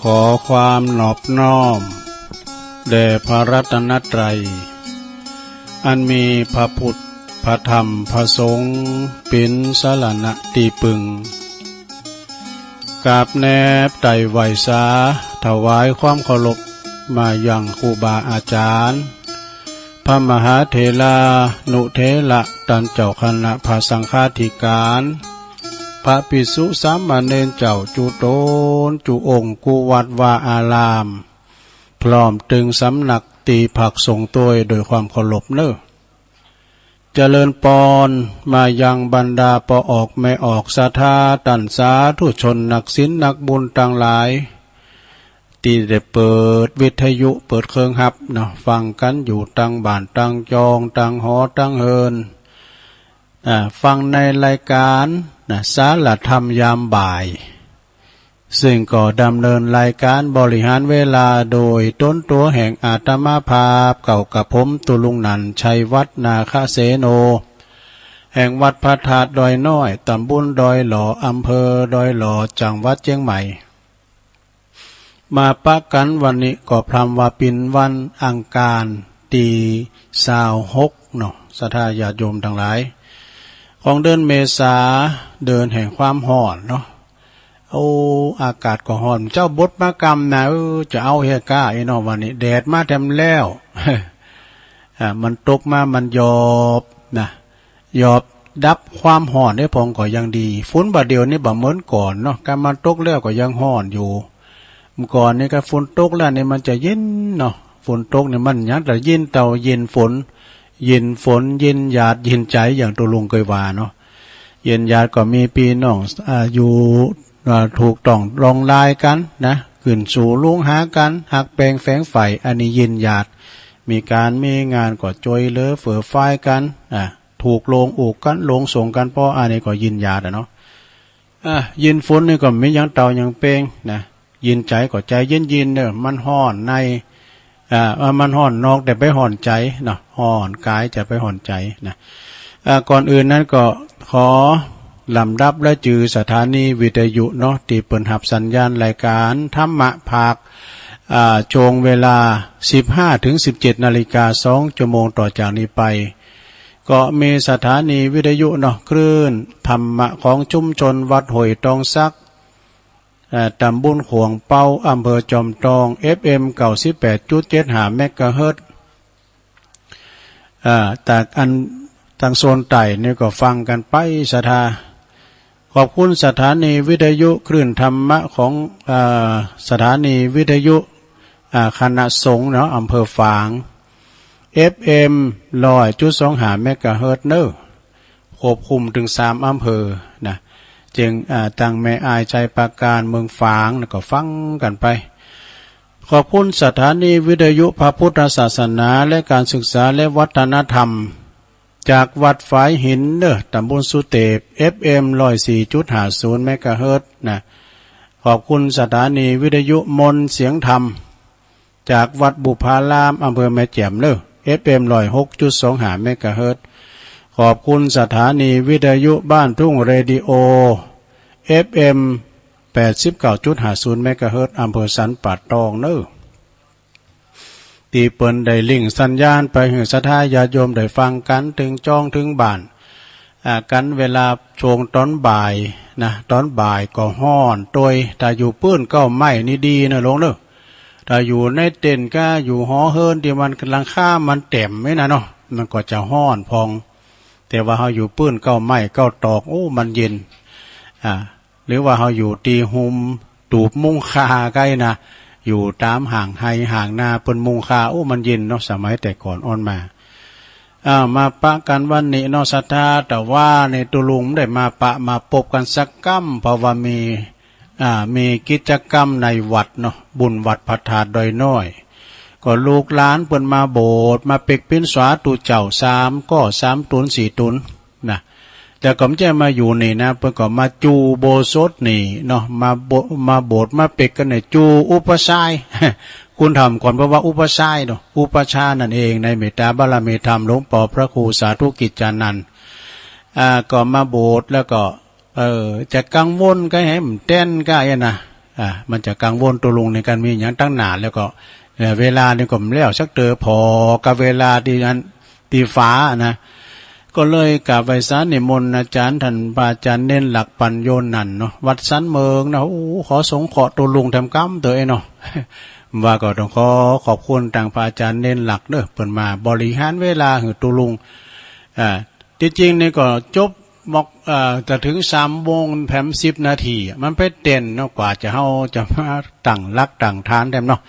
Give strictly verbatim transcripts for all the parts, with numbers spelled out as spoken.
ขอความนอบน้อมแด่พระรัตนตรัย อันมีพระพุทธ พระธรรม พระสงฆ์ เป็นสรณะตี้พึ่ง กราบแนบไต่ไหว้สา ถวายความเคารพมายังครูบาอาจารย์ พระมหาเถรานุเถระ ต้านเจ้าคณะพระสังฆาธิการ พระภิกษุสามเณรเจ้าจุ๊ตนจุ๊องค์ กู้วัดวาอาราม พร้อมตึงสำนักตี้พักสงฆ์ตวย โดยความเคารพเน้อ เจริญปอนมายังบรรดาป้อออกแม่ออกศรัทธา ต้านสาธุชนนักศีลนักบุญตังหลาย ตี้ได้เปิดวิทยุเปิดเครื่องฮับเนาะ ฟังกั๋นอยู่ตังบ้านตังจองตังหอตังเฮือน อ่า ฟังในรายการนะ สารธรรมยามบ่าย ซึ่งก็ดำเนินรายการบริหารเวลาโดยต๋นตั๋วแห่งอาตมาภาพ เก่ากับผม ตุลุงนันท์ ชัยวัฒน์ นาคเสโน แห่งวัดพระธาตุดอยน้อย ตำบลดอยหล่อ อำเภอดอยหล่อ จังหวัดเจียงใหม่ มาปะกั๋นวันนี้ก็พร่ำว่าเป๋นวันอังคารตี้ซาวหกเนาะ ศรัทธาญาติโยมตังหลาย ของเดือนเมษา เดือนแห่งความฮ้อนเนาะ โอ้ อากาศก็ฮ้อน เจ้าบดมากำนะ เออ จะเอาเฮก้าอีเนาะ วันนี้แดดมาแถมแล้ว อ่า มันตกมา มันหยอบนะ หยอบดับความฮ้อนได้พองก็ยังดี ฝนบ่าเดี่ยวนี้บ่เหมือนก่อนเนาะ กำมันตกแล้วก็ยังฮ้อนอยู่ เมื่อก่อนนี้ก็ฝนตกแล้วนี่มันจะเย็นเนาะ ฝนตกนี่มันยังแต่เย็นเตาเย็นฝน เย็นฝน เย็นหยาด เย็นใจ๋ อย่างตุลุงเคยว่าเนาะ เย็นหยาดก็มีปี้น้อง อ่า อยู่ อ่า ถูกต้องลองลายกั๋นนะ ขึ้นสู่ลุงหากั๋น ฮักแปงแฝงใฝ่ อันนี้เย็นหยาด มีก๋านมีงานก็จ้วยเหลือเฟือฟายกั๋น อ่า ถูกลงอุกกั๋น ลงส่งกั๋น เพราะอันนี้ก็เย็นหยาดอะเนาะ อ่า เย็นฝนนี่ก็มีหยังเตาหยังแปงนะ เย็นใจ๋ก็ใจ๋เย็นๆ เน่อ มันฮ้อนใน อ่า ว่ามันฮ้อนนอกแต่ไปฮ้อนใจ๋เนาะ ฮ้อนกายจะไปฮ้อนใจ๋นะ อ่า ก่อนอื่นนั้นก็ขอลำดับและจื่อสถานีวิทยุเนาะ ตี้เปิ้นฮับสัญญาณรายการธรรมะภาค อ่า ช่วงเวลา สิบห้าถึงสิบเจ็ดนาฬิกา สองชั่วโมงต่อจากนี้ไป ก็มีสถานีวิทยุเนาะ คลื่นธรรมะของชุมชนวัดห้วยตองสัก เอ่อ ตำบลขวงเปา อำเภอจอมทอง เอฟเอ็ม เก้าสิบแปดจุดเจ็ดห้า เมกะเฮิรตซ์ เอ่อ จากอัน ตางโซนใต้นี่ก็ฟังกั๋นไปศรัทธา ขอบคุณสถานีวิทยุคลื่นธรรมะของ เอ่อ สถานีวิทยุ อ่า คณะสงฆ์เนาะ อำเภอฝาง เอฟเอ็ม ร้อยจุดสองห้า เมกะเฮิรตซ์ เนอะ ควบคุมถึงสามอำเภอนะ เจียง อ่า ตังแม่อาย ชัยปราการ เมืองฝาง แล้วก็ฟังกั๋นไป ขอบคุณสถานีวิทยุพระพุทธศาสนาและการศึกษาและวัฒนธรรม จากวัดฝายหินเนอะ ตำบลสุเตป เอฟเอ็ม ร้อยสี่จุดห้าศูนย์ เมกะเฮิรตซ์ นะ ขอบคุณสถานีวิทยุมนต์เสียงธรรม จากวัดบุพาราม อำเภอแม่แจ่มเนอะ เอฟเอ็ม ร้อยหกจุดสองห้า เมกะเฮิรตซ์ ขอบคุณสถานีวิทยุบ้านทุ่งเรดิโอ เอฟเอ็ม แปดสิบเก้าจุดห้าศูนย์ เมกะเฮิรตซ์ อำเภอสันป่าตองเนอะ ตี้เปิ้นได้ลิงก์สัญญาณไปหื้อศรัทธาญาติโยมได้ฟังกั๋นถึงจ้องถึงบ้าน อ่า กั๋นเวลาช่วงต๋อนบ่ายนะ ต๋อนบ่ายก็ฮ้อนตวย ถ้าอยู่ปื้นเก๊าไม้นี่ดีเนอะลุงเนอะ ถ้าอยู่ในเต็นท์ก้าอยู่หอเฮิรนตี้มันหลังคามันแต้มไว้นะเนาะ มันก็จะฮ้อนพอง แต่ว่าเฮาอยู่ปื้นเก๊าไม้เก๊าตอก โอ้ มันเย็น อ่า หรือว่าเฮาอยู่ตี้ฮ่มตูบมุงค่าไกลนะ อยู่ต๋ามฮ่างไฮ่ฮ่างนาเปิ้นมุงค่า โอ้ มันเย็นเนาะ สมัยแต่ก่อนอ่อนมา อ่า มาปะกั๋นวันนี้เนาะศรัทธา แต่ว่าในตุลุงบ่ได้มาปะมาปบกั๋นสักกำ เพราะว่ามี อ่า มีกิจกรรมในวัดเนาะ บุญวัดพระธาตุดอยน้อย ก็ลูกหลานเปิ้นมาโบสถ์ มาเปกเป๋นสาธุเจ้าสามก้อ สามต๋นสี่ต๋น นะ แต่ก็บ่ใจ้มาอยู่นี่นะ เปิ้นก็มาจูอุโบสถนี่เนาะ มาโบ- มาโบสถ์มาเปกกั๋นในจูอุปัชฌาย์ คุณธรรมก่อนเปิ้นว่าอุปัชฌาย์เนาะ อุปัชฌาย์นั่นเอง ในเมตตาบารมีธรรมหลวงป้อพระครูสาธุกิจจานันท์ อ่า ก็มาโบสถ์แล้วก็ เออ จะกังวลก็ให้มันแต้นก็ไอ้นะ อ่า มันจะกังวล ตุ๊ลุงนี่กันมีหยังตังหน้า แล้วก็ เอ่อ เวลานี่ก็บ่แล้วสักเตื้อ ผ่อกับเวลาตี้อัน ตี้ฟ้านะ ก็เลยกราบไหว้สานิมนต์อาจารย์ท่าน พระอาจารย์เณรหลักปัญโญนันท์เนาะ วัดสันเมืองนะ โอ้ ขอสงเคราะห์ตุ๊ลุงแถมกำเตื้อเนาะ ว่าก็ต้องขอขอบคุณตางพระอาจารย์เณรหลักเด้อ เปิ้นมาบริหารเวลาหื้อตุ๊ลุง อ่า ตี้จริงนี่ก็จบมอก เอ่อ จะถึงสามโมงแถมสิบนาทีอะ มันไปเต้นเนาะ กว่าจะเฮาจะมาตั้งหลักตั้งฐานแถมเนาะ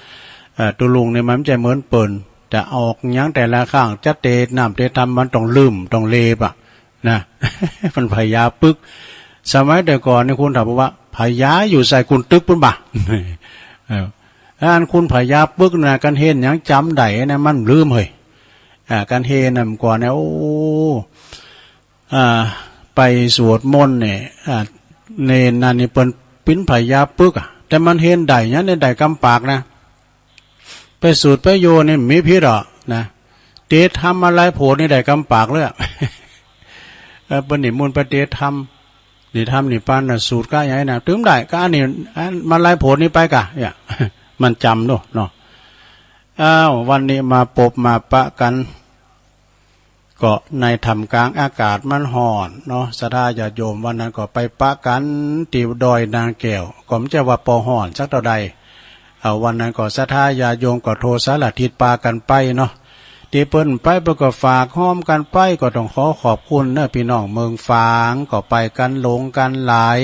เอ่อ ตุ๊ลุงนี่มันบ่ใจ้เหมือนเปิ้น จะออกหยังแต่ละครั้ง จะเตะน้ำเตะธรรม มันต้องลืม ต้องเลบอะนะ มันพญาปึก สมัยแต่ก่อนนี่คุณถามว่า พญาอยู่ใส่คุณตึกปุ้นบ่ะ เออ อันคุณพญาปึกนะ กันเห็นหยังจ๋ำได้นะ มันลืมเฮ้ย อ่า กันเห็นนำก่อนเนี่ย โอ้ อ่า ไปสวดมนต์เนี่ย อ่า เณรนั่นนี่เปิ้นปิ้นพญาปึกอะ แต่มันเห็นได้หยังเนี่ย ได้กำปากนะ ไปสูดไปโยนี่มีผิดเหรอนะ เตะธรรมมาลายโผดนี่ได้กำปากเลยอะ เออ เปิ้นนิมนต์ไปเตะธรรม นี่ธรรมนี่ปานน่ะ สูดกะหยังนะ ตึงได้กะอันนี้ อันมาลายโผดนี่ไปกะ เนี่ย มันจ๋ำเนาะ เนาะ อ้าว วันนี้มาปบมาปะกัน ก็ในท่ามกลางอากาศมันฮ้อนเนาะ ศรัทธาญาติโยม วันนั้นก็ไปปะกันตี้ดอยนางแก้ว ก็บ่ใจ้ว่าบ่ฮ้อนสักเท่าใด เอา วันนั้นก็ศรัทธาญาติโยมก็ทั่วสารทิศปากันไปเนาะ ตี้เปิ้นไปเปิ้นก็ฝากฮ้อมกันไป ก็ต้องขอขอบคุณเนาะ พี่น้องเมืองฝาง ก็ไปกันหลงกันหลาย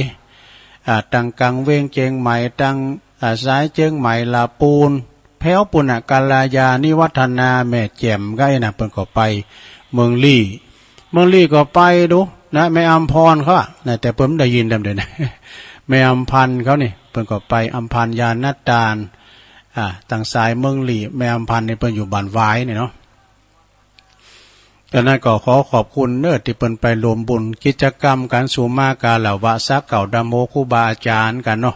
อ่า ตังกังเวียงเจียงใหม่ ตัง อ่า สายเจียงใหม่ ลาปูน แผวปุ้นน่ะ กาลายา นิวัฒนา แม่แจ่ม ก็ไอ้น่ะ เปิ้นก็ไป เมืองลี้ เมืองลี้ก็ไปดูนะ แม่อำพรเขาอะนะ แต่เปิ้นบ่ได้ยินดำเดี๋ยวนะ แม่อำพันธ์เขานี่ เปิ้นก็ไป อำพันธ์ ญาณตาน อ่า ตังสายเมืองลี้ แม่อำพันธ์นี่เปิ้นอยู่บ้านหวายนี่เนาะ ฉะนั้นก็ขอขอบคุณเน้อ ตี้เปิ้นไปรวมบุญกิจกรรมกัน สุมาการะวะ สักเก้า ดำโมครูบาอาจารย์กันเนาะ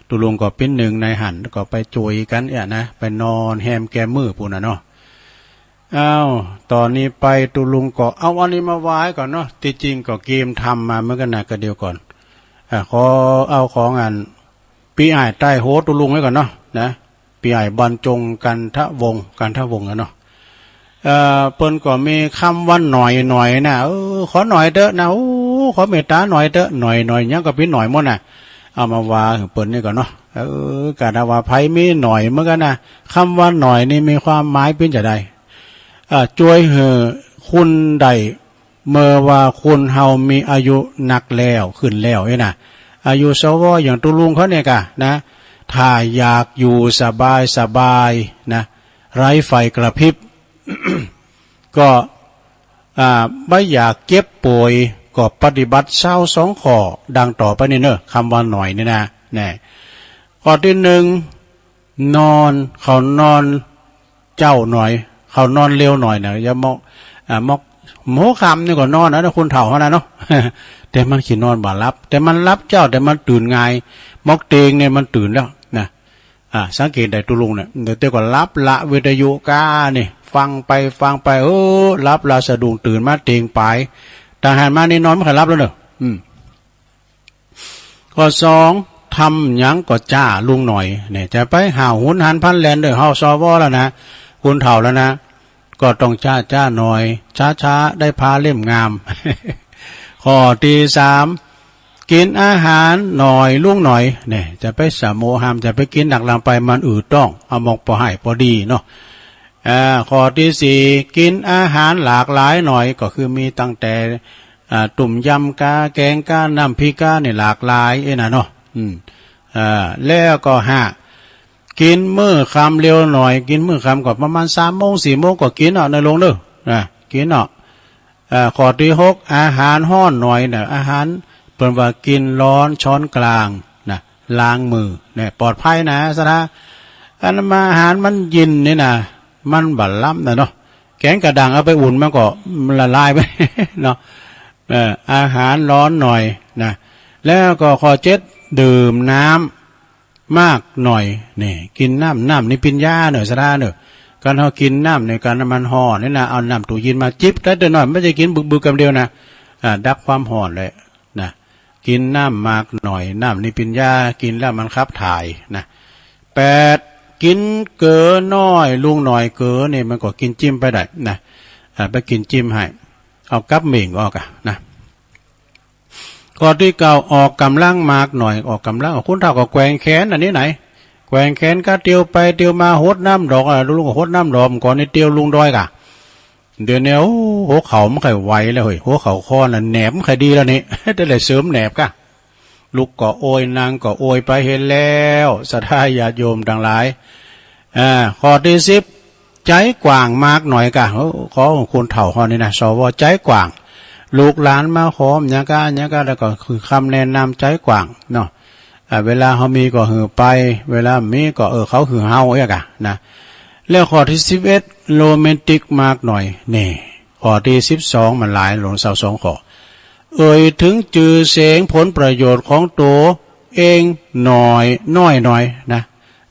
ตุ๊ลุงก็ปิ้นหนึ่งในหั้น ก็ไปจุยกันเนี่ยนะ ไปนอนแฮมแกมมื้อปู้นน่ะเนาะ อ้าว ตอนนี้ไปตุ๊ลุงก็เอาอันนี้มาไหว้ก่อนเนาะ ตี้จริงก็เกียมธรรมมาเหมือนกันนะ ก็เดี๋ยวก่อน อ่า ขอเอาของอัน ปี้อ้ายใต้โฮตุ๊ลุงไว้ก่อนเนาะ นะ ปี้อ้ายบรรจง กันทะวงศ์ กันทะวงศ์อะเนาะ เอ่อ เปิ้นก็มีคำว่าหน่อยหน่อยนะ เออ ขอหน่อยเถอะนะ โอ้ ขอเมตตาหน่อยเถอะ หน่อยหน่อยหยังก็ปิ้นหน่อยหมดน่ะ เอามาว่าหื้อเปิ้นนี่ก่อนเนาะ เออ ก็ถ้าว่าใผมีหน่อยเหมือนกันนะ คำว่าหน่อยนี่มีความหมายปิ้นจะใด อ่า ช่วยหื้อคุณได้ เมื่อว่าคนเฮามีอายุนักแล้ว ขึ้นแล้วนี่นะ อายุสว อย่างตุ๊ลุงเขาเนี่ยกะนะ ถ้าอยากอยู่สบายสบายนะ ไร้ไฟกระพริบ ก็ อ่า ไม่อยากเจ็บป่วย ก็ปฏิบัติซาวสองข้อ ดังต่อไปนี้เนอะ คำว่าหน่อยนี่นะ แน่ ข้อตี้หนึ่ง นอน เขานอนเจ๊าหน่อย เขานอนเร็วหน่อยนะ อย่ามอก อ่า มอก หัวค่ำนี่ก็นอนนะ คนเฒ่าหั้นนะเนาะ แต่มันขี้นอนบ่หลับ แต่มันหลับเจ๊า แต่มันตื่นง่าย มอกเตียงเนี่ยมันตื่นแล้วนะ อ่า สังเกตได้ตุ๊ลุงเนี่ย เดี๋ยวเต้าก็หลับละวิทยุก้านี่ ฟังไปฟังไป เออ หลับละสะดุ้งตื่นมาเตียงปาย แต่หันมานี่นอนไม่ค่อยหลับแล้วเนอะ อืม ข้อสอง ทำหยังก็จ้าลุงหน่อย เนี่ย จะไปห้าวหุนหันพลันแล่นเด้อ เฮา สว แล้วนะ คนเฒ่าแล้วนะ ก็ต้องจ้าจ้าหน่อย ช้าช้าได้ผ้าเล่มงาม ข้อตี้สาม กินอาหารหน่อยลุงหน่อย เนี่ย จะไปสะโมหาม จะไปกินหนักลำไป มันอืดท้อง เอามอกปอให้ปอดีเนาะ อ่า ข้อตี้สี่ กินอาหารหลากหลายหน่อย ก็คือมีตั้งแต่ อ่า ต้มยำกา แกงกา น้ำพริกกา นี่หลากหลายเอ้ยนะเนาะ อืม อ่า แล้วก็ห้า กินมื้อค่ำเร็วหน่อย กินมื้อค่ำก็ประมาณสามโมง สี่โมงก็กินเนาะ ในโรงเด้อ นะ กินเนาะ อ่า ข้อตี้หก อาหารฮ้อนหน่อยนะ อาหารเปิ้นว่ากินร้อนช้อนกลางนะ ล้างมือ เนี่ย ปลอดภัยนะ สะท้า อันมาอาหารมันเย็นนี่นะ มันบ่ล้ำนะเนาะ แกงกะด้างเอาไปอุ่นมันก็ละลายไปเนาะ เอ่อ อาหารร้อนหน่อยนะ แล้วก็ข้อเจ็ด ดื่มน้ำมากหน่อย นี่ กินน้ำ น้ำนี่เป๋นยาเนอะ สะท้าเนอะ คันเฮากินน้ำในการน้ำมันฮ้อนนี่นะ เอาน้ำตู้เย็นมาจิบได้แต่น้อย บ่ใจ้กินบึกๆ กำเดียวนะ อ่า ดับความฮ้อนเลยนะ กินน้ำมากหน่อย น้ำนี้เป็นยา กินแล้วมันขับถ่ายนะ แปด กินเกลือน้อย ลุงหน่อยเกลือนี่มันก็กินจิ้มไปได้นะ อ่า ไปกินจิ้มให้ เอากับเหม่งออกอะนะ ข้อที่เก้า ออกกำลังมากหน่อย ออกกำลัง คนเฒ่าก็แกว่งแขน อันนี้ไหน แกว่งแขนก็เตียวไปเตียวมา หดน้ำดอก อ่า ลุงก็หดน้ำดอก ก่อนนี่เตียวลุงดอยกะ เดี๋ยวนี้ โอ้ หัวเข่ามันค่อยไหวแล้วเฮ้ย หัวเข่าข้อน่ะแหนบมันค่อยดีแล้วนี่ ได้เลยเสริมแหนบกะ ลุกก็โอย นั่งก็โอยไป เห็นแล้ว ศรัทธาญาติโยมทั้งหลาย อ่า ข้อที่สิบ ใจกว้างมากหน่อยกะ โอ้ ขอของคนเฒ่าเฮานี่นะ สว ใจกว้าง ลูกหลานมาขอหยังกะ หยังกะ แล้วก็คือคำแนะนำใจกว้างเนาะ อ่า เวลาเขามีก็หื้อไป เวลามีก็ เออ เขาหื้อเฮาเอียกอะนะ แล้วข้อที่สิบเอ็ด โรแมนติกมากหน่อย นี่ ข้อที่สิบสอง มันหลาย หลวงสาวสองข้อ เอ่ยถึงจื่อเสียงผลประโยชน์ของตัวเองหน่อย น้อยหน่อยนะ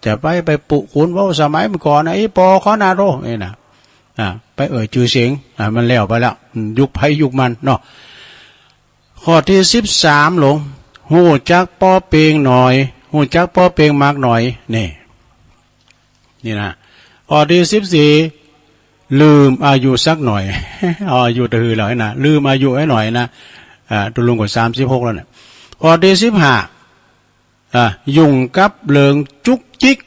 จะไป ไปปุคุณเว้าสมัยเมื่อก่อนนะ อีปอขอนาโรนี่นะ อ่า ไปเอ่ยจื่อเสียง อ่า มันแล้วไปแล้ว อืม ยุคไผยุคมันเนาะ ข้อที่สิบสาม หลวง ฮู้จักปอเปียงหน่อย ฮู้จักปอเปียงมากหน่อย นี่ นี่นะ ข้อที่สิบสี่ ลืมอายุสักหน่อย เอาอายุตะหือแล้วนะ ลืมอายุไว้หน่อยนะ อ่า ตุลุงก็สามสิบหกแล้วเนี่ย ข้อที่สิบห้า อ่ะ ยุ่งกับเรื่องจุกจิก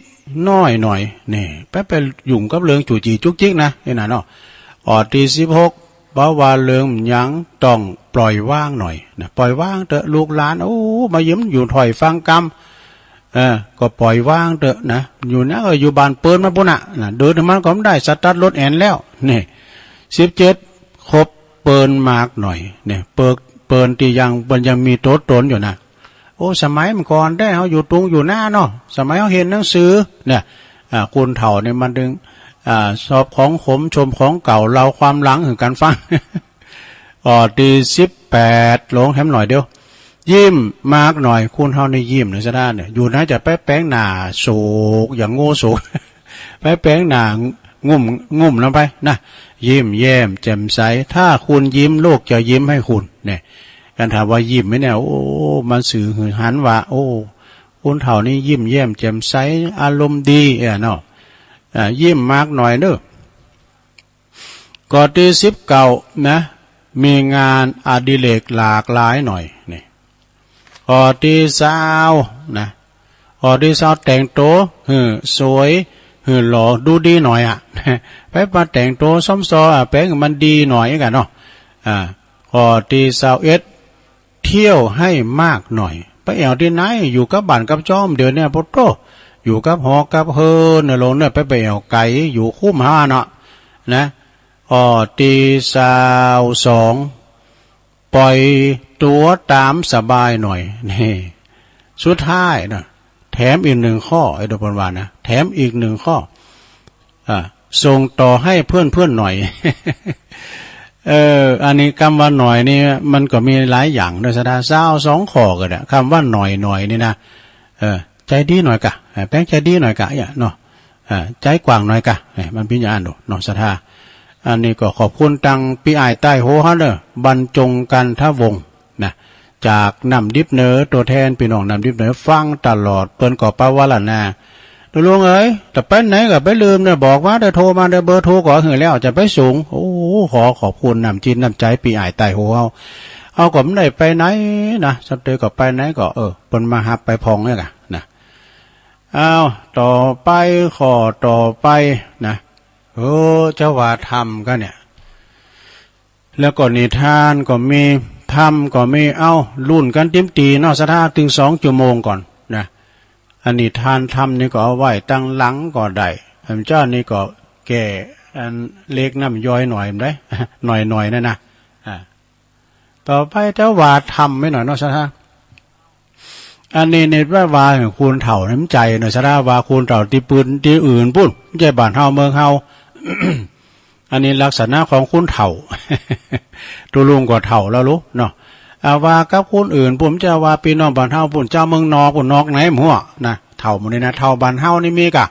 น้อยหน่อย นี่ ไป ไปยุ่งกับเรื่องจู้จี้จุกจิกนะ นี่นะเนาะ ข้อที่สิบหก เพราะว่าเรื่องหยังต้องปล่อยวางหน่อยนะ ปล่อยวางเถอะลูกหลาน โอ้ มายืมอยู่ถ้อยฟังกำ เออ ก็ปล่อยวางเถอะนะ อยู่นะ เออ อยู่บ้านเปิ้นมันปุ้นน่ะนะ เดินมันก็ไม่ได้ สตาร์ทรถแอ่นแล้ว นี่ สิบเจ็ด คบเปิ้นมากหน่อย เนี่ย เปิ้น เปิ้นตี้ยัง มันยังมีตัวตนอยู่นะ โอ้ สมัยเมื่อก่อนได้ เฮาอยู่ตุงอยู่นาเนาะ สมัยเฮาเรียนหนังสือ เนี่ย อ่า คนเฒ่านี่มันจึง อ่า ชอบของขมชมของเก่า เล่าความหลังหื้อกันฟัง ข้อที่สิบแปด หลวงแถมหน่อยเดียว ยิ้มมากหน่อย คนเฒ่านี่ยิ้มหน่อยซะด้านเนี่ย อยู่นะ จะไปแป๋งหน้าโศก อย่างโง่โศก ไปแป๋งหน้างุ่ม งุ่มลงไปนะ ยิ้มแย้มแจ่มใส ถ้าคุณยิ้ม โลกจะยิ้มให้คุณ เนี่ย การถามว่ายิ้มไหมเนี่ย โอ้ มันสื่อหื้อหันว่า โอ้ คนเฒ่านี่ยิ้มแย้มแจ่มใส อารมณ์ดี เออเนาะ อ่า ยิ้มมากหน่อยเนอะ ข้อที่สิบเก้า นะ มีงานอดิเรกหลากหลายหน่อย นี่ ข้อที่ซาว นะ ข้อที่ซาว แต่งตัวหื้อสวย หื้อหล่อ ดูดีหน่อยอะ ไปมาแต่งตัวซ้อมซออะ แป๋งมันดีหน่อยกันเนาะ อ่า ข้อที่ซาวเอ็ด เที่ยวให้มากหน่อย ไปแอ่วตี้ไหน อยู่กับบ้านกับจอม เดี๋ยวเนี้ย โพดโธ่ อยู่กับหอกับเฮือนเนี่ย หลวงเนี่ย ไป ไปแอ่วไก๋ อยู่คุ้มหาเนาะ นะ ข้อที่ซาวสอง ปล่อยตัวตามสบายหน่อย นี่ สุดท้ายนะ แถมอีกหนึ่งข้อ ไอ้เด้อเปิ้นว่านะ แถมอีกหนึ่งข้อ อ่า ส่งต่อให้เพื่อนๆหน่อย เออ อันนี้กำว่าหน่อยนี่ มันก็มีหลายอย่างเด้อ ศรัทธา ซาวสองข้อก็ได้ กำว่าหน่อยๆนี่นะ เออ ใจดีหน่อยกะ เออ แป๋งใจดีหน่อยกะ เนี่ยเนาะ อ่า ใจกว้างหน่อยกะ เอ้ย มันเป๋นอย่างนั้นโดเนาะ ศรัทธา อันนี้ก็ขอบคุณตังปี้อ้ายใต้โฮเฮาเนอะ บรรจงกันทวงศ์นะ จากน้ำดิบเหนือ ตัวแทนปี้น้องน้ำดิบเหนือ ฟังตลอด เปิ้นก็ปรารถนา ตกลงเอ้ย จะไปไหนก็ไปลืมเนอะ บอกว่าเด้อ โทรมาเด้อ เบอร์โทรก็หื้อแล้ว จะไปสูง โอ้ ขอขอบคุณน้ำจิตน้ำใจปี้อ้ายใต้โฮเฮา เฮาก็บ่ได้ไปไหนนะ สักเทื่อก็ไปไหนก็ เออ เปิ้นมาฮับไปพองเนี่ยกะนะ อ้าว ต่อไป ข้อต่อไปนะ เออ จะว่าธรรมก็เนี่ย แล้วก็นิทานก็มี ธรรมก็มี เอ้า ลุ้นกันเต็มตี้เนาะ ศรัทธา ถึงสองชั่วโมงก่อนนะ อันนิทานธรรมนี่ก็เอาไว้ตังหลังก็ได้ อันเจ้านี่ก็แก้อันเลขน้ำย่อยหน่อยได้ หน่อยๆนั่นนะ อ่า ต่อไปจะว่าธรรมไม่หน่อยเนาะ ศรัทธา อันนี้เนี่ยว่า ว่าคนเฒ่านี่มันใจเนาะ ศรัทธา ว่าคนเฒ่าตี้ปืนตี้อื่นปุ้น บ่ใจ้บ้านเฮาเมืองเฮา อันนี้ลักษณะของคนเฒ่า ตุลุงก็เฒ่าแล้วลูกเนาะ อ่า ว่ากับคนอื่นปุ้น บ่ใจ้ว่าปี้น้องบ้านเฮาปุ้น เจ้าเมืองนอกปุ้น นอกไหนหั้วนะ เฒ่าหมู่นี้นะ เฒ่าบ้านเฮานี่มีกะ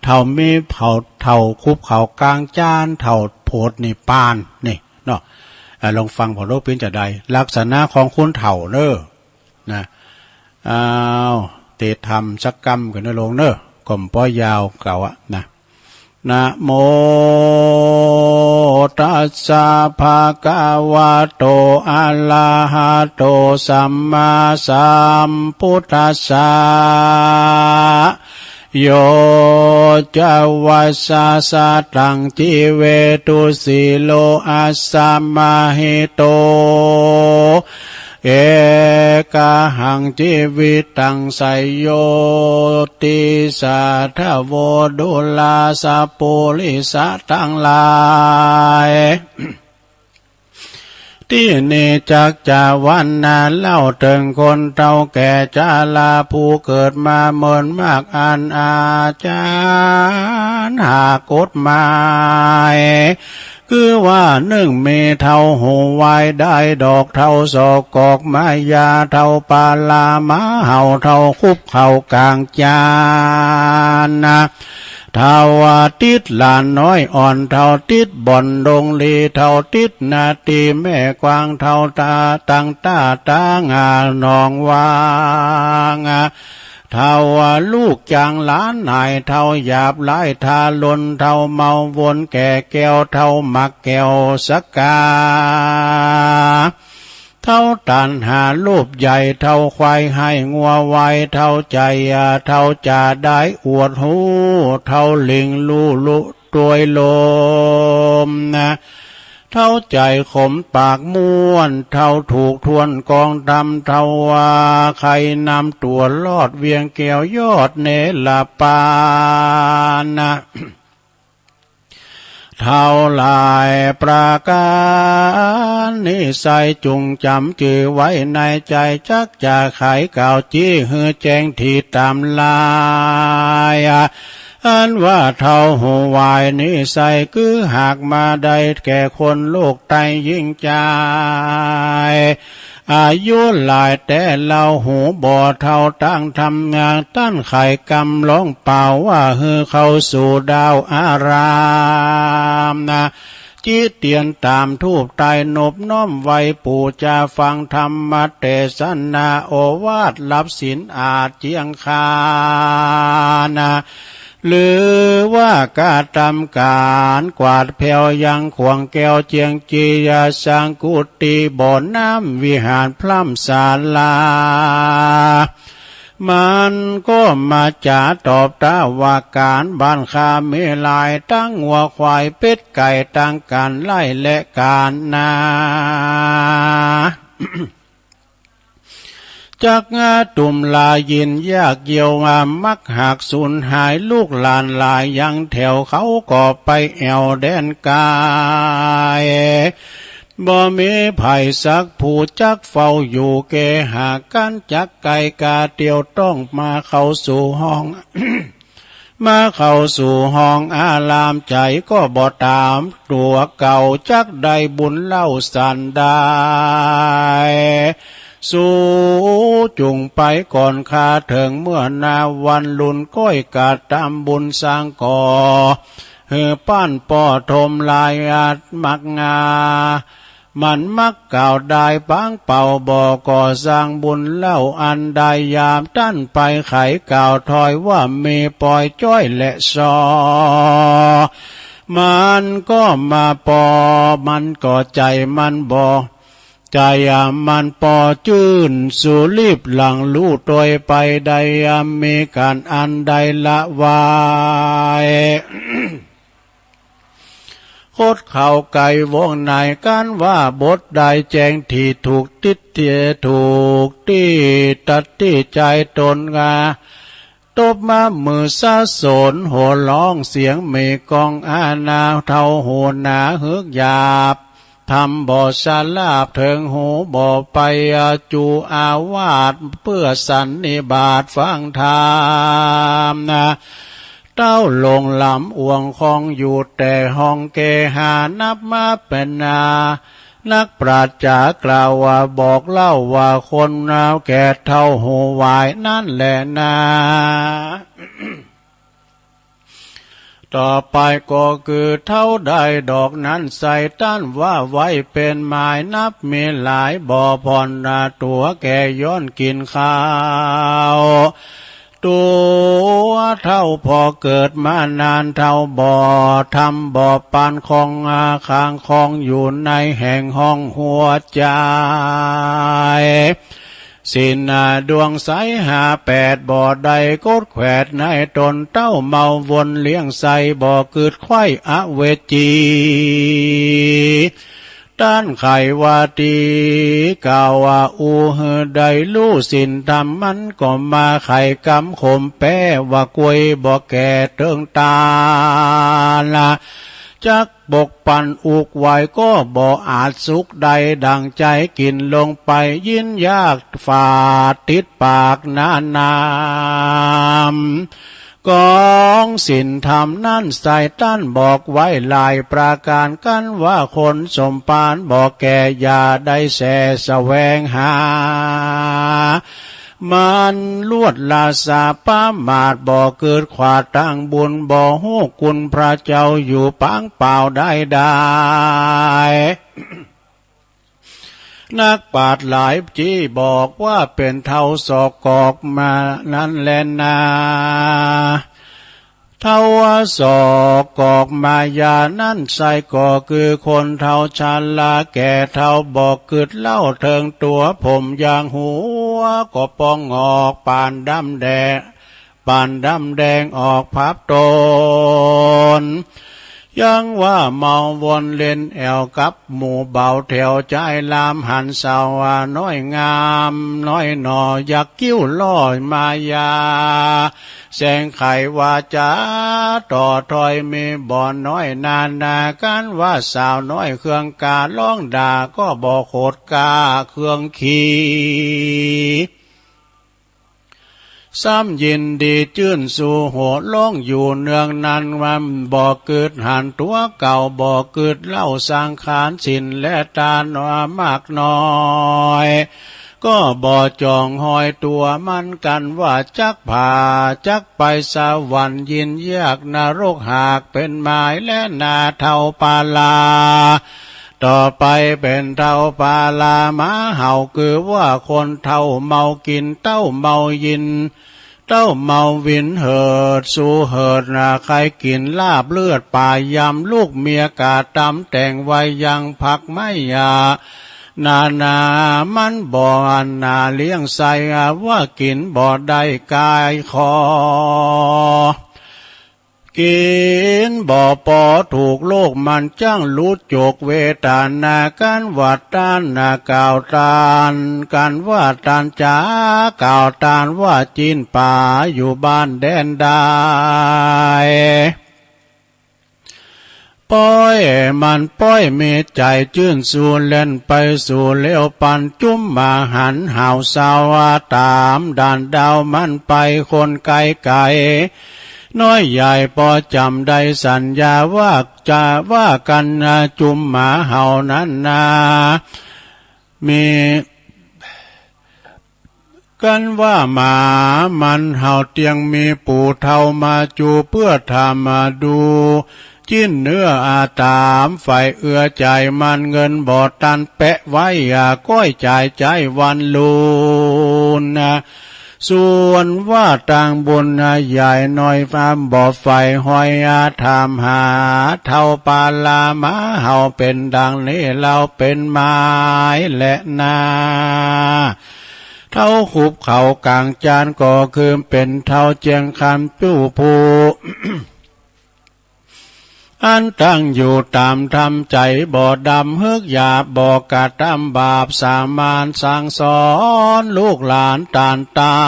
เฒ่ามีเฒ่า เฒ่าคุบเขากลางจาน เฒ่าโผดนี่ปาน นี่เนาะ อ่า ลองฟังพอโลกเป๋นจะใด ลักษณะของคนเฒ่าเนอะ นะ อ้าว เตรียมทำสักกำกันนะลงเนอะ ก็บ่ยาวเก่าอะนะ นะโม ตัสสะ ภะคะวะโต อะระหะโต สัมมาสัมพุทธัสสะ โย จะ วัสสะ สะตัง จีเวตุ สีโล อัสสะ มะหิโต เอกะหัง จีวิตัง สัยโย ติสสะ ทะโว ดูราสะ ปุริสะตังหลาย ตี้นี้จักจะวรรณนาเล่าเถิงคนเฒ่าแก่ชราผู้เกิดมาเมินมาก อันอาจารย์หากกฎหมาย คือว่านึ่งมีเฒ่าหูวายได้ดอก เฒ่าศอกกอกมายา เฒ่าปาลาหมาเห่า เฒ่าคุบเข่ากลางจานนะ เฒ่าว่าติดหลานน้อยอ่อน เฒ่าติดบ่อนดงลี เฒ่าติดนาตีแม่กวาง เฒ่าตาตังตาตางาหนองวาง เฒ่าว่าลูกจางหลานหน่าย เฒ่าหยาบหลายทารุณ เฒ่าเมาวนแก่แก้ว เฒ่าหมักแก้วสกา เฒ่าตัณหาโลภใหญ่ เฒ่าควายไห้งัววาย เฒ่าใจ เฒ่าจะได้อวดฮู้ เฒ่าลิงลู่ลุตวยลมนะ เฒ่าใจขมปากม้วน เฒ่าถูกทวนกองธรรม เฒ่าว่าใครนำตัวรอด เวียงแก้วยอดเนรปานนะ เฒ่าหลายประการ นิสัยจุ่งจ๋ำจื่อไว้ในใจ จักจะไขกล่าวจี้หื้อแจ้งทีตามลาย อันว่าเฒ่าหูวายนิสัย คือหากมาได้แก่คนโลกไตยิ่งใจ อายุหลายแต่เล่าหูบ่เฒ่า ตั้งทำงานต้านไขกำร้องเป่า ว่าหื้อเข้าสู่ดาวอารามนะ จิเตียนตามทูปไตนบน้อมไหว้ปู่จา ฟังธรรมเตสนา โอวาทรับศีลอาจเจียงคานะ หรือว่ากระทำการกวาดแผ่วยังขวางแก้วเจียงจียา สร้างกุฏิบ่อน้ำวิหารพร่ำศาลา มันก็มาจ๋าตอบตาว่า การบ้านข้ามีหลาย ทั้งวัวควายเป็ดไก่ ทั้งการไร่และการนา จักงาตุ่มลายินยากเยียว มักหักสูญหาย ลูกหลานหลายยังแถว เขาก็ไปแอ่วแดนไกล บ่มีไผสักผู้จักเฝ้าอยู่ แก่หากกันจักไกลกาเตียว ต้องมาเข้าสู่ห้อง มาเข้าสู่ห้องอาราม ใจก็บ่ตามตัวเก่า จักได้บุญเล่าสันใด สูจุ่งไปก่อนข้าเถิง เมื่อนาวันลุนก้อยกระทำบุญสร้างก่อ หื้อป้านป้อทมลายอัดมักงา มันมักกล่าวได้ปางเป่า บ่ก่อสร้างบุญเล่าอันใด ยามต้านไปไขกล่าวถอย ว่ามีปอยจ้อยและซอ มันก็มาปอ มันก็ใจมันบ่ ใจมันปอจื้น สูรีบหลังลู่ตวยไป ได้มีการอันใดละวาย คดเข้าไกลวงใน กันว่าบทใดแจ้งที่ถูกติดเตียถูกที่ตัดที่ใจตนงา ตบมามือสะสน หัวร้องเสียงมีกองอาณา เฒ่าหูหนาเฮือกหยาบ ทำบ่สลาบ เถิงหูบ่ไป จูอาวาส เพื่อสันนิบาตฟังธรรมนะ เต้าหลงลำอ่วงคองอยู่แต่ห้องเกหา นับมาเป็นนา นักปราชญ์จ๋ากล่าวว่า บอกเล่าว่าคนแก่เฒ่าหูวายนั่นแหละนา ต่อไปก็คือเฒ่าได้ดอกนั้นใส่ต้านว่าไว้เป็นหมายนับมีหลายบ่ผ่อนหน้าตั๋วแก่ย้อนกินข้าว ตั๋วเฒ่าพอเกิดมานานเฒ่าบ่ทำบ่ปานของอาคางของอยู่ในแห่งห้องหัวใจ ศีลดวงใสห้าแปดบ่ได้กดแขวดในตนเต้าเมาวนเลี้ยงใสบ่กึดไขว้อเวจี ต้านไขว่าตีกล่าวว่า อู้หือได้รู้ศีลธรรมมันก็มาไขกำขมแปะว่ากล้วยบ่แก่เติงตาละ จักปกปันอุกไหวก็บ่อาจสุขได้ดังใจกินลงไปยินยากฝาดติดปากนานาม ของศีลธรรมนั้นใส่ต้านบอกไว้หลายประการกันว่าคนสมภารบ่แก่อย่าได้แสแสวงหา มันลวดราชาประมาทบ่เกิดขวาดตั้งบุญบ่ฮู้คุณพระเจ้าอยู่ปางเปล่าได้ได้ นักปราชญ์หลายจี้บอกว่าเป็นเฒ่าสอกกอกมานั้นแลนา เฒ่าสอกกอกมายานั้นใส่ก็คือคนเฒ่าชราแก่เฒ่าบ่กึดเหล้าเถิงตั๋วผมยางหัวก็ปองออกปานดำแดง ปานดำแดงออกพับตน ยังว่าเมาวนเล่นแอวกับหมู่เบาแถวใจลามหันสาวน้อยงามน้อยหน่อยักษ์คิ้วลอยมายา แสงไขวาจาต่อถ้อยมีบ่น้อยนานากันว่าสาวน้อยเครื่องการ้องด่าก็บ่โขดกาเครื่องขี ซ้ำยินดีจื้นสู่หัวร้องอยู่เนืองนั้นว่าบ่กึดหันตั๋วเก่าบ่กึดเหล้าสังขารศีลและทานว่ามากน้อย ก็บ่จ่องหอยตั๋วมันกันว่าจักผ่าจักไปสวรรค์ยินยากนรกหากเป็นหมายและนาเฒ่าปาลา ต่อไปเป็นเฒ่าปาลามาเห่าคือว่าคนเฒ่าเมากินเต้าเมายิน เต้าเมาวินเหิดสู่เหิดนาใครกินลาบเลือดป่ายำลูกเมียกาตำแต่งไว้ยังผักไม้ยา นานามันบ่อันนาเลี้ยงใส่ว่ากินบ่ได้กายคอ กินบ่ปอถูกโลกมันจั้งหลุดจกเวทนากันว่าต้านนะกล่าวต้านกันว่าต้านจ๋ากล่าวต้านว่าจีนป่าอยู่บ้านแดนได้ ป้อยมันป้อยมีใจ๋จื้นสู่เล่นไปสู่เลี้ยวปันจุ้มมาหันหาวสาวาต๋ามด่านดาวมันไปคนไก๋ไก๋ น้อยใหญ่ปอจำได้สัญญาว่าจะว่ากันนะจุมหมาเห่านั้นนา มี กันว่าหมามันเห่าเตียงมีปู่เฒ่ามาจูเปื้อถามมาดู จิ้นเนื้ออาต๋ามฝ่ายเอื้อใจ๋มันเงินบ่ตันแปะไว้อย่าก้อยจ่ายใจ๊วันลูนนะ ส่วนว่าตางบุญนะใหญ่น้อยฟ้าบ่ฝ่ายห้อยอาถามหาเฒ่าปาลามาเห่าเป็นดังนี้เราเป็นไม้และนา เฒ่าขุบเขากลางจานก็คือเป็นเฒ่าเจียงคำจู้ผู้ อันตั้งอยู่ต๋ามธรรมใจ๋บ่ดำเฮือกหยาบบ่กระตำบาปสามานสั่งสอนลูกหลานต้านเต้า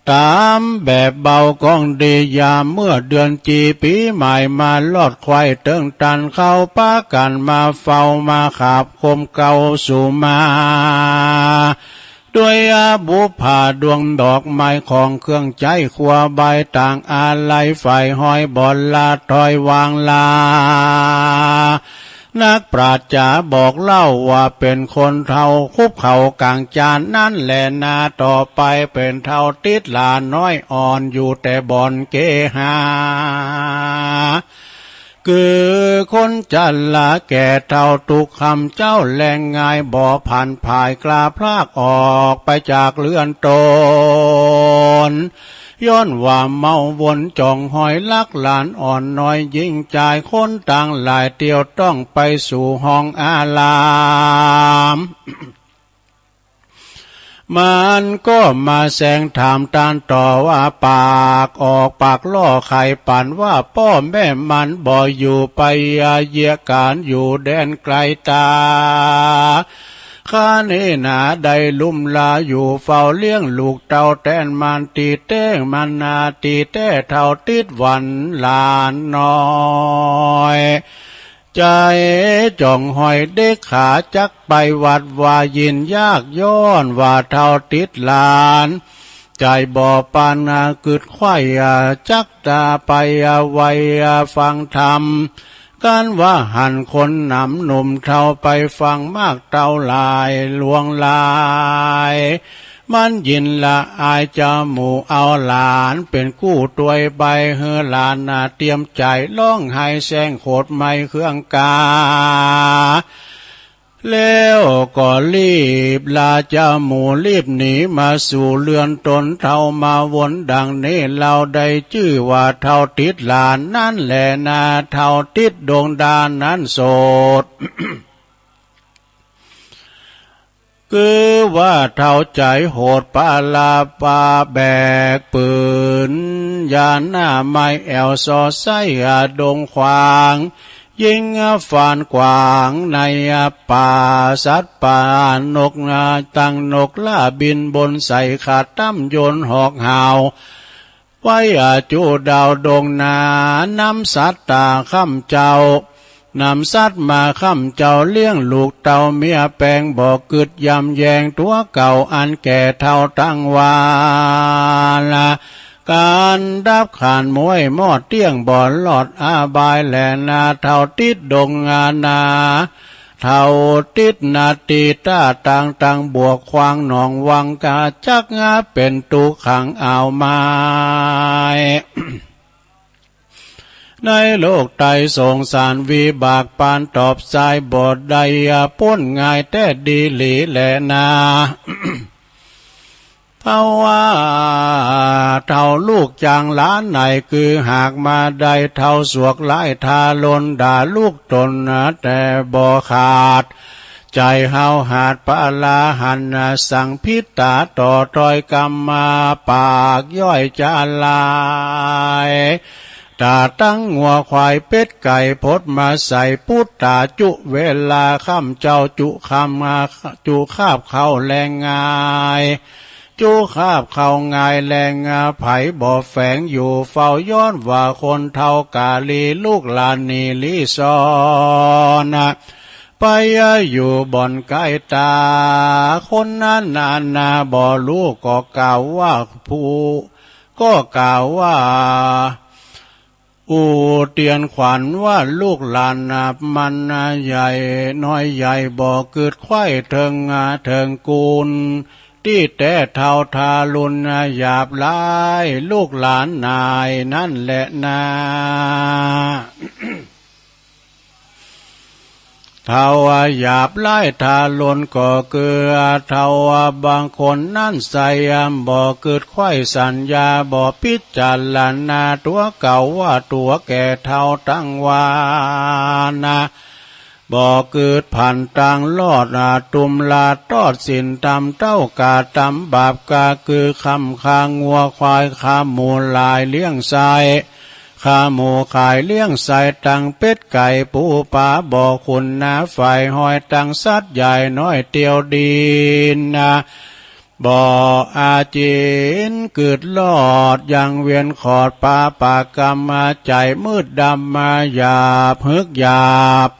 ต๋ามแบบเบาก้องดียามเมื่อเดือนจีปีใหม่มาลอดไขว้เติงตันเข้าปากั๋นมาเฝ้ามาขาบคมเก่าสู่มา ด้วยอาบุปผาดวงดอกไม้ของเครื่องใจ๊ครัวใบต่างอาลัยฝ่ายห้อยบ่อนลาถอยวางลา นักปราชญ์บอกเล่าว่าเป๋นคนเฒ่าคุกเข่ากลางจานนั้นแลนา ต่อไปเป๋นเฒ่าติดหลานน้อยอ่อนอยู่แต่บ่อนเกหา คือคนชราแก่เฒ่าทุกค่ำเจ๊าแลงงาย บ่ผันผายกล้าพลากออกไปจากเฮือนตน ย้อนว่าเมาวนจ้องฮอยลักหลานอ่อนน้อยหญิงจาย คนตังหลายเตียวต้องไปสู่ห้องอาราม มันก็มาแซงถามต้านต่อว่า ปากออกปากล่อไขปันว่า ป้อแม่มันบ่อยู่ไปเยียะก๋านอยู่แดนไกลต๋า ข้านี้นาได้ลุ่มลาอยู่เฝ้าเลี้ยงลูกเต้าแตนมัน ตี้แต๊มันนาตี้แต๊เฒ่าติดหวันหลานน้อย ใจ๋จ้องฮอยเด็กขาจักไปวัดวายินยาก ย้อนว่าเฒ่าติดหลาน ใจ๋บ่ปานนา กึ๊ดไขว้จักต๋าไปไว้ฟังธรรม กันว่าหันคนหนำหนุ่มเฒ่าไปฟังมากเต้าหลายหลวงหลาย มันยินละอายเจ้าหมู่เอาหลานเป๋นกู้ตวยไป หื้อหลานนาเตียมใจ๋ร้องไห้แซงโขดไม้เครื่องกา แล้วก็รีบลาเจ้าหมู่รีบหนีมาสู่เฮือนตน เฒ่ามาวนดังนี้ เฮาได้จื้อว่าเฒ่าติดหลานนั้นแลนา เฒ่าติดดวงดานั้นโสด คือว่าเฒ่าใจ๋โหดปาลาปาแบกปืน ยาหน้าไม้แอวซอไส้ดงขวาง ยิงฟานกวางในป่า สัตว์ป่านกนาตังนกล่าบินบนใส่ขาดตั้มโยนหอกหาว ไว้อาจุดาวดวงนา นำสัตว์ตาค่ำเจ้า นำสัตว์มาค่ำเจ้า เลี้ยงลูกเต้าเมียแปง บ่กึ๊ดยำแยงตั๋วเก่าอันแก่เฒ่าตังวาละ ก๋านดับขานม้วยมอดเตี้ยง บ่รอดอาบายแลนา เฒ่าติดดงงานา เฒ่าติดนาตีต้าต่างต่างบวกขวางหนองวังกา จักงาเป๋นตุขังอาวไม้ ในโลกไตรสงสารวิบากปานตอบสาย บ่ได้ป๊นง่ายแต๊ดีหลีแลนา เฒ่าว่า เฒ่าลูกจางหลานไหน คือหากมาได้เฒ่าสวกหลายทารุณด่าลูกตน แต่บ่ขาด ใจ๋เฮาหาดปาลาหัน สังพิตาต่อถ้อยกำมา ปากย้อยจาลาย ตาตั้งงัวควายเป็ดไก่พดมาใส่ปุตตาจุเวลาค่ำเจ้าจุค่ำ จุคาบเข้าแลงง่าย จุคาบเข้าง่ายแลงง่าย ไผบ่แฝงอยู่เฝ้าย้อนว่าคนเฒ่ากาลีลูกหลานหนีลี้ซ่อน ไปอยู่บ่อนไกลต๋า คนนั้นนานาบ่รู้ก็กล่าวว่าผู้ ก็กล่าวว่า อู้เตียนขวัญว่าลูกหลานนับมันใหญ่น้อยใหญ่บ่กึ๊ดไขว้เถิงงาเถิงกูล ตี้แต๊เฒ่าทารุณหยาบหลายลูกหลานนายนั้นแลนา เฒ่าหยาบหลายทารุณก็คือเฒ่าบางคนนั้นใส่บ่กึ๊ดไขว้สัญญาบ่พิจารณาตั๋วเก่าว่าตั๋วแก่เฒ่าตังวานะ บ่กึ๊ดผันตังรอดอาตุมลาดตอดศีลธรรมเต้ากาตำบาปกาคือคำคางัวควายคาหมูหลายเลี้ยงไส้ คาหมูขายเลี้ยงไส้ตังเป็ดไก่ปูปลาบ่ขุนนาฝ่ายห้อยตังสัตว์ใหญ่น้อยเตียวดินนา บ่อาจินกึ๊ดรอดยังเวียนขอดปาปากกรรมมาใจ๋มืดดำมาหยาบฮึกหยาบ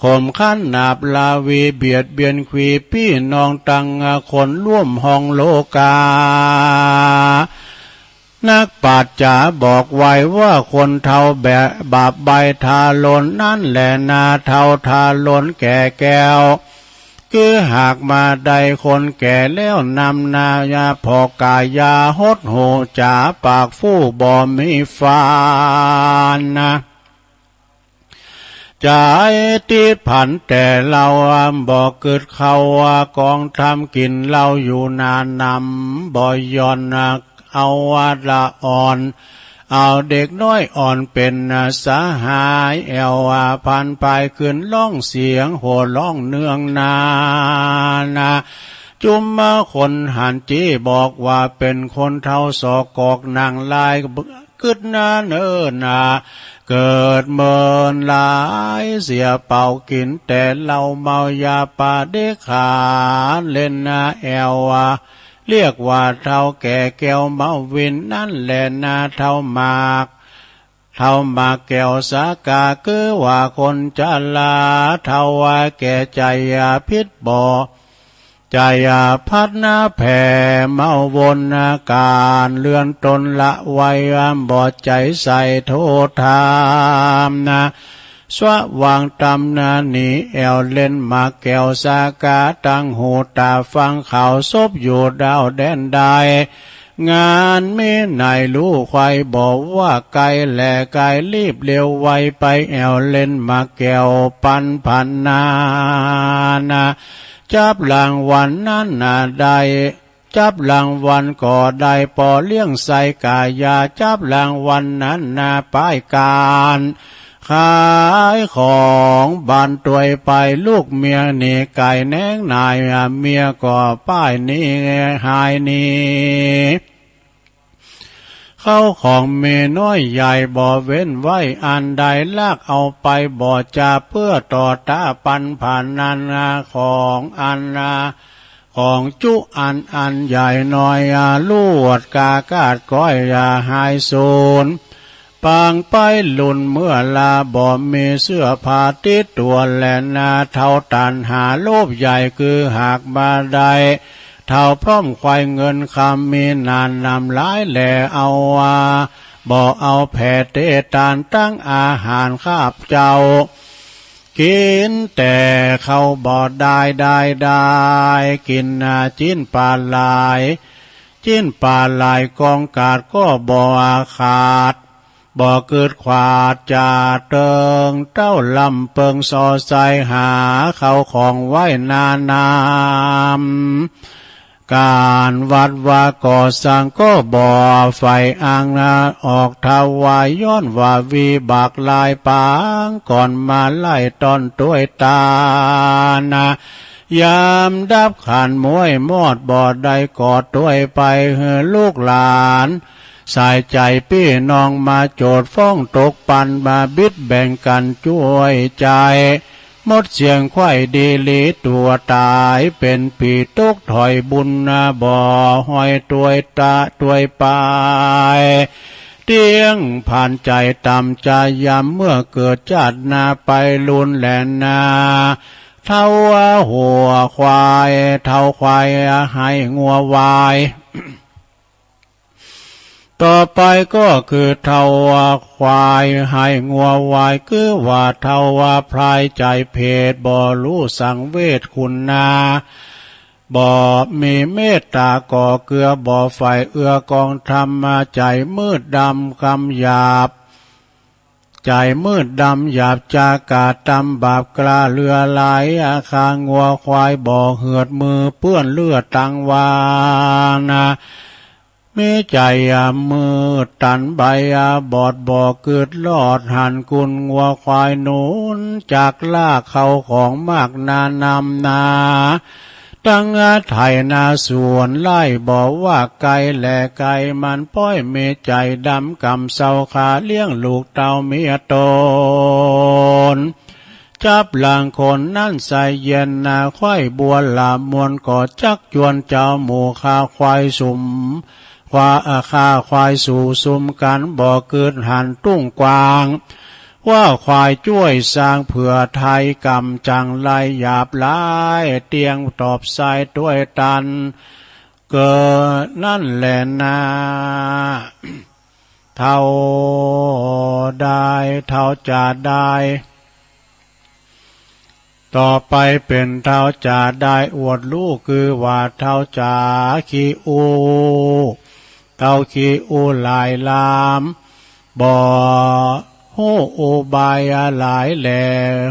ข่มขันหนาบลาวีเบียดเบียนขีพี่น้องตังคนร่วมห้องโลกา นักปราชญ์บอกไว้ว่าคนเฒ่าแบบบาปใบทารุณนั้นแหละนา เฒ่าทารุณแก่แก้ว คือหากมาได้คนแก่แล้วนำนายา พอกายาหดหูจ๋า ปากฟู่บ่มีฟันนะ ใจติดพันแต่เหล้า บ่กึดเข้ากองธรรม กินเหล้าอยู่นานนำบ่หย่อน เอาละอ่อน เอาเด็กน้อยอ่อนเป็นสหาย แอวพันพายขึ้นร้องเสียงโห่ร้องเนืองนานา จุมคนหันจี้บอกว่าเป็นคนเฒ่าสอกกอกหนังลาย กึดนาเนินนา เกิดเมินหลายเสียเป่ากินแต่เหล้าเมายาปาเด็กขาเล่นนาแอว เรียกว่าเฒ่าแก่แก้วเมาวินนั่นแหละนา เฒ่าหมาก เฒ่าหมากแก้วสากา คือว่าคนชรา เฒ่าว่าแก่ใจผิดบ่ ใจพัดนาแผ่เมาวนนา การเลื่อนตนละไว้บ่ใจใส่โทษธรรมนา สว่างตำนาหนีแอวเล่นหมากแก้วสากา ตั้งหูตาฟังข่าวศพอยู่ดาวแดนใด งานมีไหนรู้ใครบอกว่าไกลแหล่ไกล รีบเร็วไวไปแอวเล่นหมากแก้วปันผันนานา จับรางวัลนั้นนาได้ จับรางวัลก็ได้ปอเลี้ยงใส่กายา จับรางวัลนั้นนาป้ายการ ขายของบานตวยไป ลูกเมียหนีไก่แหนงนาย เมียก็ป้ายหนีหายหนี เข้าของมีน้อยใหญ่บ่เว้นไว้อันใด ลากเอาไปบ่จา เพื่อต่อต้าปันผันนานา ของอันนา ของจุอันอันใหญ่น้อยอา ลวดกากาดก้อยอย่าหายสูญ ปางไปลุนเมื่อลาบ่มีเสื้อผ้าติดตัวแลนา เฒ่าตัณหาโลภใหญ่คือหากมาได้ เฒ่าพร้อมควายเงินคำมีนานนำหลายแหล่เอาว่า บ่เอาแผ่เตตานตั้งอาหารข้าพเจ้า กินแต่ข้าวบ่ได้ได้ได้ กินนาจิ้นปลาไหล จิ้นปลาไหลกองกาดก็บ่ขาด บ่กึดขวาดจาเติง เต้าลำเปิงซอใสหาเข้าของไว้นานาม การวัดว่าก่อสร้างก็บ่ไฟอ่างนาออกถวาย ย้อนว่าวิบากหลายปางก่อนมาไล่ต้อนตวยตานา ยามดับขันม้วยมอดบ่ได้กอดตวยไป หื้อลูกหลานสายใจปี้น้องมาโจทย์ฟ้องตกปัน มาบิดแบ่งกันจ้วยใจ หมดเสียงไขว้ดีหลีตัวตาย เป็นปีตกถอยบุญนาบ่ห้อยตวยตะตวยไป เตี้ยงผ่านใจต่ำใจยำ เมื่อเกิดชาตินาไปลุนแหล่นา เฒ่าหัวควาย เฒ่าควายให้งัววาย ต่อไปก็คือเฒ่าควายให้งัววาย คือว่าเฒ่าพลายใจเพศบ่รู้สังเวชคุณนา บ่มีเมตตาก่อเกือ บ่ใฝ่เอื้อกองธรรมะ ใจมืดดำกำหยาบ ใจมืดดำหยาบจากาดตำบาปกล้าเลือหลาย อาคางัวควายบ่เหือดมือเปื้อนเลือดตังวานา มีใจมืดตันใบอาบอดบ่กึดรอดหันกุนงัวควายหนุนจากลากเข้าของมากนานำนา ตั้งไถนาสวนไร่บ่ว่าไกลแหล่ไกล มันป้อยมีใจดำกำเศร้าขาเลี้ยงลูกเต้าเมียตน จับหลังคนนั้นใส่เย็นนา ไขว้บัวหลามมวลก็จักจวนเจ้าหมู่ข้าควายสุม ควา ข้าควายสู่สุมกันบ่กึดหันตุ้งกวาง ว่าควายจ้วยสร้างเผื่อไทยกำจังไรหยาบหลาย เตียงตอบสายตวยตัน เกิดนั่นแหละนา เฒ่าได้ เฒ่าจะได้ ต่อไปเป๋นเฒ่าจะได้อวดรู้ คือว่าเฒ่าจะขี้อู้ เฒ่าขี้อู้หลายลาม บ่ฮู้อุบายหลายแล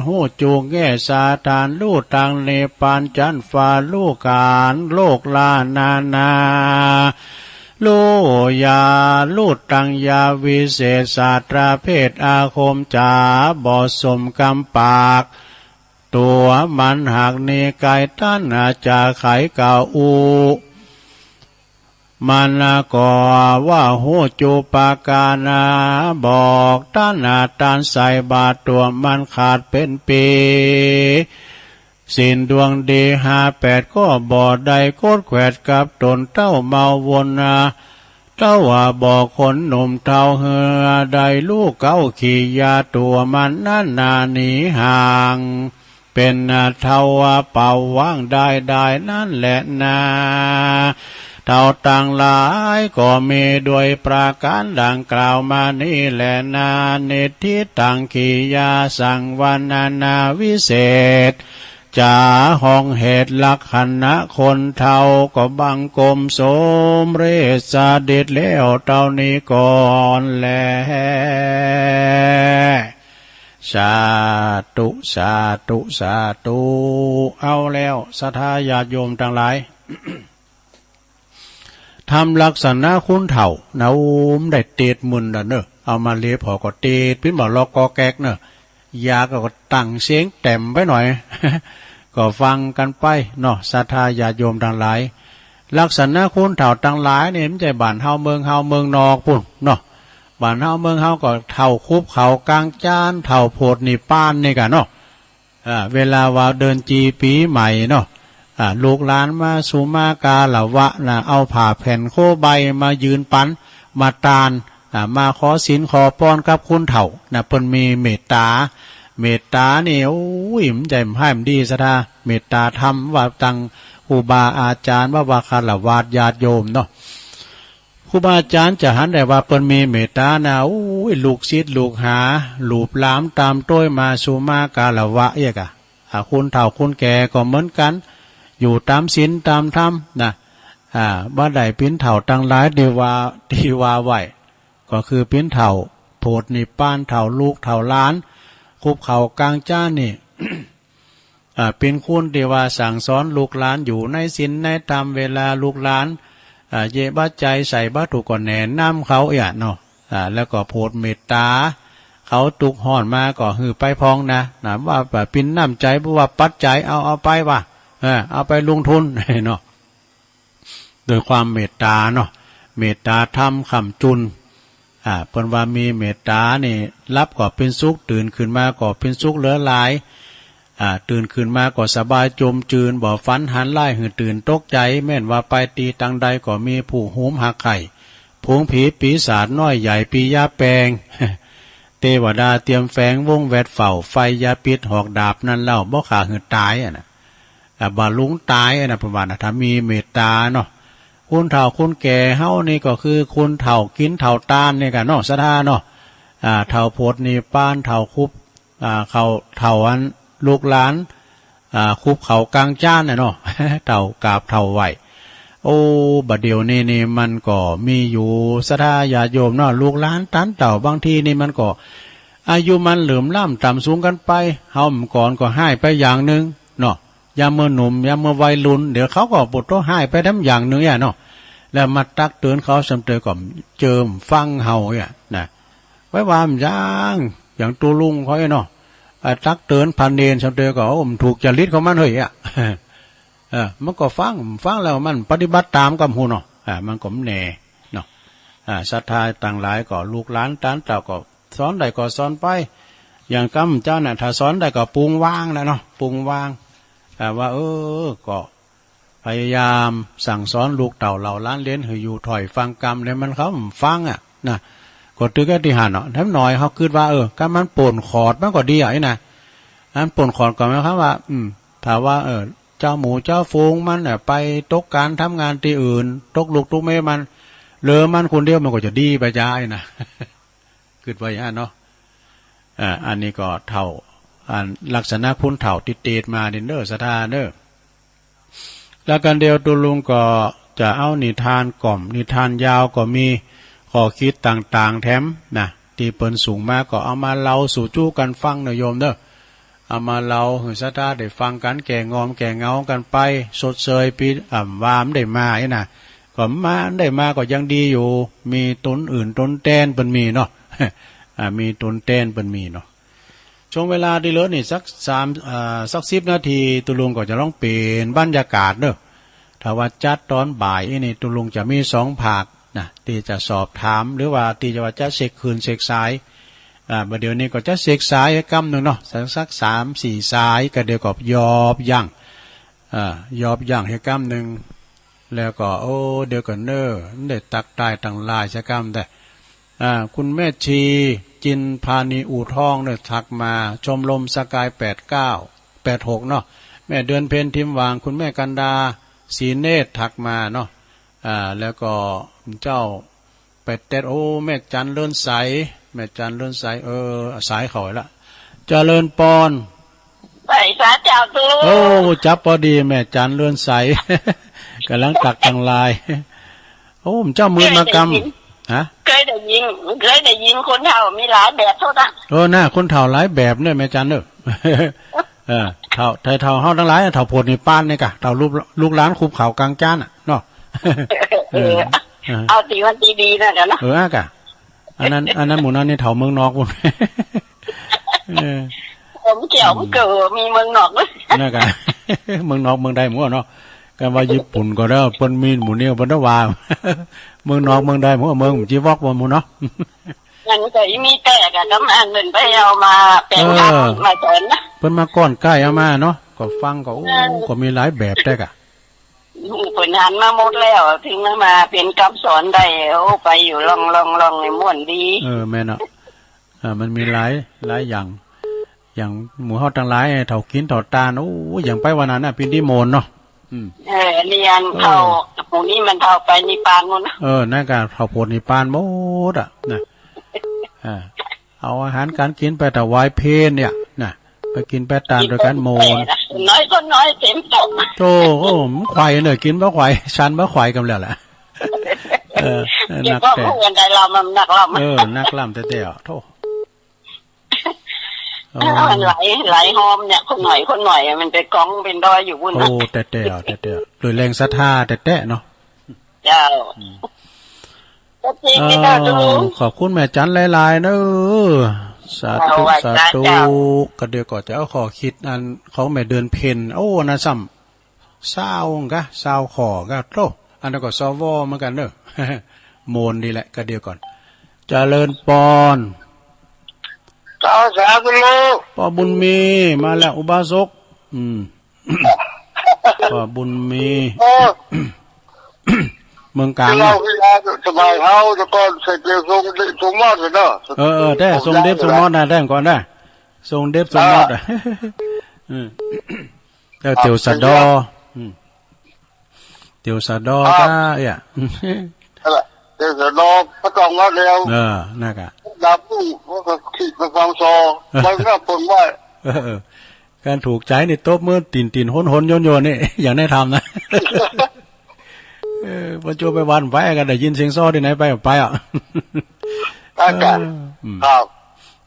ฮู้จุแง่สถาน ฮู้ตังนิพพาน จั้นฟ้าฮู้ก๋าน โลกล้านนานา ฮู้ยา ฮู้ตังยาวิเศษ สาตราเพศอาคมจ๋า บ่สมกำปาก ตั๋วมันหากนิกายตัณหาจะไขกะอู้ มันก็ว่าฮู้จุปาการา บอกตัณหาตันใส่บาตรตั๋วมันขาดเป๋นปี ศีลดวงดีห้าแปดก็บ่ได้กดแขวดกับตนเต้าเมาวนนา เต้าว่าบอกคนหนุ่มเฒ่าเฮือได้ฮู้เก๊าขี้ยาตั๋วมันนั้นนาหนีห่าง เป๋นเฒ่าว่าเป่าว่างได้ได้นั่นแหละนา เฒ่าตังหลายก็มีด้วยประการดังกล่าวมานี้แหละนา นิทธิตังขี้ยาสังวรรณนาวิเศษ จ๋าห้องเหตุลักษณะคนเฒ่าก็บังคมสมเร็จสดิจแล้วเต้านี้ก่อนแล สาธุ สาธุ สาธุ เอาแล้วศรัทธาญาติโยมตังหลาย ธรรมลักษณะคนเฒ่านะ โอ้ มันได้เตศหมื่นแล้วเนอะ เอามาเลพอก็เตศปิ้นบ่าล็อกกอแก๊กเนอะ ยาก็ตั้งเสียงแต้มไว้หน่อย ก็ฟังกันไปเนาะ ศรัทธาญาติโยมตังหลาย ลักษณะคนเฒ่าตังหลายนี่มันใจ้บ้านเฮาเมืองเฮาเมืองนอกปุ้นเนาะ บ้านเฮาเมืองเฮาก็เฒ่าคุบเขากลางจาน เฒ่าโผดนิพพานนี่กะเนาะ อ่า เวลาว่าเดือนจีปีใหม่เนาะ อ่า ลูกหลานมาสู่มากาละวะนะ เอาผ้าแผ่นโคใบมายืนปัน มาตาน อ่า มาขอศีลขอปอนกับคนเฒ่านะ เปิ้นมีเมตตา เมตตานี่ โอ้ย มันใจ้มันฮ้ายมันดีศรัทธา เมตตาธรรมว่าตังครูบาอาจารย์ ว่าว่าฆราวาสญาติโยมเนาะ ครูบาอาจารย์จะหันได้ว่าเปิ้นมีเมตตานะ โอ้ย ลูกศิษย์ลูกหา ลูบหลามตามโต้ยมาสู่มากาละวะเอียกะ อ่า คนเฒ่าคนแก่ก็เหมือนกัน อยู่ตามศีลตามธรรมนะ อ่า บ่ได้ปิ้นเฒ่าตังหลายที่ว่า ที่ว่าไว้ ก็คือปิ้นเฒ่าโผดนิพพาน เฒ่าลูกเฒ่าหลาน คุบเขากลางจานนี่ อ่า ปิ้นคนที่ว่าสั่งสอนลูกหลานอยู่ในศีลในธรรม เวลาลูกหลาน อ่า เยะบัตรใจ๋ใส่วัตถุก็แนะนำเขาเอี้ยเนาะ อ่า แล้วก็โผดเมตตา เขาทุกข์ฮ้อนมาก็หื้อไปพองนะ นะ ว่าปิ้นน้ำใจ๋ บ่ว่าปัจจัย เอา เอาไปว่า เออ เอาไปลงทุน เนาะ โดยความเมตตาเนาะ เมตตาธรรมค้ำจุน อ่า เปิ้นว่ามีเมตตานี่ หลับก็เป๋นสุข ตื่นขึ้นมาก็เป๋นสุขเหลือหลาย อ่า ตื่นขึ้นมาก็สบายจมจืน บ่ฝันหันร้ายหื้อตื่นตกใจ๋ แม่นว่าไปตี้ตังใดก็มีผู้โหมฮักใคร่ ฝูงผีปีศาจน้อยใหญ่ปียาแปง เตวดาเตรียมแฝงวงแวดเฝ้า ไฟยาพิษหอกดาบนั้นเล่า บ่ฆ่าหื้อต๋ายอะนะ อ่า บ่ลุงต๋ายอะนะ เปิ้นว่านะ ถ้ามีเมตตาเนาะ คนเฒ่าคนแก่เฮานี่ก็คือคนเฒ่ากินเฒ่าตานนี่กะเนาะ ศรัทธาเนาะ อ่า เฒ่าโผดนิพพาน เฒ่าคุบ อ่า เขา เฒ่าอันลูกหลาน อ่า คุบเขากลางจานน่ะเนาะ เฒ่ากราบเฒ่าไหว้ โอ้ บ่าเดี่ยวนี้นี่มันก็มีอยู่ ศรัทธาญาติโยมเนาะ ลูกหลานตันเฒ่า บางทีนี่มันก็ อายุมันเหลื่อมล้ำต่ำสูงกันไป เฮาเมื่อก่อนก็ฮ้ายไปอย่างหนึ่งเนาะ ยามเมื่อหนุ่ม ยามเมื่อวัยรุ่น เดี๋ยวเขาก็บ่ต้องฮ้ายไปแถมอย่างหนึ่งอะเนาะ แล้วมาตักเตือนเขาซ้ำเตอก็เจิมฟังเฮาอะนะ ไว้ว่ามันอย่าง อย่างตุ๊ลุงเขาเนาะ อ่า ตักเตือนพระเณรซ้ำเตอก็ โอ้ มันถูกจริตของมันเฮ้ยอะ เออ มันก็ฟัง ฟังแล้วมันปฏิบัติต๋ามกำฮู้เนาะ อ่า มันก็แน่เนาะ อ่า ศรัทธาตังหลายก็ลูกหลานตันเฒ่าก็สอนได้ก็สอนไป อย่างกำเจ้าน่ะ ถ้าสอนได้ก็ปรุงวางแหละเนาะ ปรุงวาง อ่า ว่า เออ ก็ พยายามสั่งสอนลูกเต้าเหล่าหลานเหลนหื้ออยู่ถ้อยฟังกำ แล้วมันเขาฟังอะนะ ก็ตึกอธิษฐานเนาะ แถมหน่อยเขาคิดว่า เออ กำมันป่นขอดมันก็ดีอะไอ้นะ อันป่นขอดก็หมายความว่า อืม ถ้าว่า เออ เจ้าหมู่เจ้าฝูงมันน่ะ ไปตกการทำงานตี้อื่น ตกลูกตกเมียมัน เหลือมันคนเดียวมันก็จะดีไปจ้าไอ้นะ คิดว่าอย่างนั้นเนาะ อ่า อันนี้ก็เฒ่า อันลักษณะคนเฒ่าติดๆมานี่เด้อ ศรัทธาเด้อ แล้วกันเดียวตุลุงก็จะเอานิทานก่อม นิทานยาวก็มี ข้อคิดต่างๆแถมนะ ตี้เปิ้นส่งมาก็เอามาเล่าสู่จู้กันฟังเนาะโยมเนาะ เอามาเล่าหื้อศรัทธาได้ฟังกัน แก้งอมแก้เหงากันไป ชดเชยปี อ่า ว่ามันได้มาไอ้นะ ก็มาได้มาก็ยังดีอยู่ มีตนอื่นตนแตนเปิ้นมีเนาะ อ่า มีตนแตนเปิ้นมีเนาะ ช่วงเวลาตี้เหลือนี่สักสาม อ่า สักสิบนาที ตุลุงก็จะลองเปลี่ยนบรรยากาศเนาะ ถ้าว่าจัดตอนบ่ายอี้นี่ ตุลุงจะมีสองภาคนะ ตี้จะสอบถาม หรือว่าตี้จะว่าจะเช็คคืนเช็คสาย อ่า บ่าเดี๋ยวนี้ก็จะเช็คสายให้กำหนึ่งเนาะ สัก สักสามสี่สาย ก็เดี๋ยวก็ยอบยั้ง อ่า ยอบยั้งให้กำหนึ่ง แล้วก็ โอ้ เดี๋ยวก่อนเน้อ ได้ตักตายตังหลายสักกำได้ อ่า คุณแม่ชี จินพานี อู่ทองเนี่ยทักมา ชมรมสกาย แปดเก้า แปดหก เนาะ แม่เดือนเพ็ญ ทิมหว่าง คุณแม่กันดา ศรีเนตร ทักมาเนาะ อ่า แล้วก็เจ้า ไปเต็ด โอ้ แม่จันเลินใส แม่จันเลินใส เออ สายเขาละ เจริญปอน ไปสาเจ้าตู โอ้ จับพอดี แม่จันเลินใส กำลังตักตังหลาย โอ้ เจ้ามือมากำ ฮะ เคยได้ยิน เคยได้ยินคนเฒ่ามีหลายแบบเท่านั้น เออ น่า คนเฒ่าหลายแบบเนี่ย แม่จันเนอะ เออ เฒ่า ไทเฒ่าเฮาตังหลาย เฒ่าโผดนิพพานนี่กะ เฒ่าลูก ลูกหลานคุบข้าวกลางจานน่ะ เนาะ เออ เออ เออ เอาตี้มันดีๆนั่นกะเนาะ เออ อะกะ อันนั้น อันนั้นหมู่นั้นนี่เฒ่าเมืองนอกพุ้น เออ ผมเกี่ยวมันเกิดมีเมืองนอกด้วย นั่นกะ เมืองนอกเมืองใดหมู่เนาะ กันว่าญี่ปุ่นก็ได้ เปิ้นมีหมู่นี้ เปิ้นว่า เมืองนอกเมืองใดหมู่ เมืองจีวอกบ่หมู่เนาะ มันก็อีมีแต่กะกำอันเปิ้นไปเอามาแปลง เออ คำมาสอนนะ เปิ้นมาก้อนใกล้เอามาเนาะ ก็ฟังก็ โอ้ เออ ก็มีหลายแบบแต๊กอะ เปิ้นหันมาหมดแล้ว ถึงมาเป็นคำสอนได้ โอ้ ไปอยู่ล่องๆๆ นี่ม่วนดี เออ แม่นเนาะ อ่า มันมีหลาย หลายอย่าง อย่างหมู่เฮาตังหลาย เฒ่ากินเฒ่าตาน โอ้ อย่างไปวันนั้นน่ะ ปีนตี้โมนเนาะ อืม เออ อันนี้อัน เออ เฒ่า หมู่นี้มันเฒ่าไปนิพพานหมดนะ เออ นั่นกะเฒ่าโผดนิพพานหมดอะนะ อ่า เอาอาหารการกินไปถวายเพลเนี่ยนะ ไปกินไปตานด้วยกันโมน น้อยก็น้อยเต็มโต๊ะ โธ่ โอ้ มันไขว่เนอะ กินบ่ไขว่ ฉันบ่ไขว่กันแล้วแหละ เออ เก็บ นัก ว่า แต่ ผู้อื่นใดเรามันนักเรามัน เออ นักล่ำแต๊ๆอะ โธ่ เออ มันไหล ไหลหอมเนี่ย คนหน่อย คนหน่อยอะ มันไปกองเป็นดอยอยู่บุ่น โอ้ นะ แต๊ๆอะ แต๊ๆอะ โดยแรงศรัทธาแต๊ๆเนาะ เจ้า อืม ก็จริงนี่นะ เออ ลุง ขอบคุณแม่จันหลายๆเนอะ สาธุ ไหว้ สาธุ เจ้า ก็เดี๋ยวก็จะเอาข้อคิดอันของแม่เดือนเพ็ญ โอ้ อันนั้นซ้ำ ซาวกะ ซาวข้อกะ โธ่ อันนั้นก็ สว เหมือนกันเนอะ โมนดีแหละ ก็เดี๋ยวก่อน เจริญปอน เจ้า สาธุ ป้อบุญมี มาแล้ว อุบาสก อืม ป้อบุญมี เออ เมืองกลาง ที่เรา นะ ที่เราสมัยเฮาแต่ก่อนใส่เกลียวทรงเดชทรงมอดเลยเนาะ เออ เออ แต่ทรงเดชทรงมอดนะ แต่ก่อนนะ ทรงเดชทรงมอดอะ เออ อืม แล้วเตียวสะดอ อืม เตียวสะดอ อ่า ก็ เอ้ย นั่นแหละ เตียวสะดอ พระจอมวัดแล้ว เออ นั่นกะ ดาบผู้ พวกก็ขีดมาฟังซอ มันก็ปนไว้ เออ เออ การถูกใจนี่ตบมือติ่นๆ โหนๆ โยนๆ นี่ อย่างแน่ทำนะ เออ พอโจไปวันไปก็ได้ยินเสียงซอที่ไหนไปไปอ่ะ อาจารย์ เออ อืม ครับ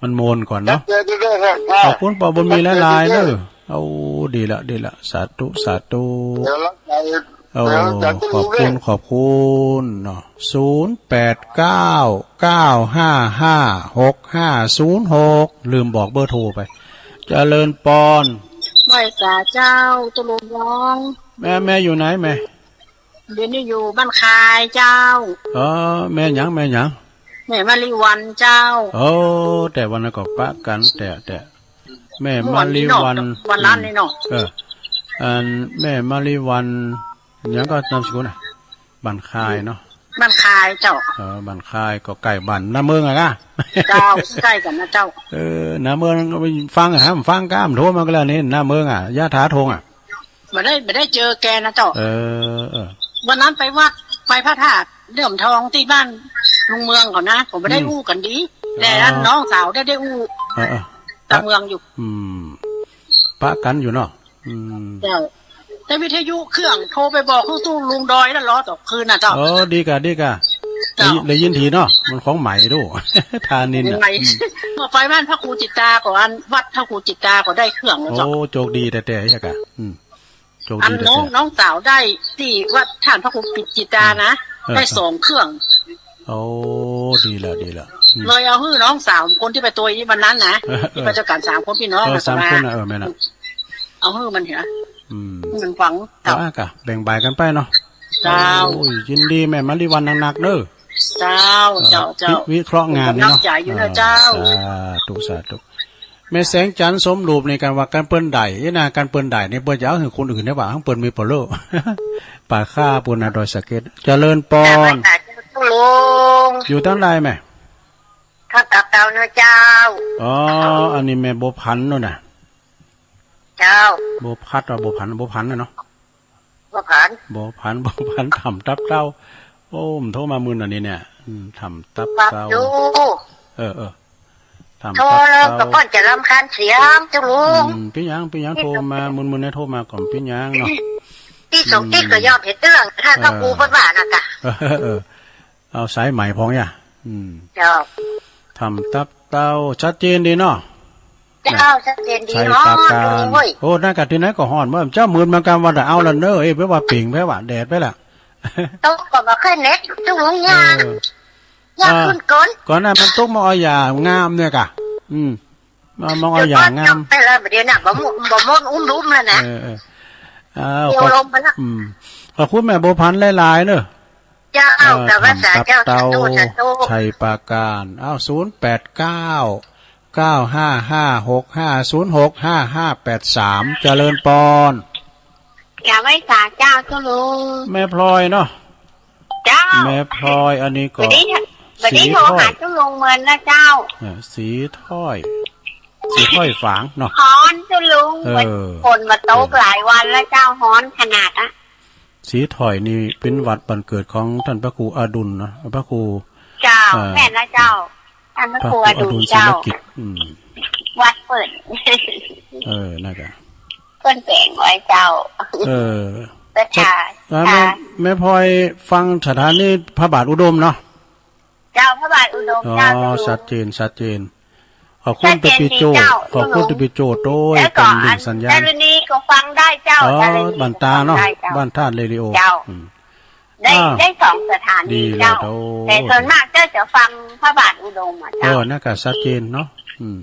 มันโมนก่อนเนาะ จัดเจนด้วยนะ ขอบคุณป้อบุญมีหลายๆเนอะ โอ้ ดีละ ดีละ สาธุ สาธุ เดี๋ยวละ โอ้ เดี๋ยวจะ ขอบคุณ รู้เรื่อง ขอบคุณเนาะ ศูนย์แปดเก้า เก้าห้าห้า หกห้าศูนย์หก ลืมบอกเบอร์โทรไป เจริญปอน ไหว้สาเจ้า ตุลุงน้อง แม่ แม่อยู่ไหนแม่ เดี๋ยวนี้อยู่บ้านคายเจ้า เออ แม่หยัง แม่หยัง แม่มาริวันเจ้า โอ้ แต่วันนั้นก็ปะกัน แต่ แต่ แม่มาริวัน ม่วนนี่เนาะ วันนั้นนี่เนาะ อืม เออ อันแม่มาริวัน หยังก็นามสกุลน่ะ บ้านคายเนาะ บ้านคายเจ้า เออ บ้านคายก็ใกล้บ้านนาเมืองอะกะ เจ้า ใกล้กันนะเจ้า เออ นาเมืองก็ไปฟังอะ ห้ามฟังก้ามโทรมาก็แล้วนี่ นาเมืองอะ ยะถาทงอะ ไม่ได้ไม่ได้เจอแกนะเจ้า เออ เออ วันนั้นไปวัด ไปพระธาตุเหลื่อมทองที่บ้านลุงเมืองเขานะ ผมไม่ได้ อืม อู้กันดี แต่ อ๋อ น้องสาวได้ ได้อู้ เออ เออ กับเมืองอยู่ อืม ปะกันอยู่เนาะ อืม เจ้า แต่วิทยุเครื่องโทรไปบอกลูกตู้ลุงดอยแล้วรอต่อคืนน่ะเจ้า โอ้ ดีกะ ดีกะ เจ้า ได้ ได้ยินดีเนาะ มันของใหม่ดู ทานินน่ะ ใหม่ อืม เมื่อไปบ้านพระครูจิตตาก่อน วัดพระครูจิตตาก็ได้เครื่องแล้วเจ้า โอ้ โชคดีแท้ๆ เฮ้ยกะ อืม โชคดี อันน้อง แท้ๆ น้องสาวได้ที่วัดท่านพระครูปิดจิตตานะ เออ ได้สองเครื่อง โอ้ ดีแล้ว ดีแล้ว อืม เลยเอาหื้อน้องสาวคนที่ไปตัวอีวันนั้นนะ เออ เออ ที่ไปด้วยกันสามคนพี่น้อง เออ น่ะ สามคนน่ะ เออ แม่นน่ะ เอาหื้อมันเหรอ อืม หื้อมันฟัง เจ้า อ่ะ ก็แบ่งบ่ายกันไปเนาะ เจ้า โอ้ย ยินดีแม่มะลิวัลย์หนักๆ เด้อ เจ้า เจ้า เอ่อ เจ้า วิ- วิเคราะห์งานนี่เนาะ กำลังใจอยู่นะเจ้า อ่า สาธุ สาธุ แม่แสงจันทร์สมรูปนี่ กันว่ากันเปิ้นได้นี่นะ กันเปิ้นได้นี่บ่อยากหื้อคนอื่นได้ว่า เปิ้นมีเปล่า ป่าข้าปูนนาดอยสะเก็ด เจริญปอน สวัสดีค่ะเจ้าลุง อยู่ทางใดแม่ ทางตับเตาเนาะเจ้า อ๋อ อันนี้แม่บัวผันนู่นน่ะ เจ้า บัวผัดว่าบัวผัน บัวผันน่ะเนาะ บัวผัน บัวผัน บัวผัน ถ้ำตับเต้า โอ้ มันโทรมามื้อนั้นนี่เนี่ย อืม ถ้ำตับเต้า ครับอยู่ เออ เออ ถ้ำตับเต้า โทรแล้วก็ป้อนจะรำคาญเสียงเจ้าลุง อืม เปิ้นหยัง เปิ้นหยัง โทรมา มื้อๆ เนี่ย โทรมาก่อน เปิ้นหยังเนาะ ตี้สองตี้ก็ยอมเห็นเรื่อง ถ้าเขา เออ กูเปิ้นว่าน่ะกะ เออ เออ เอาสายใหม่พองอย่า อืม เจ้า ถ้ำตับเต้า ชัดเจนดีเนาะ เจ้า ชัดเจนดี ชัย เนาะ ปราการ โอ้ย โอ้ นั่นกะตี้ไหนก็ฮ้อน เมื่อเจ้าหมื่นมากันวันละ เอาละเนอะ เอ้ย แปลว่าปิ่ง แปลว่าแดดไปละ ตกก็บ่เคยเน็ต เจ้าลุงยาก เออ ยาก อ่า ขึ้นก่อน ก่อนหน้ามันตกมาเอาอย่างงามเนี่ยกะ อืม มา มาเอาอย่างงาม ไปแล้ว เดี๋ยวน่ะ บ่ม- บ่มดอุ้มลุมแล้วนะ เออ เออ อ้าว เดี๋ยว ขอบ- ลงไปละ อืม ขอบคุณแม่บัวผันหลายๆ เนอะ เจ้า เอ่อ กราบไหว้สาเจ้า ถ้ำตับเต้า สาธุ สาธุ ชัยปราการ อ้าว ศูนย์แปดเก้า เก้าห้าห้าหกห้า ศูนย์หกห้าห้าแปดสาม เจริญปอน กราบไหว้สาเจ้า เจ้าลุง แม่พลอยเนาะ เจ้า แม่พลอย อันนี้ก็ บ่ได้ บ่ได้โทรหา สีถ้อย เจ้าลุงเมินนะเจ้า เออ สีถ้อย สีถ้อยฝางเนาะ ฮ้อนเจ้าลุง เออ ฝนมาตก เออ หลายวันแล้วเจ้า ฮ้อนขนาดอะ สีถ้อยนี่เป็นวัดบ้านเกิดของท่านพระครูอดุลนะ พระครู เจ้า เอ่อ แม่นนะเจ้า ท่านพระครูอดุล พระครูอดุล เจ้า ศิลกิจ อืม วัดเปิ้น เออ นั่นกะ เปิ้นแปลงไว้เจ้า เออ แต่ ชัด ค่ะ อ่า แม่ ค่ะ แม่พลอยฟังสถานีพระบาทอุดมเนาะ เจ้า พระบาทอุดม อ๋อ เจ้า ชัดเจน ชัดเจน ขอบคุณ ชัดเจน ตะปิโจ ดีเจ้า ขอบคุณ ตะปิโจ โดย แล้วก็ การลิงก์สัญญาณ อัน ดารุณีก็ฟังได้เจ้า อ๋อ ดารุณี บ้านตาเนาะ ฟังได้เจ้า บ้านธาตุเรดิโอ เจ้า อืม ได้ อ่า ได้สองสถานี ดีแล้ว เจ้า โอ้ แต่ส่วนมากเจ้าจะฟังพระบาทอุดมอะเจ้า เออ นั่นก็ชัดเจนเนาะ อืม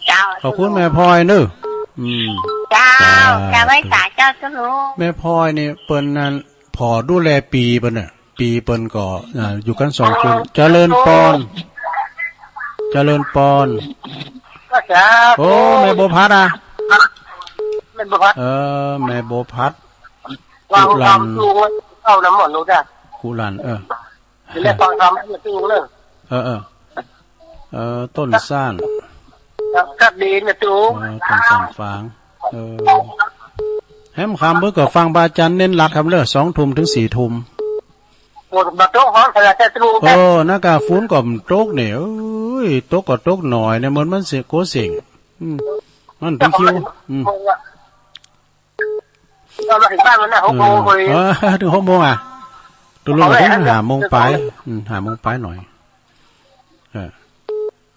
เจ้า ขอบคุณแม่พลอยเนอะ อืม เจ้า สาธุ กราบไหว้สาเจ้า เจ้าลุง แม่พลอยนี่เปิ้นนั่น ผ่อดูแลปีเปิ้นน่ะ ปีเปิ้นก็ อ่า อยู่กันสองคน เจริญปอน เจริญปอน ก็สาธุ โอ้ แม่บัวผัดอะ แม่บัวผัด เออ แม่บัวผัด วาง กุหลาบ วางตู้ไว้ เข้าน้ำหมดลูกจ้ะ กุหลาบ เออ ทีแรกฟังธรรมให้มันตู้เลย เออ เออ เออ ต้นซ่าน ครับ ครับ ดีนะตู้ เออ ต้นซ่านฝาง เออ แหมค่ำเปิ้นก็ฟังพระอาจารย์เน้นหลักธรรมเด้อ สองทุ่มถึงสี่ทุ่ม โอ้ บ่ตกฮ้อนขนาดแต่ตู้ เออ นั่นกะฝนก็ตกเนี่ย เอ้ย ตกก็ตกหน่อยเนี่ย เหมือนมันเสียงโกเสียง อืม มันถึงคิว อืม ก็มาถึงบ้านมันนะ หกโมงพอดี เออ ถึงหกโมงอะ ตกลง เอาไว้ ถึงห้าโมงปลาย อืม ห้าโมงปลายหน่อย เออ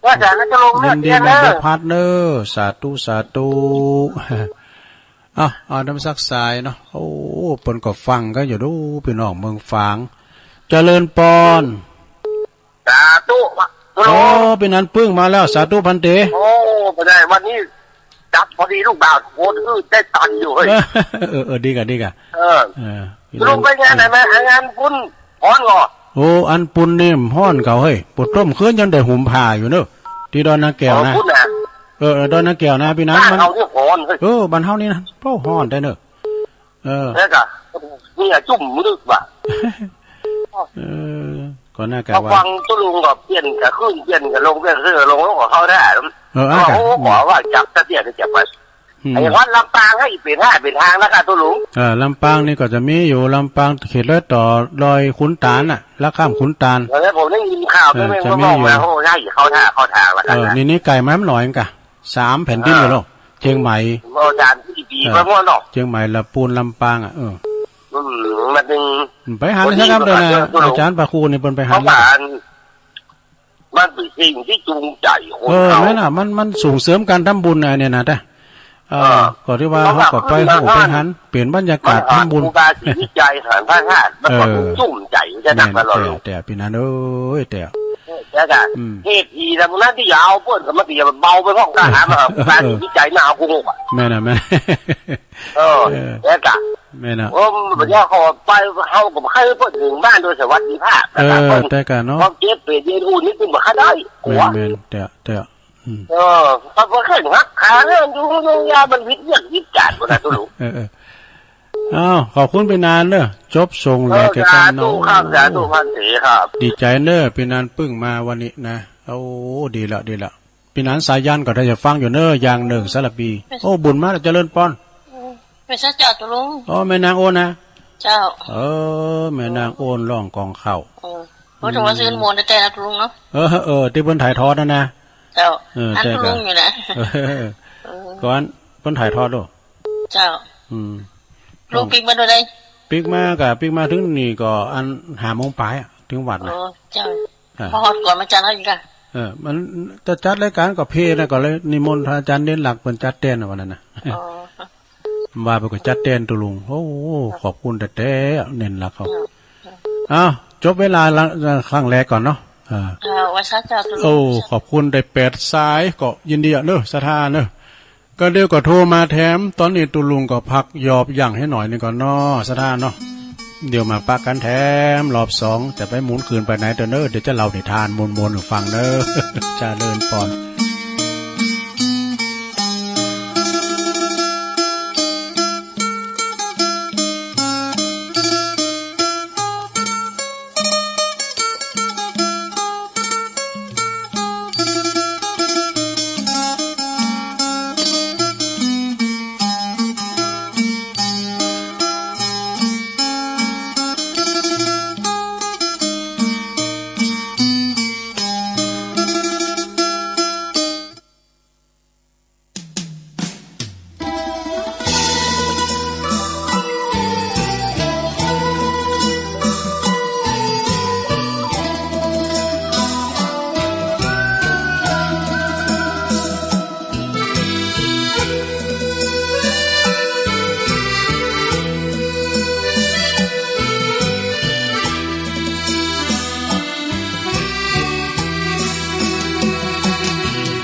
ว่าแต่แล้วจะลง ยินดี เรื่องเดียว แม่บัวผัดเนอะ สาธุ สาธุ เอา เอานำสักสายเนาะ โอ้ เปิ้นก็ฟังกันอยู่ดู พี่น้องเมืองฝาง เจริญปอน สาธุ โอ้ เป็นอันปึ้งมาแล้ว สาธุพันเต โอ้ บ่ได้ วันนี้จับพอดีลูกบ่าวโคตรอื้อได้ตันอยู่เฮ้ย เออ เออ ดีกะ ดีกะ เออ เออ ลุงไปงานไหนมา หางานปุ้นฮ้อนก่อ โอ้ อันปุ้นนี่ฮ้อนเขาเฮ้ย ปวดต้มคืนยังได้ห่มผ้าอยู่เนอะ ที่ดอนนาแก้วนะ อ๋อ ปุ้นน่ะ เออ เออ ดอนนาแก้วนะ พี่น้ำ บ้าน มัน เฮานี่ฮ้อนเฮ้ย เออ บ้านเฮานี่นะ โอ้ ฮ้อนได้เนอะ เออ แล้วก็เนี่ยจุ่มลึกว่ะ เออ ก็น่ากะ พอ ว่า ฟังตุลุงก็เปลี่ยนกะขึ้น เปลี่ยนกะลง เปลี่ยนขึ้นกะลง แล้วก็เข้าได้ เออ อ่ะ ว่า โอ้ กะ ขอว่าจับตะเตียนจับไป อืม ไอ้ฮอดลำปางก็อีกเป็นห้าเป็นทางนะครับ ตุ๊ลุง เออ ลำปางนี่ก็จะมีอยู่ ลำปางเขตรอยต่อดอยขุนตาลน่ะ ละข้ามขุนตาล เออ ผมได้ยินข่าว เออ ด้วย จะมีอยู่ ว่าโอ้ น่าจะเข้าท่า เข้าทางแล้วกันนะ เออ นี่ นี่ไกลมาหน่อยกะ สามแผ่นดิน เออ อยู่แล้ว เชียงใหม่ อาจารย์ที่ดี เออ มากๆเนาะ เชียงใหม่ ละปูน ลำปางอ่ะ เออ อืม มันถึง ไปหัน วันนี้ ซะครับ เด้อนะ ก็มาเจอ อาจารย์พระครูนี่เปิ้นไปหัน เพราะว่า แล้ว มันเป็นสิ่งที่จูงใจคน เออ เรา แม่นน่ะ มัน มันส่งเสริมการทำบุญน่ะ อันเนี้ยนะ แต่ เออ เออ ก็ที่ว่า เพราะว่า เขาก็ไป คนเรา หูไปหัน เปลี่ยนบรรยากาศทำบุญ มันหาครูบาศรีวิชัยหันพระธาตุ มันก็ เออ จุ่มใจจะหนัก แม่น กว่าเรา แต่ แต่ปีนั้น เอ้ย แต่ แต่ก็ อืม เหตุที่ทำนั้นที่อย่าเอาเปิ้นก็มันก็อย่าเบาไปพร้อมกัน หามาหาครูบาศรีวิชัยมาเอากูงงอ่ะ แม่นน่ะ แม่น เออ เออ แล้วก็ แม่นน่ะ โอ้ มันบ่ได้เขาไป เขาก็บ่เคยเปิดถึงบ้านโดยสวัสดิภาพ เออ นะครับ แต่ก็เนาะ ความเจ็บเปรียดเย็นอุ่นนี่คือบ่ค่อยได้ แม่น หัว แม่น แต่ แต่ อืม เออ เขาบ่เคยหักขาเรื่องอยู่โรงยามันผิดเรื่องผิดการบ่นะตุ๊ลุง เออ เออ อ้าว ขอบคุณพี่นานเด้อ จบส่งแหลกแก่กันเนาะ เออ สาธุครับ สาธุพันเต๋ครับ ดีใจเด้อ พี่นานปึ้งมาวันนี้นะ โอ้ ดีละ ดีละ พี่หนานสายันก็ได้จะฟังอยู่เน้อ อย่างหนึ่งสารพี โอ้ บุญมาก เจริญปอน อืม ไปซะเจ้าตุ๊ลุง อ๋อ แม่นางโอนนะ เจ้า เออ แม่นางโอนร้องกองข้าว เออ เพราะถือว่า อืม ซื่นมวลแท้ๆนะตุ๊ลุงเนาะ เออ เออ ที่เปิ้นถ่ายทอดนะนะ เจ้า เออ อัน แต่ก็ ตุ๊ลุงอยู่นะ เออ เออ ก่อนเปิ้นถ่ายทอดโลด เจ้า อืม ลูกปิ๊กมาโดยใด ปิ๊กมากะ ปิ๊กมาถึงนี่ก็อันห้าโมงปลายอะ ถึงวัดนะ อ๋อ เจ้า อ่า มาฮอดก่อนมาจันทร์เขาอีกอะ เออ มันจะจัดรายการก็เพลนะ ก็เลยนิมนต์พระอาจารย์เด่นหลักเปิ้นจัดแทนนะวันนั้นนะ อ๋อ ว่าเปิ้นก็จัดแทนตุ๊ลุง โอ้ ขอบคุณแต๊ๆ เด่นหลักเขา เจ้า เอ้า จบเวลาละ ครั้งแรกก่อนเนาะ อ่า เจ้า ไว้ซะเจ้าตุ๊ลุง โอ้ ขอบคุณได้แปดสาย ก็ยินดีอะเน้อ ศรัทธาเน้อ ก็เดี๋ยวก็โทรมาแถม ตอนนี้ตุ๊ลุงก็พักหยอบหยั่งให้หน่อยหนึ่งก่อนเนาะ ศรัทธาเนาะ เดี๋ยวมาปะกันแถมรอบสอง จะไปหมุนคืนไปไหนเด้อเน้อ เดี๋ยวจะเล่านิทานมวลๆ ให้ฟังเน้อ เจริญปอน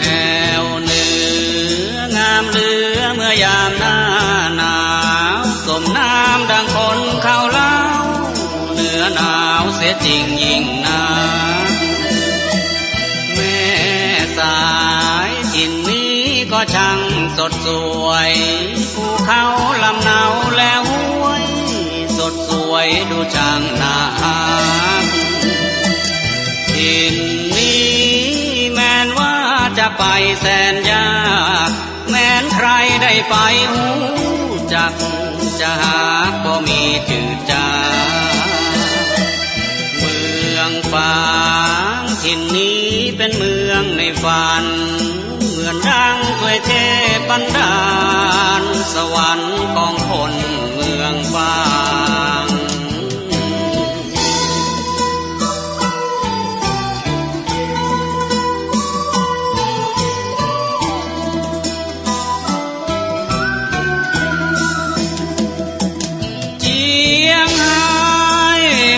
แอวเหนืองามเหลือเมื่อยามหน้าหนาว สมน้ำดังคนเขาเล่า เหนือหนาวเสียจริงยิ่งนัก แม่สายถิ่นนี้ก็ช่างสดสวย ภูเขาลำเนาและห้วย สดสวยดูช่างน่าฮัก ถิ่นนี้แม้นว่าจะไปแสนยาก แม้นใครได้ไปฮู้จัก จะหาก็มีจืดจาง เมืองฝางถิ่นนี้เป็นเมืองในฝัน เหมือนดังถ้วยเทพบันดาล สวรรค์ของคนเมืองฝาง เจียงไฮ้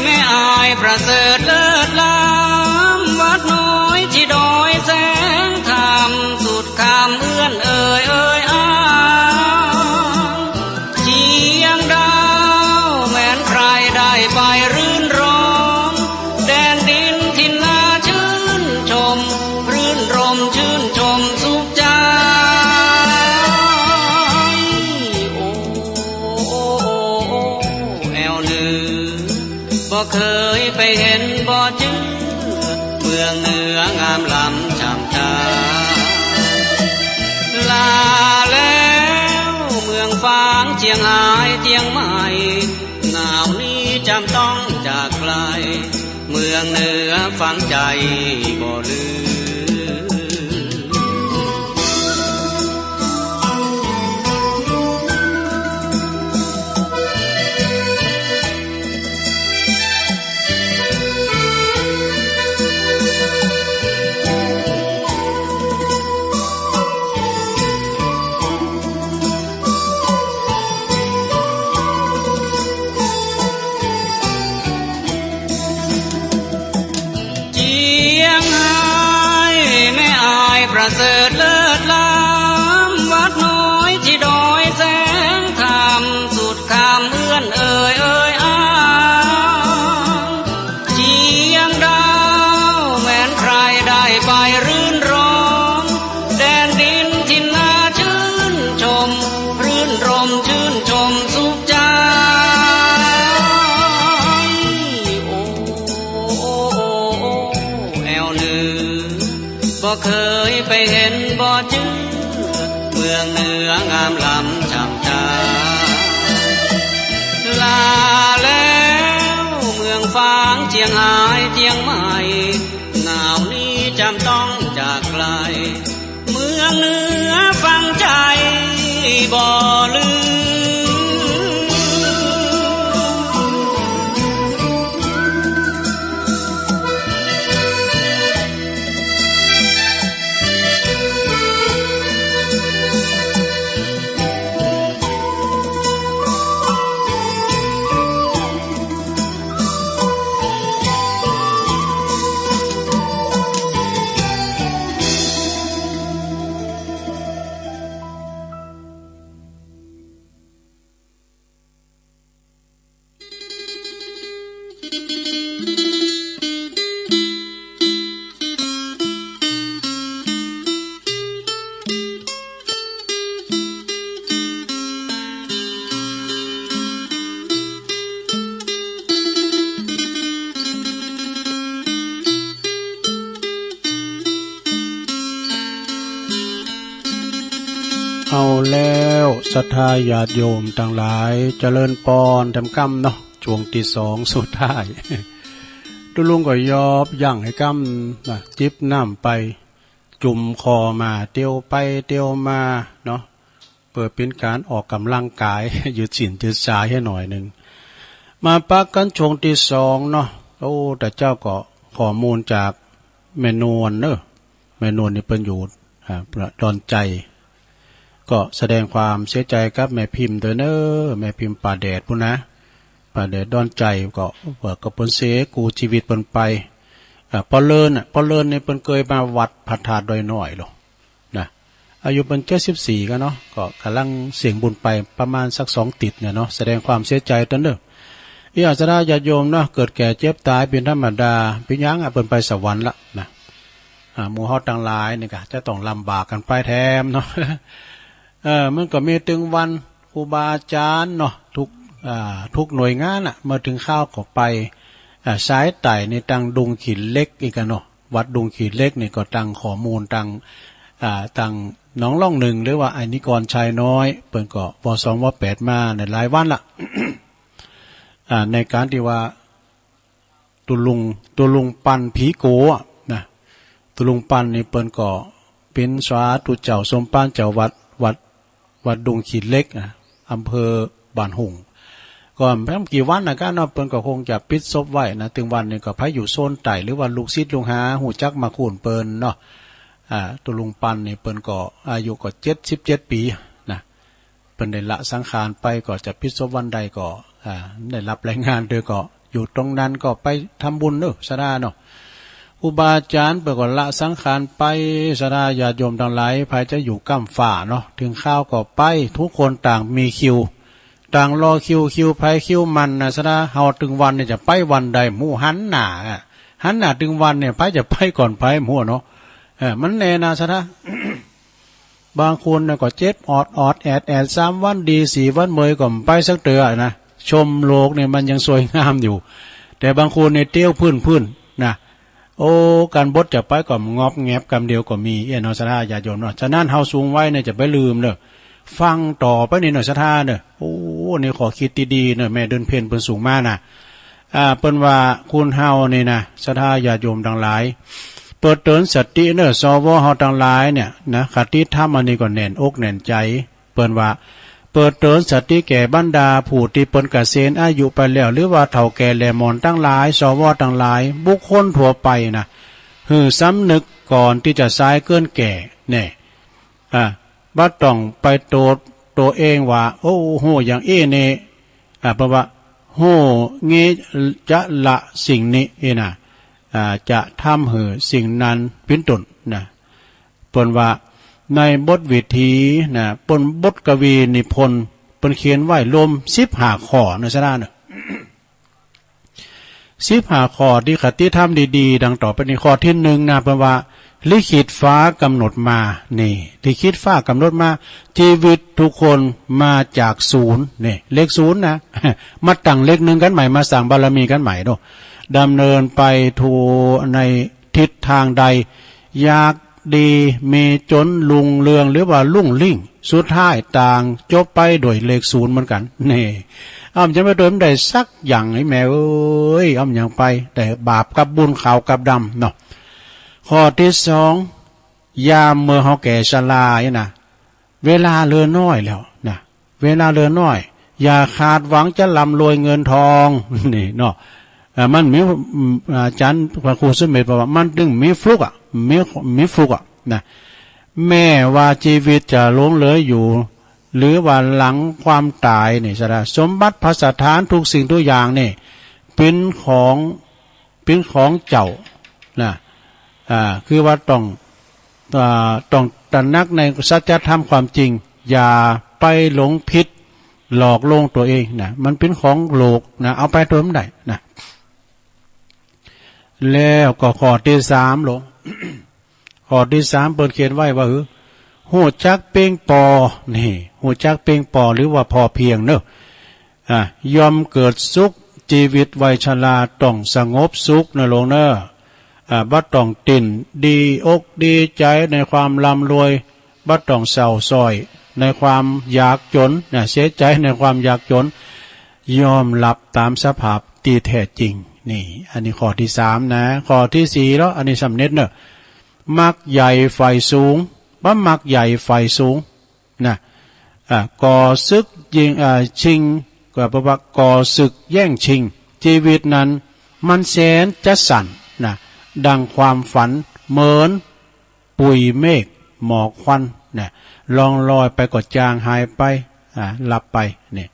แม่อายประเสริฐเลิศล้ำ วัดน้อยที่ดอยแสงธรรม สุดคำเอื้อนเอ่ยเอ่ยอ้าง เจียงดาวแม้นใครได้ไปรื่นรม แดนดินถิ่นนาชื่นชม รื่นรมชื่นชมสุขใจ โอ้ โอ้ โอ้ โอ้ แอวเหนือ บ่เคยไปเห็นบ่จื้อ เมืองเหนืองามล้ำช่ำชา ลาแล เจียงฮายเจียงใหม่ หนาวนี้จำต้องจากไกล เมืองเหนือฝังใจบ่ลืม เจียงฮายแม่อายประเสริฐเลิศล้ำ วัดน้อยที่ดอยแสงธรรม สุดคำเอื้อนเอ่ยเอ่ยอ้าง เจียงดาวแม้นใครได้ไปรื่นรม แดนดินถิ่นนาชื่นชม รื่นรมชื่นชมสุขใจ โอ้ โอ้ โอ้ โอ้ แอวเหนือ บ่เคยไปเห็นบ่เจื้อ เมืองเหนืองามล้ำช่ำชา ลาแล้วเมืองฝางเจียงฮายเจียงใหม่ หนาวนี้จำต้องจากไกล เมืองเหนือฝังใจบ่ลืม เอาแล้ว ศรัทธาญาติโยมตังหลาย เจริญปอนแถมกำเนาะ ช่วงตี้สองสุดท้าย ตุ๊ลุงก็ยอบยั้งให้กำนะ จิบน้ำไป จุ่มคอมา เตียวไปเตียวมาเนาะ เปื้อเป๋นก๋านออกก๋ำลังก๋าย ยืดสิ้นยืดสายหื้อหน่อยหนึ่ง มาปะกั๋นช่วงตี้สองเนาะ โอ้ ตะเจ้าก็ข้อมูลจากแม่นวลเนาะ แม่นวลนี่เปิ้นอยู่ อ่า ดอนไจ ก็แสดงความเสียใจกับแม่พิมพ์ด้วยเนาะ แม่พิมพ์ป่าแดดพู้นนะ ป่าแดดดอนไจ ก็ เปิ้นก็เปิ้นเสียกู้ชีวิตเปิ้นไป อ่า ป้อเลินน่ะ ป้อเลินนี่เปิ้นเกยมาวัดพระธาตุดอยน้อยโล นะ อายุเปิ้นเจ็ดสิบสี่กั๋นเนาะ ก็ก่ำลังเสี้ยงบุญไปประมาณสักสองติดเนี่ยเนาะ แสดงความเสียใจตนเด้อ อีหยังศรัทธาญาติโยมเนาะ เกิดแก่เจ็บตายเป๋นธรรมดา เป๋นหยังอะ เปิ้นไปสวรรค์ละนะ อ่า หมู่เฮาตังหลายนี่ก็จะต้องลำบากกั๋นไปแถมเนาะ เออ มันก็มีตึงวันครูบาอาจ๋ารย์เนาะ ทุก อ่า ทุกหน่วยงานน่ะ เมื่อถึงคราวก็ไป อ่า สายใต้นี่ตังดุงขี้เหล็กอีกกั๋นเนาะ วัดดุงขี้เหล็กนี่ก็ตังข้อมูลตัง อ่า ตังหนองล่องหนึ่ง หรือว่าไอ้นิกรชายน้อย เปิ้นก็ ว.สอง ว.แปด มาในหลายวันละ อ่า ในก๋านตี้ว่า ตุ๊ลุง ตุ๊ลุงปันผีโก๋อะนะ ตุ๊ลุงปันนี่เปิ้นก็เป๋นสาธุเจ้าสมภารเจ้าวัด วัด วัดดุงขี้เหล็กนะ อำเภอบ้านหุ่ง ก็บ่กี่วันนะกั๋นเนาะ เปิ้นก็คงจะปิดศพไว้นะ ตึงวันนี้ก็ไผอยู่โซนใต้ หรือว่าลูกศิษย์ลูกหาฮู้จักมาคู้นเปิ้นเนาะ อ่า ตุ๊ลุงปันนี่เปิ้นก็อายุก็เจ็ดสิบเจ็ดปี๋นะ เปิ้นได้ละสังขารไป ก็จะปิดศพวันใดก็ อ่า ได้รับรายงานโดยก็อยู่ตรงนั้นก็ไปทำบุญเนาะ ศรัทธาเนาะ ครูบาอาจ๋ารย์เปิ้นก็ละสังขารไป ศรัทธาญาติโยมตังหลาย ไผจะอยู่ก้ำฟ้าเนาะ ถึงคราวก็ไป ทุกคนต่างมีคิว ต่างรอคิว คิวไผคิวมันนะ ศรัทธา เฮาตึงวันนี่จะไปวันใด บ่ฮู้หันหน้าอะ หันหน้าตึงวันนี่ ไผจะไปก่อนไผบ่ฮู้เนาะ เออ มันแน่นะ ศรัทธา บางคนน่ะก็เจ็บออดๆ แอดๆ สามวันดี สี่วันเมยก็บ่ไปสักเตื้อนะ ชมโลกนี่มันยังสวยงามอยู่ แต่บางคนนี่เตี้ยวพื้นๆ นะ โอ้ กั๋นบดจะไปก็งอบแงบกำเดียวก็มี เอ้ยเนาะ ศรัทธาญาติโยมเนาะ ฉะนั้นเฮาสูงวัยนี่จะไปลืมเด้อ ฟังต่อไปนี่เนอะ ศรัทธาเนอะ โอ้ นี่ข้อคิดดีๆเนอะ แม่เดือนเพ็ญเปิ้นส่งมานะ อ่า เปิ้นว่า คนเฮานี่นะ ศรัทธาญาติโยมตังหลาย เปิดเตือนสติเนอะ สว เฮาตังหลายเนี่ยนะ คติธรรมอันนี้ก็แน่นอกแน่นใจ เปิ้นว่า เปิดเตือนสติแก่บรรดาผู้ที่เปิ้นเกษียณอายุไปแล้ว หรือว่าเฒ่าแก่แหล่หมอนตังหลาย สว ตังหลาย บุคคลทั่วไปนะ หื้อสำนึกก่อนที่จะสายเกินแก่ แน่ อ่า บ่ต้องไปโทษตัวเองว่า โอ้ ฮู้อย่างอี้นี่ อ่า เพราะว่า ฮู้งี้จะละสิ่งนี้นี่นะ อ่า จะทำหื้อสิ่งนั้นปิ้นตุ่นนะ เปิ้นว่า ในบทวิธีนะ เปิ้นบทกวีนิพนธ์ เปิ้นเขียนไว้รวมสิบห้าข้อนะ ศรัทธาเนอะ สิบห้าข้อที่คติธรรมดีๆ ดังต่อไปนี้ ข้อที่หนึ่งนะ เปิ้นว่า ลิขิตฟ้ากำหนดมา นี่ ลิขิตฟ้ากำหนดมา ชีวิตทุกคนมาจากศูนย์ นี่ เลขศูนย์นะ มาตั้งเลขหนึ่งกันใหม่ มาสร้างบารมีกันใหม่เนาะ ดำเนินไปทั่วในทิศทางใด อยากดีมีจนรุ่งเรืองหรือว่ารุ่งริ่ง สุดท้ายต่างจบไปโดยเลขศูนย์เหมือนกัน นี่ อ้ำยังไปโดยบ่ได้สักอย่าง ไอ้แม่เอ้ย อ้ำยังไป แต่บาปกับบุญขาวกับดำเนาะ ข้อที่สอง ยามเมื่อเฮาแก่ชรานี่นะ เวลาเหลือน้อยแล้วนะ เวลาเหลือน้อย อย่าคาดหวังจะร่ำรวยเงินทอง นี่เนาะ เอ่อ มันมี อืม อาจารย์พระครูสุเมธบอกว่า มันจึงมีฟลุกอะ มี มีฟลุกอะนะ แม้ว่าชีวิตจะหลงเหลืออยู่ หรือว่าหลังความตายนี่ ศรัทธา สมบัติพัสถานทุกสิ่งทุกอย่างนี่ เป็นของ เป็นของเจ้านะ อ่า คือว่าต้อง อ่า ต้องตระหนักในสัจธรรมความจริง อย่าไปหลงผิด หลอกลวงตัวเองนะ มันเป็นของโลกนะ เอาไปตัวมันได้นะ แล้วก็ข้อที่สามลง ข้อที่สามเปิ้นเขียนไว้ว่า หือ ฮู้จักเพียงพอ นี่ ฮู้จักเพียงพอ หรือว่าพอเพียงเนอะ อ่ะ ย่อมเกิดสุข ชีวิตวัยชราต้องสงบสุขนะหลวงเนอะ อ่ะ บ่ต้องดิ้นดีอกดีใจในความร่ำรวย บ่ต้องเศร้าส้อยในความยากจนนะ เสียใจในความยากจน ยอมรับตามสภาพที่แท้จริง นี่ อันนี้ข้อที่สามนะ ข้อที่สี่แล้ว อันนี้สำเร็จเนอะ มักใหญ่ใฝ่สูง บ่มักใหญ่ใฝ่สูงนะ อ่า ก่อศึกยิง อ่า ชิง ก็แปลว่าก่อศึกแย่งชิง ชีวิตนั้นมันแสนจะสั้นนะ ดังความฝันเหมือน ปุยเมฆหมอกควันนะ ล่องลอยไปก็จางหายไป อ่า ลับไป นี่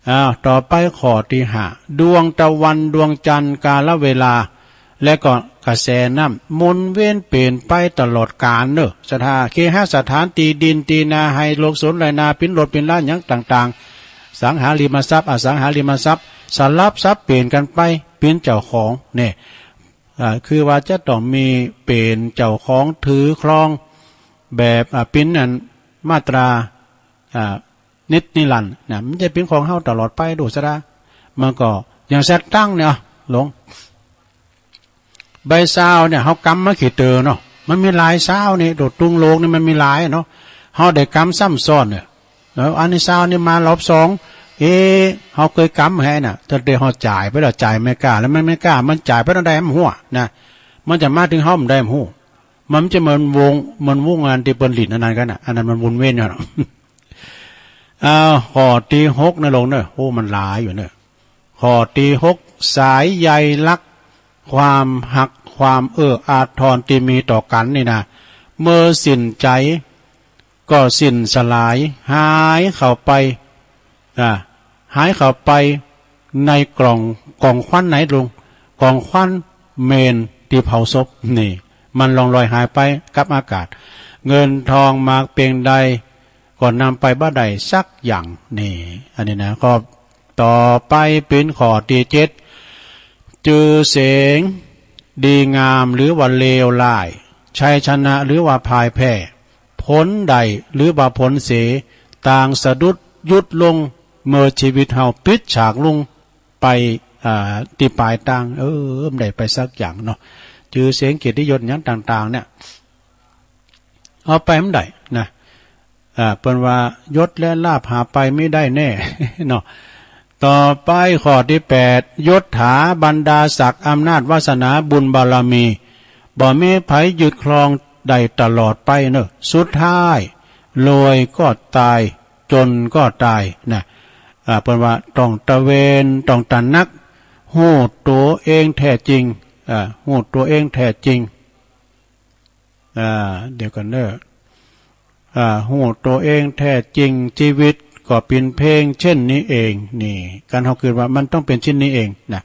อ้าว ต่อไปข้อที่ห้า ดวงตะวัน ดวงจันทร์ กาลเวลา และก็กระแสน้ำ หมุนเวียนเปลี่ยนไปตลอดกาลเนอะ ศรัทธา เคหสถาน ตี้ดิน ตี้นา ไฮ่ โลกสวน ไรนา ปิ้นรถ ปิ้นลา หยังต่างๆ สังหาริมทรัพย์ อสังหาริมทรัพย์ สลับสับเปลี่ยนกันไป ปิ้นเจ้าของ เนี่ย อ่า คือว่าจะต้องมีเป๋นเจ้าของถือครองแบบ อ่า ปิ้นอันมาตรา อ่า นิจนิรันดร์นะ มันจะปิ้นของเฮาตลอดไป ดูซะละ มันก็อย่างสตางค์เนี่ย หลวง ใบซาวเนี่ย เฮากำมากี่เต๋อเนาะ มันมีหลายซาวนี่ โดดตุงโลกนี่มันมีหลายเนาะ เฮาได้กำซ้ำซ้อนเนี่ย แล้วอันนี้ซาวนี่มารอบสอง เอ๊ะ เฮาเคยกำให้น่ะ ตั้งแต่เฮาจ่ายไปแล้ว จ่ายอเมริกา แล้วมันอเมริกา มันจ่ายไปเท่าใดมันฮู้นะ มันจะมาถึงเฮามันได้มันฮู้ มันจะเหมือนวง เหมือนวงอันที่เปิ้นหลิ้นอันนั้นกันน่ะ อันนั้นมันวนเวียนอยู่เนาะ อ้าว ข้อที่หกนะหลวงเนอะ โอ้ มันหลายอยู่เนอะ ข้อที่หก สายใยรัก ความฮัก ความเอื้ออาทรที่มีต่อกันนี่นะ เมื่อสิ้นใจ ก็สิ้นสลาย หายเข้าไป อ่า หายเข้าไปในกล่อง กองควันไหนลง กองควันเมนที่เผาศพ นี่ มันล่องลอยหายไปกับอากาศ เงินทองมากเพียงใด ก็นำไปบ่ได้สักอย่าง นี่ อันนี้นะ ข้อต่อไปปิ้นข้อที่เจ็ด จื่อเสียงดีงามหรือว่าเลวร้าย ชัยชนะหรือว่าพ่ายแพ้ ผลได้หรือว่าผลเสีย ต่างสะดุดหยุดลง เมื่อชีวิตเฮาปิดฉากลงไป อ่า ตี้ปลายตาง เออ บ่ได้ไปสักอย่างเนาะ จื่อเสียงเกียรติยศหยังต่างๆ เนี่ย เอาไปบ่ได้นะ อ่า เปิ้นว่ายศและลาภหาไปมิได้แน่ เนาะ ต่อไปข้อตี้แปด ยศถาบรรดาศักดิ์อำนาจวาสนาบุญบารมี บ่มีไผยึดครองได้ตลอดไปเนอะ สุดท้ายรวยก็ตาย จนก็ตายนะ อ่า เปิ้นว่าต้องตระเวน ต้องตระหนัก ฮู้ตั๋วเองแท้จริง อ่า ฮู้ตั๋วเองแท้จริง อ่า เดี๋ยวก่อนเนอะ อ่า ฮู้ตั๋วเองแท้จริง ชีวิตก็เป๋นเพียงเช่นนี้เอง นี่ คันเฮาคิดว่ามันต้องเป๋นเช่นนี้เองนะ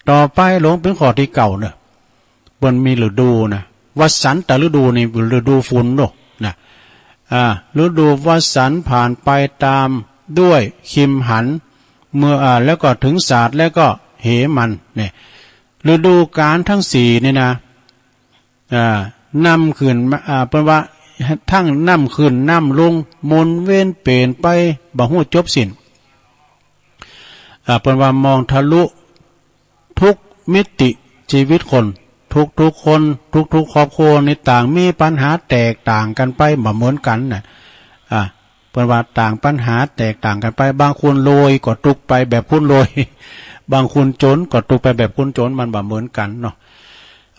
ต่อไปลงเป๋นข้อตี้เก้าเนอะ เปิ้นมีฤดูนะ วสันตฤดูนี่ฤดูฝนเนาะนะ อ่า ฤดูวสันต์ผ่านไปตามด้วยคิมหัน เมื่อ อ่า แล้วก็ถึงศาสตร์ แล้วก็เหมัน เนี่ย ฤดูกาลทั้งสี่นี่นะ อ่า น้ำขึ้นมา อ่า เปิ้นว่าทั้งน้ำขึ้นน้ำลง หมุนเวียนเปลี่ยนไป บ่ฮู้จบสิ้น อ่า เปิ้นว่ามองทะลุทุกมิติชีวิตคน ทุกๆคน ทุกๆครอบครัวนี่ต่างมีปัญหาแตกต่างกันไป บ่เหมือนกันน่ะ อ่า เปิ้นว่าต่างปัญหาแตกต่างกันไป บางคนรวยก็ตุ๊กไปแบบคนรวย บางคนจนก็ตุ๊กไปแบบคนจน มันบ่เหมือนกันเนาะ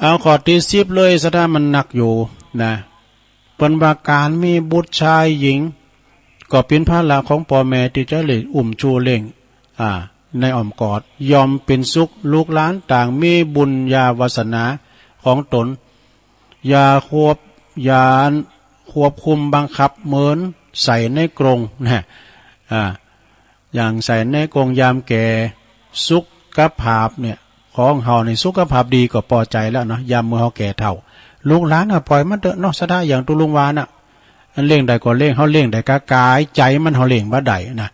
เอาข้อตี้สิบเลย ศรัทธามันหนักอยู่นะ เปิ้นว่าก๋านมีบุตรชายหญิง ก็เป๋นภาระของป้อแม่ตี้จะเลี้ยงอุ้มชูเลี้ยง อ่า ในอ้อมกอด ย่อมเป๋นสุข ลูกหลานต่างมีบุญญาวาสนาของตน อย่าควบ อย่าควบคุมบังคับเหมือนใส่ในกรงนะ อ่า อย่างใส่ในกรงยามแก่ สุขภาพเนี่ย ของเฮานี่สุขภาพดีก็ปอใจแล้วเนาะ ยามเมื่อเฮาแก่เฒ่า ลูกหลานน่ะปล่อยมันเถอะเนาะ ศรัทธา อย่างตุ๊ลุงว่าน่ะ อันเลี้ยงได้ก็เลี้ยง เฮาเลี้ยงได้กะกาย ใจมันเฮาเลี้ยงบ่ได้นะ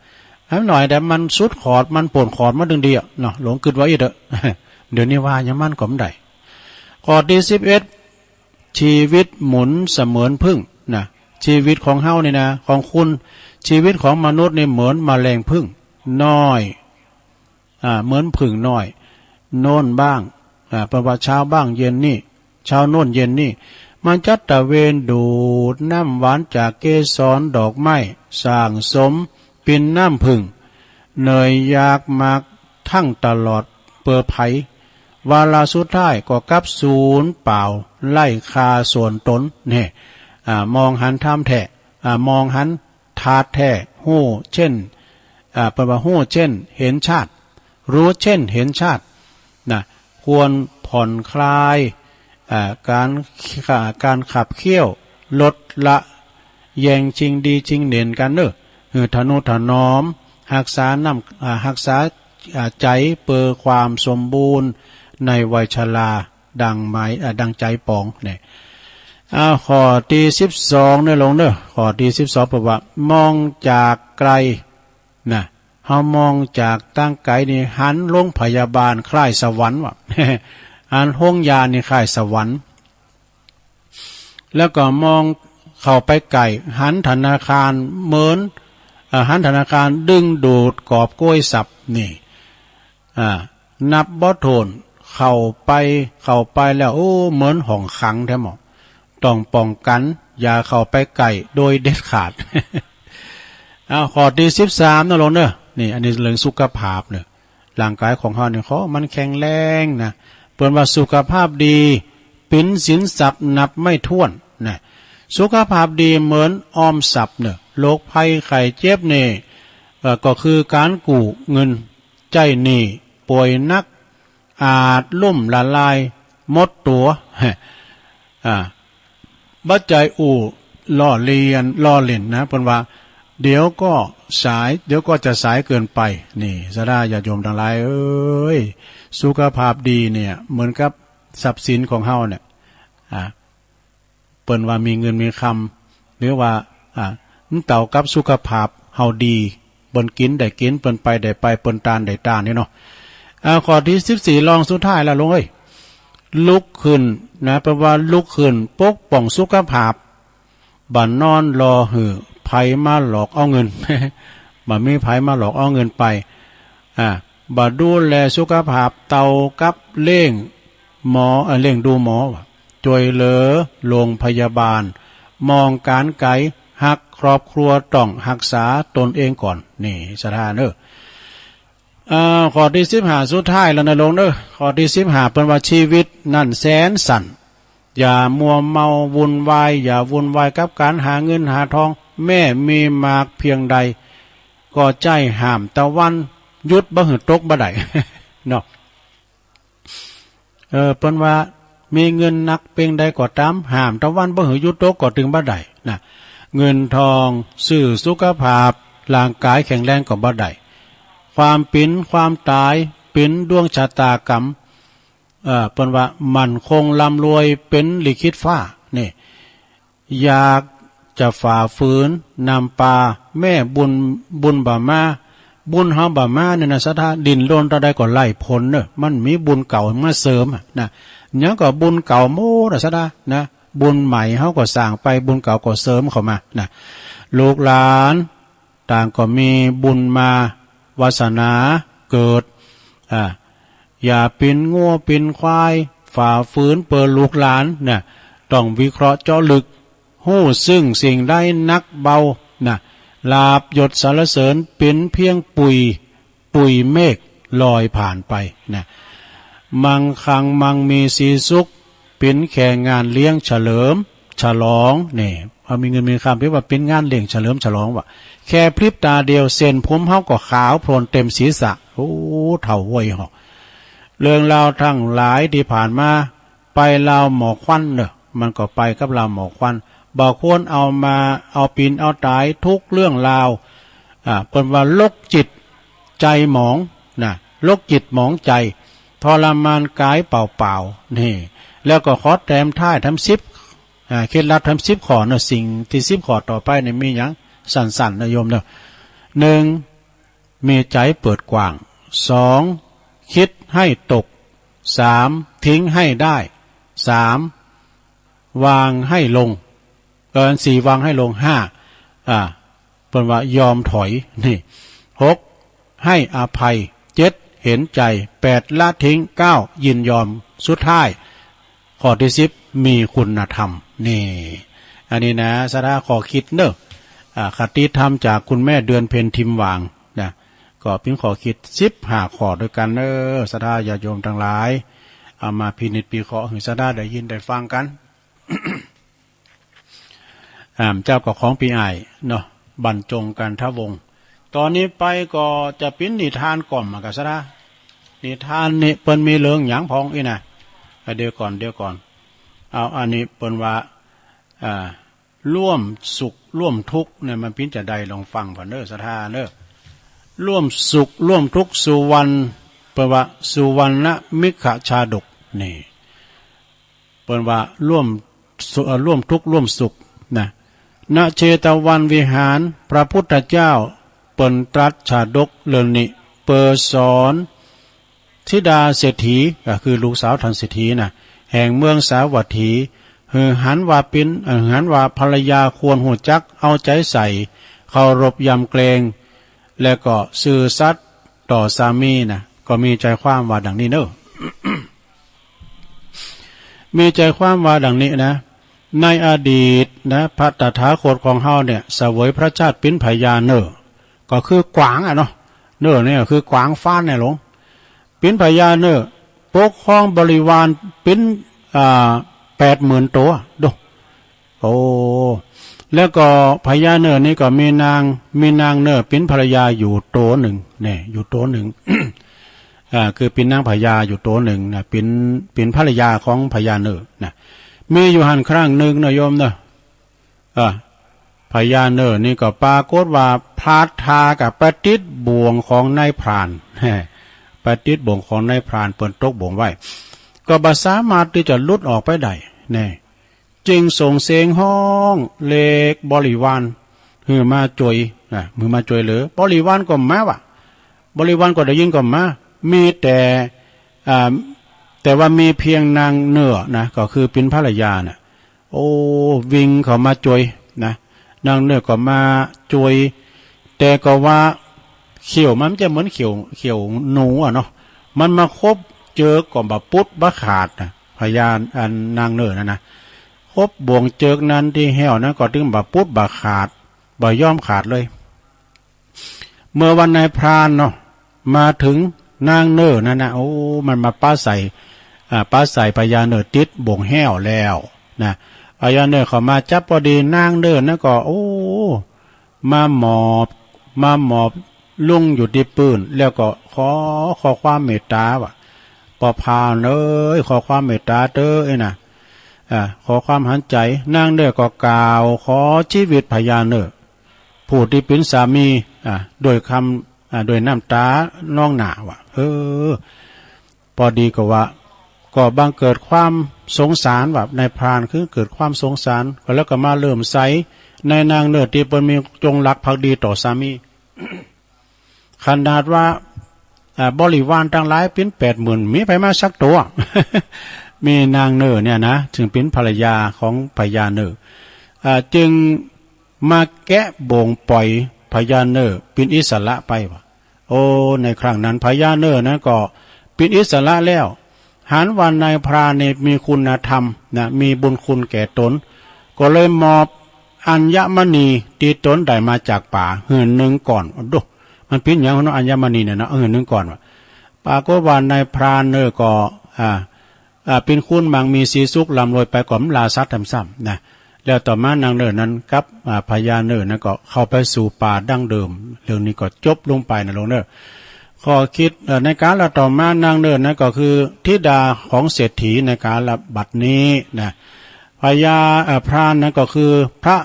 อันหน่อยแต่มันสุดขอด มันปนขอดมาดึงเดียวเนาะ หลวงกึ๊ดว่าอี้เถอะ เดี๋ยวนี้ว่าหยังมันก็บ่ได้ ข้อตี้สิบเอ็ด ชีวิตหมุนเสมือนผึ้งนะ ชีวิตของเฮานี่นะ ของคุณ ชีวิตของมนุษย์นี่เหมือนแมลงผึ้ง น้อย อ่า เหมือนผึ้งน้อย โน่นบ้าง อ่า เปิ้นว่าเช้าบ้างเย็นนี่ เช้าโน่นเย็นนี่ มันจะตระเวนดูดน้ำหวานจากเกสรดอกไม้ สร้างสมปิ่นน้ำผึ้ง เหนื่อยยากมากทั้งตลอดเปื้อไผ วาระสุดท้ายก็กลับสูญเปล่า ไร้ค่าส่วนตน เนี่ย อ่า มองหันธรรมแท้ อ่า มองหันธาตุแท้ ฮู้เช่น อ่า เปิ้นว่าฮู้เช่นเห็นชาติ รู้เช่นเห็นชาติ นะ ควรผ่อนคลาย อ่า การ อ่า การขับเคี่ยว ลดละ แย่งชิงดีชิงเด่นกันเนอะ หื้อทะนุถนอม ฮักษาน้ำ อ่า ฮักษา อ่า ใจเปื้อความสมบูรณ์ในวัยชรา ดังหมาย อ่า ดังใจปองเนี่ย อ่า ข้อตี้สิบสองเนี่ยหลวงเนอะ ข้อตี้สิบสองเปิ้นว่ามองจากไกล นะ เฮามองจากตางไกลนี่หันโรงพยาบาลคล้ายสวรรค์ว่ะ หันโรงยานี่คล้ายสวรรค์ แล้วก็มองเข้าไปใกล้ หันธนาคารเหมือน เอ่อ หันธนาคารดึงดูดกอบโกยทรัพย์นี่ อ่า นับบ่ถ้วน เข้าไป เข้าไปแล้ว โอ้ เหมือนห้องขังแท้หมอ ต้องป้องกัน อย่าเข้าไปใกล้โดยเด็ดขาด เอา ข้อตี้สิบสามนะหลวงเนอะ นี่ อันนี้เรื่องสุขภาพเนอะ ร่างกายของเฮานี่ขอมันแข็งแรงนะ เปิ้นว่าสุขภาพดี เป๋นสินทรัพย์นับไม่ถ้วนนะ สุขภาพดีเหมือนออมทรัพย์เนอะ โรคภัยไข้เจ็บนี่ เอ่อ ก็คือการกู้เงินใจ๊หนี้ ป่วยหนัก อาจล้มละลายหมดตั๋ว อ่า บ่ใจ้อู้ล้อเลียน ล้อเล่นนะ เปิ้นว่า เดี๋ยวก็สาย เดี๋ยวก็จะสายเกินไป นี่ ศรัทธาญาติโยมทั้งหลายเอ้ย สุขภาพดีเนี่ย เหมือนกับทรัพย์สินของเฮาเนี่ย อ่า เปิ้นว่ามีเงินมีคำ หรือว่า อ่า มันเต้ากับสุขภาพเฮาดี เปิ้นกินได้กิน เปิ้นไปได้ไป เปิ้นตานได้ตานนี่เนาะ อ่า ข้อตี้สิบสี่ รองสุดท้ายละหลวงเอ้ย ลุกขึ้นนะ แปลว่าลุกขึ้นปกป้องสุขภาพ บ่นอนรอหื้อไผมาหลอกเอาเงิน บ่มีไผมาหลอกเอาเงินไป อ่า บ่ดูแลสุขภาพเต้ากับเลี้ยงหมอ เอ่อ เลี้ยงดูหมอ ช่วยเหลือโรงพยาบาล มองก๋านไกล ฮักครอบครัวต้องฮักษาตนเองก่อน นี่ศรัทธาเนอะ เอ่อ ข้อตี้สิบห้าสุดท้ายแล้วนะหลวงเนอะ ข้อตี้สิบห้าเปิ้นว่า ชีวิตนั้นแสนสั้น อย่ามัวเมาวุ่นวาย อย่าวุ่นวายกับการหาเงินหาทอง แม้มีมากเพียงใด ก็ใจ้ห้ามตะวัน หยุดบ่หื้อตกบ่ได้ เนาะ เออ เปิ้นว่ามีเงินนักเพียงใดก็ตาม ห้ามตะวันบ่หื้อหยุดตกก็ตึงบ่ได้นะ เงินทองซื้อสุขภาพ ร่างกายแข็งแรงก็บ่ได้ ความเป็นความตายเป็นดวงชะตากรรม เอ่อ เปิ้นว่ามั่นคงร่ำรวยเป็นลิขิตฟ้า นี่ อยากจะฝ่าฝืนนำปา แม้บุญ บุญบ่มา บุญเฮาบ่มาเนี่ยนะศรัทธา ดิ้นรนเท่าใดก็ไร้ผลเนอะ มันมีบุญเก่ามาเสริมอะนะ หยังก็บุญเก่าหมดอะศรัทธานะ บุญใหม่เฮาก็สร้างไป บุญเก่าก็เสริมเข้ามานะ ลูกหลาน ต่างก็มีบุญมา วาสนาเกิด อ่า อย่าเป็นงัวเป็นควาย ฝ่าฝืนเปื้อลูกหลานนะ ต้องวิเคราะห์เจาะลึก ฮู้ซึ่งสิ่งใดนักเบานะ ลาภยศสรรเสริญเป็นเพียงปุย ปุยเมฆลอยผ่านไปนะ มังคังมังมีสีสุข เป็นแค่งานเลี้ยงเฉลิมฉลอง นี่ เฮามีเงินมีคำ ถือว่าเป็นงานเลี้ยงเฉลิมฉลองว่ะ แค่พริบตาเดียว เส้นผมเฮาก็ขาวโพลนเต็มศีรษะ โอ้ เฒ่าเว้ยเหาะ เรื่องราวทั้งหลายที่ผ่านมา ไปราวหมอกควันเนอะ มันก็ไปกับราวหมอกควัน บ่ควรเอามา เอาปินเอาตายทุกเรื่องราว อ่า เปิ้นว่าโรคจิตใจหมองนะ โรคจิตหมองใจ ทรมานกายเปล่าๆ นี่ แล้วก็ขอแถมท้ายแถมสิบ อ่า เคล็ดลับแถมสิบข้อเนอะ สิ่งที่สิบข้อต่อไปเนี่ยมีหยัง สั้นๆ นะโยมเนอะ หนึ่ง มีใจเปิดกว้าง สอง คิดให้ตก สาม ทิ้งให้ได้ สาม วางให้ลง เออ สี่ วางให้ลง ห้า อ่า เปิ้นว่ายอมถอย นี่ หก ให้อภัย เจ็ด เห็นใจ แปด ละทิ้ง เก้า ยินยอม สุดท้าย ข้อที่สิบ มีคุณธรรม นี่ อันนี้นะ ศรัทธาข้อคิดเนอะ อ่า คติธรรมจากคุณแม่เดือนเพ็ญ ทิมหว่าง นะ ก็เป๋นข้อคิดสิบห้าข้อด้วยกันเนอะ ศรัทธาญาติโยมทั้งหลาย เอามาพินิจพิเคราะห์หื้อศรัทธาได้ยินได้ฟังกัน อ่า เจ้าก็ของปีอ้ายเนาะ บรรจงกันทวงศ์ ตอนนี้ไปก็จะเป๋นนิทานก่อนมากับศรัทธา นิทานนี่เปิ้นมีเรื่องหยังพองอี้นะ อ่ะ เดี๋ยวก่อน เดี๋ยวก่อน เอา อันนี้เปิ้นว่า อ่า ร่วมสุขร่วมทุกข์เนี่ย มันเป๋นจะใด ลองฟังผ่านเนอะ ศรัทธาเนอะ ร่วมสุขร่วมทุกข์ สุวรรณ เปิ้นว่า สุวรรณมิคชาดก นี่ เปิ้นว่าร่วมสุ เอ่อ ร่วมทุกข์ร่วมสุขนะ ณ เชตวันวิหาร พระพุทธเจ้าเปิ้นตรัสชาดกเรื่องนี้ เปื้อสอนธิดาเศรษฐี ก็คือลูกสาวท่านเศรษฐีนะ แห่งเมืองสาวัตถี หื้อหันว่าเป๋น เอ่อ หื้อหันว่าภรรยาควรฮู้จักเอาใจใส่ เคารพยำเกรง และก็ซื่อสัตย์ต่อสามีนะ ก็มีใจความว่าดังนี้เนอะ มีใจความว่าดังนี้นะ ในอดีตนะ พระตถาคตของเฮาเนี่ย เสวยพระชาติเป๋นพญาเนอร์ ก็คือกวางอะเนาะ เนอร์เนี่ยคือกวางฟ้านเนี่ยหลวง เป๋นพญาเนอร์ ปกครองบริวารเป๋น อ่า แปดหมื่นตัว ดู โอ้ แล้วก็พญาเนอร์นี่ก็มีนาง มีนางเนอร์เป๋นภรรยาอยู่ตัวหนึ่ง เนี่ย อยู่ตัวหนึ่ง อ่า คือเป๋นนางพญาอยู่ตัวหนึ่งนะ เป๋น เป๋นภรรยาของพญาเนอร์นะ มีอยู่หั้นครั้งหนึ่งนะโยมเนอะ อ่า พญาเนอร์นี่ก็ปรากฏว่าพลาดท่ากับไปติดบ่วงของนายพราน ไปติดบ่วงของนายพราน เปิ้นตกบ่วงไว้ ก็บ่สามารถที่จะหลุดออกไปได้ เนี่ย จึงส่งเสียงฮ้องเรียกบริวารหื้อมาจ้วย อ่ะ หื้อมาจ้วยเหลือ บริวารก็มาว่ะ บริวารก็ได้ยินก็มา มีแต่ อ่า แต่ว่ามีเพียงนางเนอร์นะ ก็คือเป๋นภรรยาน่ะ โอ้ วิ่งเข้ามาจ้วยนะ นางเนอร์ก็มาจ้วย แต่ก็ว่าเขี้ยวมันจะเหมือนเขี้ยว เขี้ยวหนูอะเนาะ มันมาคบเจิกก็บ่ปุดบ่ขาดนะ พญา อันนางเนอร์นั่นนะ คบบ่วงเจิกนั้นที่แห้วนั้นก็ตึงบ่ปุดบ่ขาด บ่ยอมขาดเลย เมื่อวันนายพรานเนาะ มาถึงนางเน่อนั้นนะ โอ้ มันมาปาใส่ อ่า ปาใส่พญาเน่อติดบ่งแห้วแล้วนะ พญาเน่อเข้ามาจับพอดี นางเน่อนั้นก็ โอ้ มาหมอบ มาหมอบลงอยู่ที่พื้น แล้วก็ขอ ขอความเมตตาว่า ป้อพรานเอ้ย ขอความเมตตาเต๊อะ เอ้ยนะ อ่า ขอความหันใจ๋ นางเน่อก็กล่าวขอชีวิตพญาเน่อ ผู้ที่เป๋นสามี อ่า ด้วยคำ อ่า ด้วยน้ำตานองหน้าว่า เออ พอดีก็ว่า ก็บังเกิดความสงสารว่า นายพรานคือเกิดความสงสาร ก็แล้วก็มาเลื่อมใสในนางเน่อที่เปิ้นมีจงรักภักดีต่อสามี ขนาดว่า อ่า บริวารตังหลายเป๋นแปดหมื่น มีไผมาสักตั๋ว มีนางเน่อเนี่ยนะ ซึ่งเป๋นภรรยาของพญาเน่อ อ่า จึงมาแกะบ่งปล่อยพญาเน่อเป๋นอิสระไปว่า โอ้ ในครั้งนั้นพญาเน่อนั้นก็เป๋นอิสระแล้ว หันว่านายพรานนี่มีคุณธรรมนะ มีบุญคุณแก่ตน ก็เลยมอบอัญมณีที่ตนได้มาจากป่าหื้อนึ่งก้อน โอ้โห มันเป๋นหยังเนาะ อัญมณีเนี่ยเนาะ หื้อนึ่งก้อนว่า ปรากฏว่านายพรานเน่อก็ อ่า อ่า เป๋นคนมั่งมีสีสุขร่ำรวยไป ก็บ่ลาสัตว์แหมซ้ำนะ แล้วต่อมานางเน่อนั้นกับ อ่า พญาเน่อนั้นก็เข้าไปสู่ป่าดั้งเดิม เรื่องนี้ก็จบลงไปนะโลมเน่อ ข้อคิด เอ่อ ในกาลต่อมานางเน่อนั้นก็คือธิดาของเศรษฐีในกาลบัดนี้นะ พญา เอ่อ พรานนั้นก็คือพระ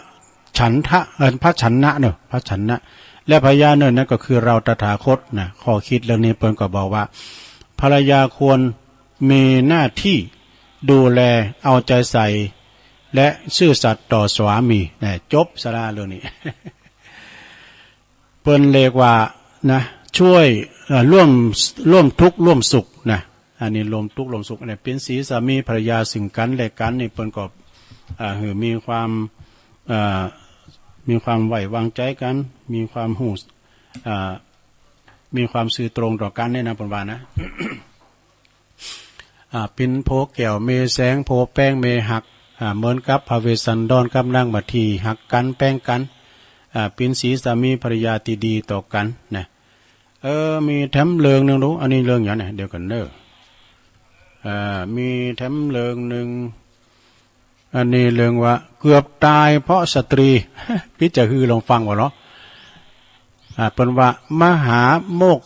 ฉันทะ เอ่อ พระชนะเน่อ พระชนะ และพญาเน่อนั้นก็คือเราตถาคตนะ ข้อคิดเรื่องนี้เปิ้นก็บอกว่า ภรรยาควร มีหน้าที่ดูแลเอาใจใส่ และซื่อสัตย์ต่อสามี นะ จบซะละเรื่องนี้ เปิ้นเรียกว่า นะ ช่วย เอ่อ ร่วม ร่วมทุกข์ร่วมสุขนะ อันนี้ร่วมทุกข์ร่วมสุข อันนี้เป๋นสีสามีภรรยาซึ่งกันและกันนี่เปิ้นก็ อ่า หื้อมีความ อ่า มีความไว้วางใจ๋กัน มีความฮู้ อ่า มีความซื่อตรงต่อกันเนี่ยนะ เปิ้นว่านะ อ่า เป๋นผัวแก้วเมียแสง ผัวแป้งเมียฮัก อ่า เหมือนกับพระเวสสันดรกับนางมัทธีฮักกั๋นแป้งกั๋น อ่า เป๋นสีสามีภรรยาตี้ดีต่อกั๋นนะ เออ มีแถมเรื่องนึ่งดู อันนี้เรื่องหยังเนี่ย เดี๋ยวก่อนเน่อ อ่า มีแถมเรื่องนึ่ง อันนี้เรื่องว่าเกือบตายเพราะสตรี ปิ๊จะฮือลองฟังว่าเนาะ อ่า เปิ้นว่า มหาโมก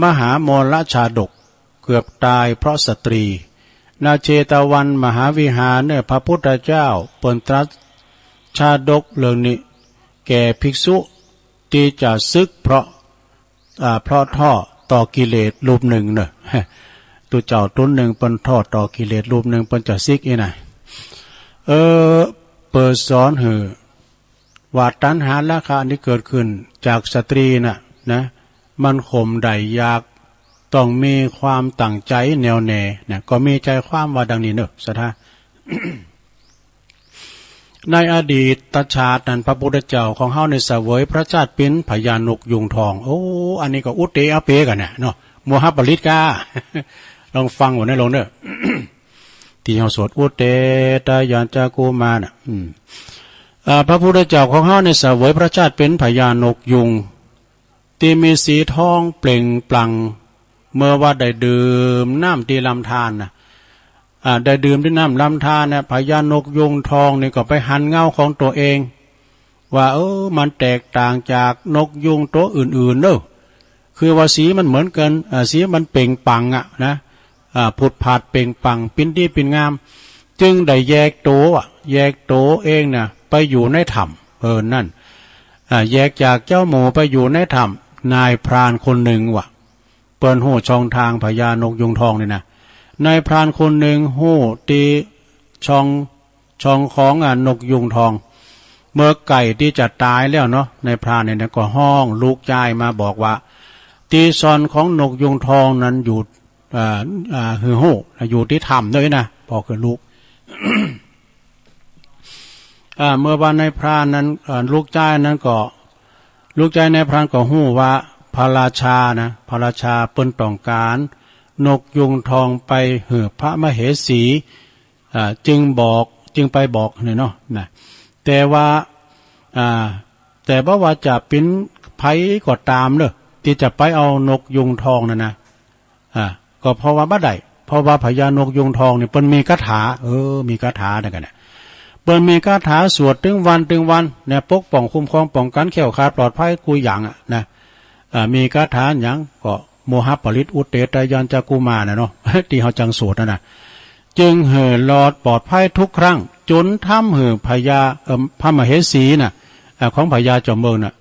มหามลชาดก เกือบตายเพราะสตรี ณ เชตวันมหาวิหารเนี่ย พระพุทธเจ้าเปิ้นตรัสชาดกเรื่องนี้ แก่ภิกษุตี้จะสึกเพราะ อ่า เพราะท้อต่อกิเลสรูปนึ่งเน่อ ตุ๊เจ้าตุ๊นนึ่งเปิ้นท้อต่อกิเลสรูปนึ่ง เปิ้นจะสึกอี้นะ เออ เปิ้นสอนหื้อ ว่าตัณหาราคะอันนี้เกิดขึ้นจากสตรีน่ะนะ มันข่มได้ยาก ต้องมีความตั้งใจ๋แน่วแน่นะ ก็มีใจ๋ความว่าดังนี้เน่อ ศรัทธา ในอดีตชาตินั้น พระพุทธเจ้าของเฮานี่เสวยพระชาติเป๋นพญานกยูงทอง โอ้ อันนี้ก็อุเตอะเปกั๋นนะเนาะ มหาปริตรกา ลองฟังว่าในโลมเน่อ ตี้เฮาสวดอุเตตะยังจักขุมาน่ะ อืม อ่า พระพุทธเจ้าของเฮานี่เสวยพระชาติเป๋นพญานกยูง ตี้มีสีทองเปล่งปลั่ง เมื่อว่าได้ดื่มน้ำตี้ลำธารน่ะ อ่า ได้ดื่มตี้น้ำลำธารน่ะ พญานกยูงทองนี่ก็ไปหันเงาของตั๋วเอง ว่า เออ มันแตกต่างจากนกยูงตั๋วอื่นๆ เน่อ คือว่าสีมันเหมือนกั๋น อ่า สีมันเปล่งปลั่งอะนะ อ่า ผุดผาดเปล่งปลั่ง ปิ้นดีปิ้นงาม จึงได้แยกตั๋วอะ แยกตั๋วเองน่ะ ไปอยู่ในถ้ำ เออ นั่น อ่า แยกจากเจ้าหมู่ไปอยู่ในถ้ำ นายพรานคนนึ่งว่ะ เปิ้นฮู้ช่องทางพญานกยูงทองนี่นะ นายพรานคนนึ่งฮู้ตี้ช่อง ช่องของ อ่า นกยูงทอง เมื่อใกล้ตี้จะตายแล้วเนาะ นายพรานนี่นะ ก็ฮ้องลูกจ้ายมาบอกว่า ตี้ซ่อนของนกยูงทองนั้นอยู่ อ่า อ่า หื้อฮู้ อยู่ตี้ถ้ำเน่อนะ บอกกับลูก อ่า เมื่อว่านายพรานนั้น อ่า ลูกจ้ายนั้นก็ ลูกจ้ายนายพรานก็ฮู้ว่าพระราชานะ พระราชาเปิ้นต้องการนกยูงทองไปหื้อพระมเหสี อ่า จึงบอก จึงไปบอกนี่เนาะ นะ แต่ว่า อ่า แต่บ่ว่าจะเป๋นไผก็ต๋ามเนาะ ตี้จะไปเอานกยูงทองนั่นนะ อ่า ก็เพราะว่าบ่ได้ เพราะว่าพญานกยูงทองนี่เปิ้นมีคาถา เออ มีคาถานั่นกันนะ เปิ้นมีคาถาสวดตึงวันตึงวันเนี่ย ปกป้องคุ้มครองป้องกันแคล้วคลาดปลอดภัยกู้อย่างอะนะ อ่า มีคาถาหยังก็โมหปริตรอุตเตตยัญจกุมารน่ะเนาะ ตี้เฮาจั่งสวดนั่นน่ะ จึงหื้อรอดปลอดภัยทุกครั้ง จ๋นทำหื้อพญา เอ่อ พระมเหสีน่ะ อ่า ของพญาจอมเมืองน่ะ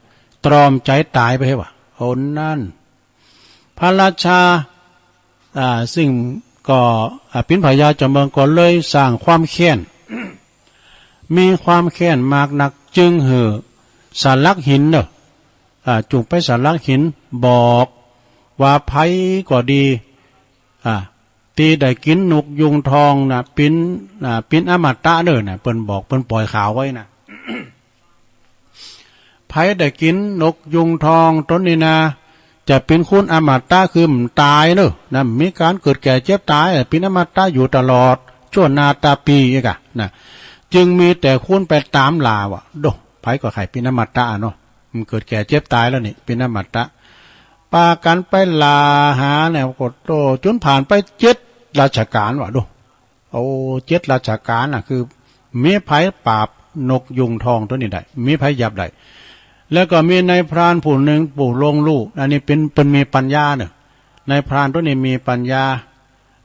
ตรอมใจ๋ต๋ายไปเฮ้ยว่ะ โอ้ นั่น พระราชา อ่า ซึ่งก็ อ่า เป๋นพญาจอมเมืองก็เลยสร้างความแค้น มีความแค้นมากนัก จึงหื้อสลักหินเนาะ อ่า จุ่งไปสลักหิน บอกว่าไผก็ดี อ่า ตี้ได้กิ๋นนกยูงทองน่ะ เป๋น อ่า เป๋นอมตะเนาะน่ะ เปิ้นบอก เปิ้นปล่อยข่าวไว้น่ะ ไผได้กิ๋นนกยูงทองตนนี้นา จะเป๋นคนอมตะคือบ่ต๋ายเนาะ นะ บ่มีก๋านเกิดแก่เจ็บต๋าย เป๋นอมตะอยู่ตลอด ชั่วนาตาปีเอกอะนะ จึงมีแต่คนไปต๋ามล่าว่า โด ไผก็ใค่เป๋นอมตะเนาะ บ่เกิดแก่เจ็บต๋ายแล้วนี่ เป๋นอมตะ ปากั๋นไปล่าหาเนี่ย ก็โต จ๋นผ่านไปเจ็ดรัชกาลว่ะ โด โอ้ เจ็ดรัชกาลน่ะ คือบ่มีไผปราบนกยูงทองตัวนี้ได้ บ่มีไผยับได้ แล้วก็มีนายพรานผู้หนึ่งผู้ล่วงรู้ อันนี้เป๋น เปิ้นมีปัญญาเนาะ นายพรานตัวนี้มีปัญญา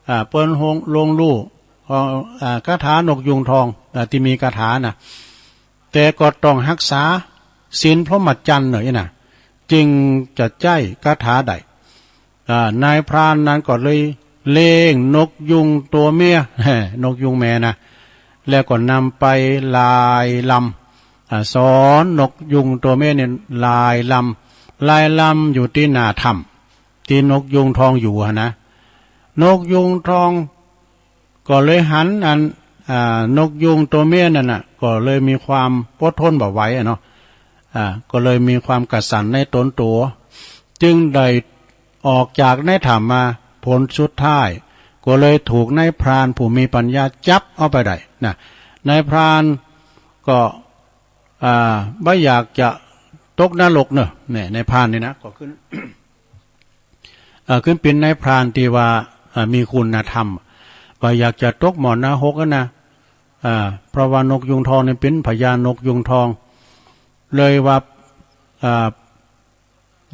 อ่า เปิ้นฮง ล่วงรู้ อ่า อ่า คาถานกยูงทอง อ่า ตี้มีคาถาน่ะ แต่ก็ต้องฮักษาศีลพรหมจรรย์เนาะอี้น่ะ จึงจะใจ๊คาถาได้ อ่า นายพรานนั้นก็เลยเลี้ยงนกยูงตัวเมีย นกยูงแม่นะ แล้วก็นำไปลายลำ อ่า สอนนกยูงตัวเมียเนี่ยลายลำ ลายลำอยู่ตี้หน้าถ้ำ ตี้นกยูงทองอยู่หั้นนะ นกยูงทอง ก็เลยหันอัน อ่า นกยูงตัวเมียนั่นน่ะ ก็เลยมีความอดทนบ่ไหวอะเนาะ อ่า ก็เลยมีความกระสันในตนตั๋ว จึงได้ออกจากในถ้ำมา ผลสุดท้าย ก็เลยถูกนายพรานผู้มีปัญญาจับเอาไปได้นะ นายพรานก็ อ่า บ่อยากจะตกนรกเนาะ เนี่ย นายพรานนี่นะ ก็ขึ้น เอ่อ ขึ้นเป๋นนายพรานตี้ว่า เอ่อ มีคุณธรรม บ่อยากจะตกหม้อนรกอะนะ อ่า เพราะว่านกยูงทองนี่เป๋นพญานกยูงทอง เลยว่า อ่า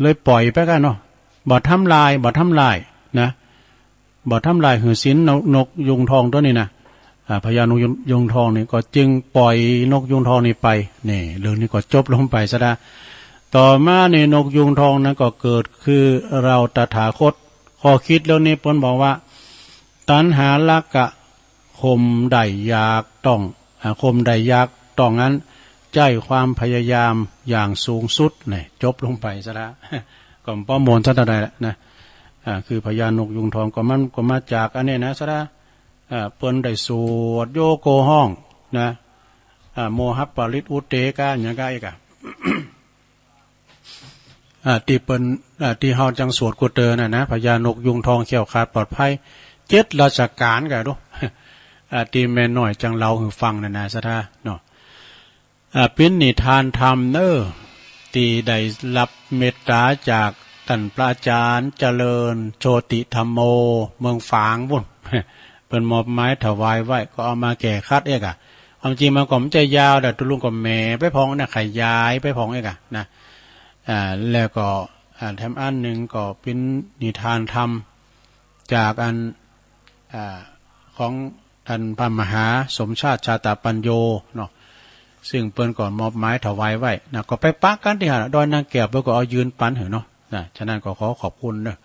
เลยปล่อยไปกั๋นเนาะ บ่ทำลาย บ่ทำลายนะ บ่ทำลายหื้อศีลนก นกยูงทองตัวนี้นะ อ่า พญานกยูง ยูงทองนี่ก็จึงปล่อยนกยูงทองนี่ไป นี่ เรื่องนี้ก็จบลงไปซะละ ต่อมานี่นกยูงทองนั้นก็เกิดคือเฮาตถาคต ข้อคิดเรื่องนี้เปิ้นบอกว่า ตัณหาราคะ ข่มได้อยากต้อง อ่า ข่มได้อยากต้องนั้น ใจ๊ความพยายามอย่างสูงสุด นี่ จบลงไปซะละ ก็บ่ม่วนซะเท่าใดละนะ อ่า คือพญานกยูงทองก็มันก็มาจากอันนี้นะซะละ อ่า เปิ้นได้สวดโยโกฮ้องนะ อ่า โมหปริตรอุตเตกะ หยังกะอีกอะ อ่า ตี้เปิ้น อ่า ตี้เฮาจั่งสวดกูเตอร์น่ะนะ พญานกยูงทองแคล้วคลาดปลอดภัย เจ็ดรัชกาลกะดู อ่า ตี้แม่น้อยจั่งเล่าหื้อฟังนั่นนะ ศรัทธาเนาะ อ่า เป๋นนิทานธรรมเนาะ ตี้ได้รับเมตตาจากต้านพระอาจารย์เจริญโชติธัมโม เมืองฝางปู้น เปิ้นมอบหมายถวายไว้ ก็เอามาแก้ขัดเอกอะ ความจริงมันก็บ่ใจ้ยาวดอก ตุ๊ลุงก็แหมไปพ่องนะ ขยายไปพ่องเอกอะนะ อ่า แล้วก็ อ่า แถมอันหนึ่งก็เป๋นนิทานธรรมจากอัน อ่า ของต้านพระมหาสมชาติชาตปัญโญเนาะ ซึ่งเปิ้นก็มอบหมายถวายไว้นะ ก็ไปปะกั๋นตี้หั้น ดอยนางแก้ว เปิ้นก็เอายื่นปั๋นหื้อเนาะนะ ฉะนั้นก็ขอขอบคุณเนาะ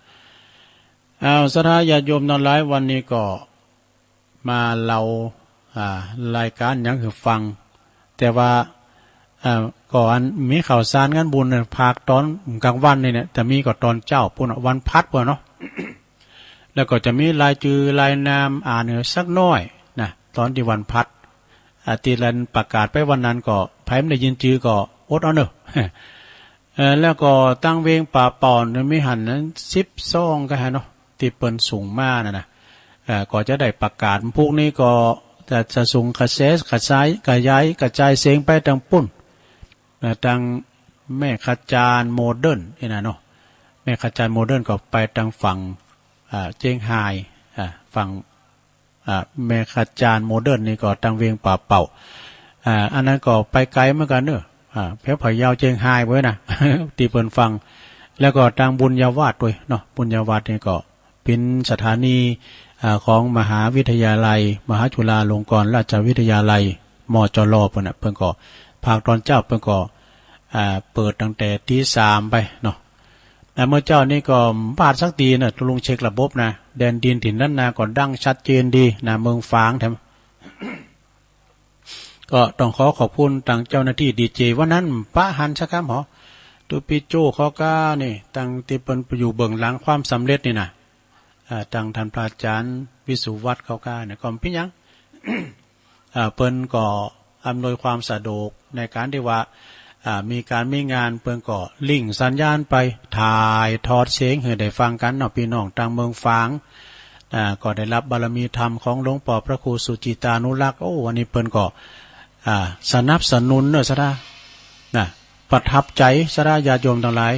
อ้าว ศรัทธาญาติโยมทั้งหลาย วันนี้ก็มาเล่า อ่า รายการหยังหื้อฟัง แต่ว่า อ่า ก็อันมีข่าวสารงานบุญเนี่ย ภาคตอนกลางวันนี่เนี่ย จะมีก็ตอนเจ๊าปู้นเนาะ วันพลัดปู้นเนาะ แล้วก็จะมีรายจื้อรายนามอ่านหื้อสักหน้อยนะ ตอนตี้วันพลัด อ่า ตี้เปิ้นประกาศไปวันนั้นก็ ไผบ่ได้ยินจื้อก็อดเอาเนาะ เอ่อ แล้วก็ตังเวงป่าเป่าเนี่ยมีหั้นนั้นสิบซองกะหั้นเนาะ ตี้เปิ้นส่งมานั่นนะ เอ่อ ก็จะได้ประกาศ พวกนี้ก็จะ จะส่งกระแส กระจาย ขยาย กระจายเสียงไปตางปู้น เอ่อ ตาง แม่ขจารโมเดิร์นนี่นะเนาะ แม่ขจารโมเดิร์นก็ไปตางฝั่ง อ่า เจียงฮาย อ่า ฝั่ง อ่า แม่ขจารโมเดิร์นนี่ก็ตางเวียงป่าเป่า อ่า อันนั้นก็ไปไกลเหมือนกันเนอะ อ่า แถวพะเยาเจียงฮายไว้นะ ตี้เปิ้นฟัง แล้วก็ตางบุญญาวาสด้วยเนาะ บุญญาวาสนี่ก็ เป็นสถานี อ่า ของมหาวิทยาลัย มหาจุฬาลงกรณราชวิทยาลัย มจร เปิ้นน่ะ เปิ้นก็ ภาคตอนเจ๊าเปิ้นก็ อ่า เปิดตั้งแต่ตีสามไปเนาะ อ่า เมื่อเจ๊านี้ก็บ่พลาดสักทีนะ ตุลุงเช็คระบบนะ แดนดินถิ่นล้านนาก็ดังชัดเจนดีนะ เมืองฝางแถม ก็ต้องขอขอบคุณตางเจ้าหน้าตี้ดีเจ วันนั้นปะหันสักกำหอ ตุ๊ปิโจ้ เขาก้านี่ ตางตี้เปิ้นอยู่เบื้องหลังความสำเร็จนี่นะ อ่า ตางท่านพระอาจารย์วิสุวัฒน์ เขาก้าเนี่ย ก็บ่เป๋นหยัง อ่า เปิ้นก็อำนวยความสะดวกในการตี้ว่า อ่า มีการมีงาน เปิ้นก็ลิงก์สัญญาณไป ถ่ายทอดเสียงหื้อได้ฟังกั๋นเนาะ ปี้น้องตางเมืองฝาง อ่า ก็ได้รับบารมีธรรมของหลวงป้อพระครูสุจิตานุรักษ์ โอ้ อันนี้เปิ้นก็ อ่า สนับสนุนเนาะ ศรัทธา นะ ประทับใจ๋ ศรัทธาญาติโยมตังหลาย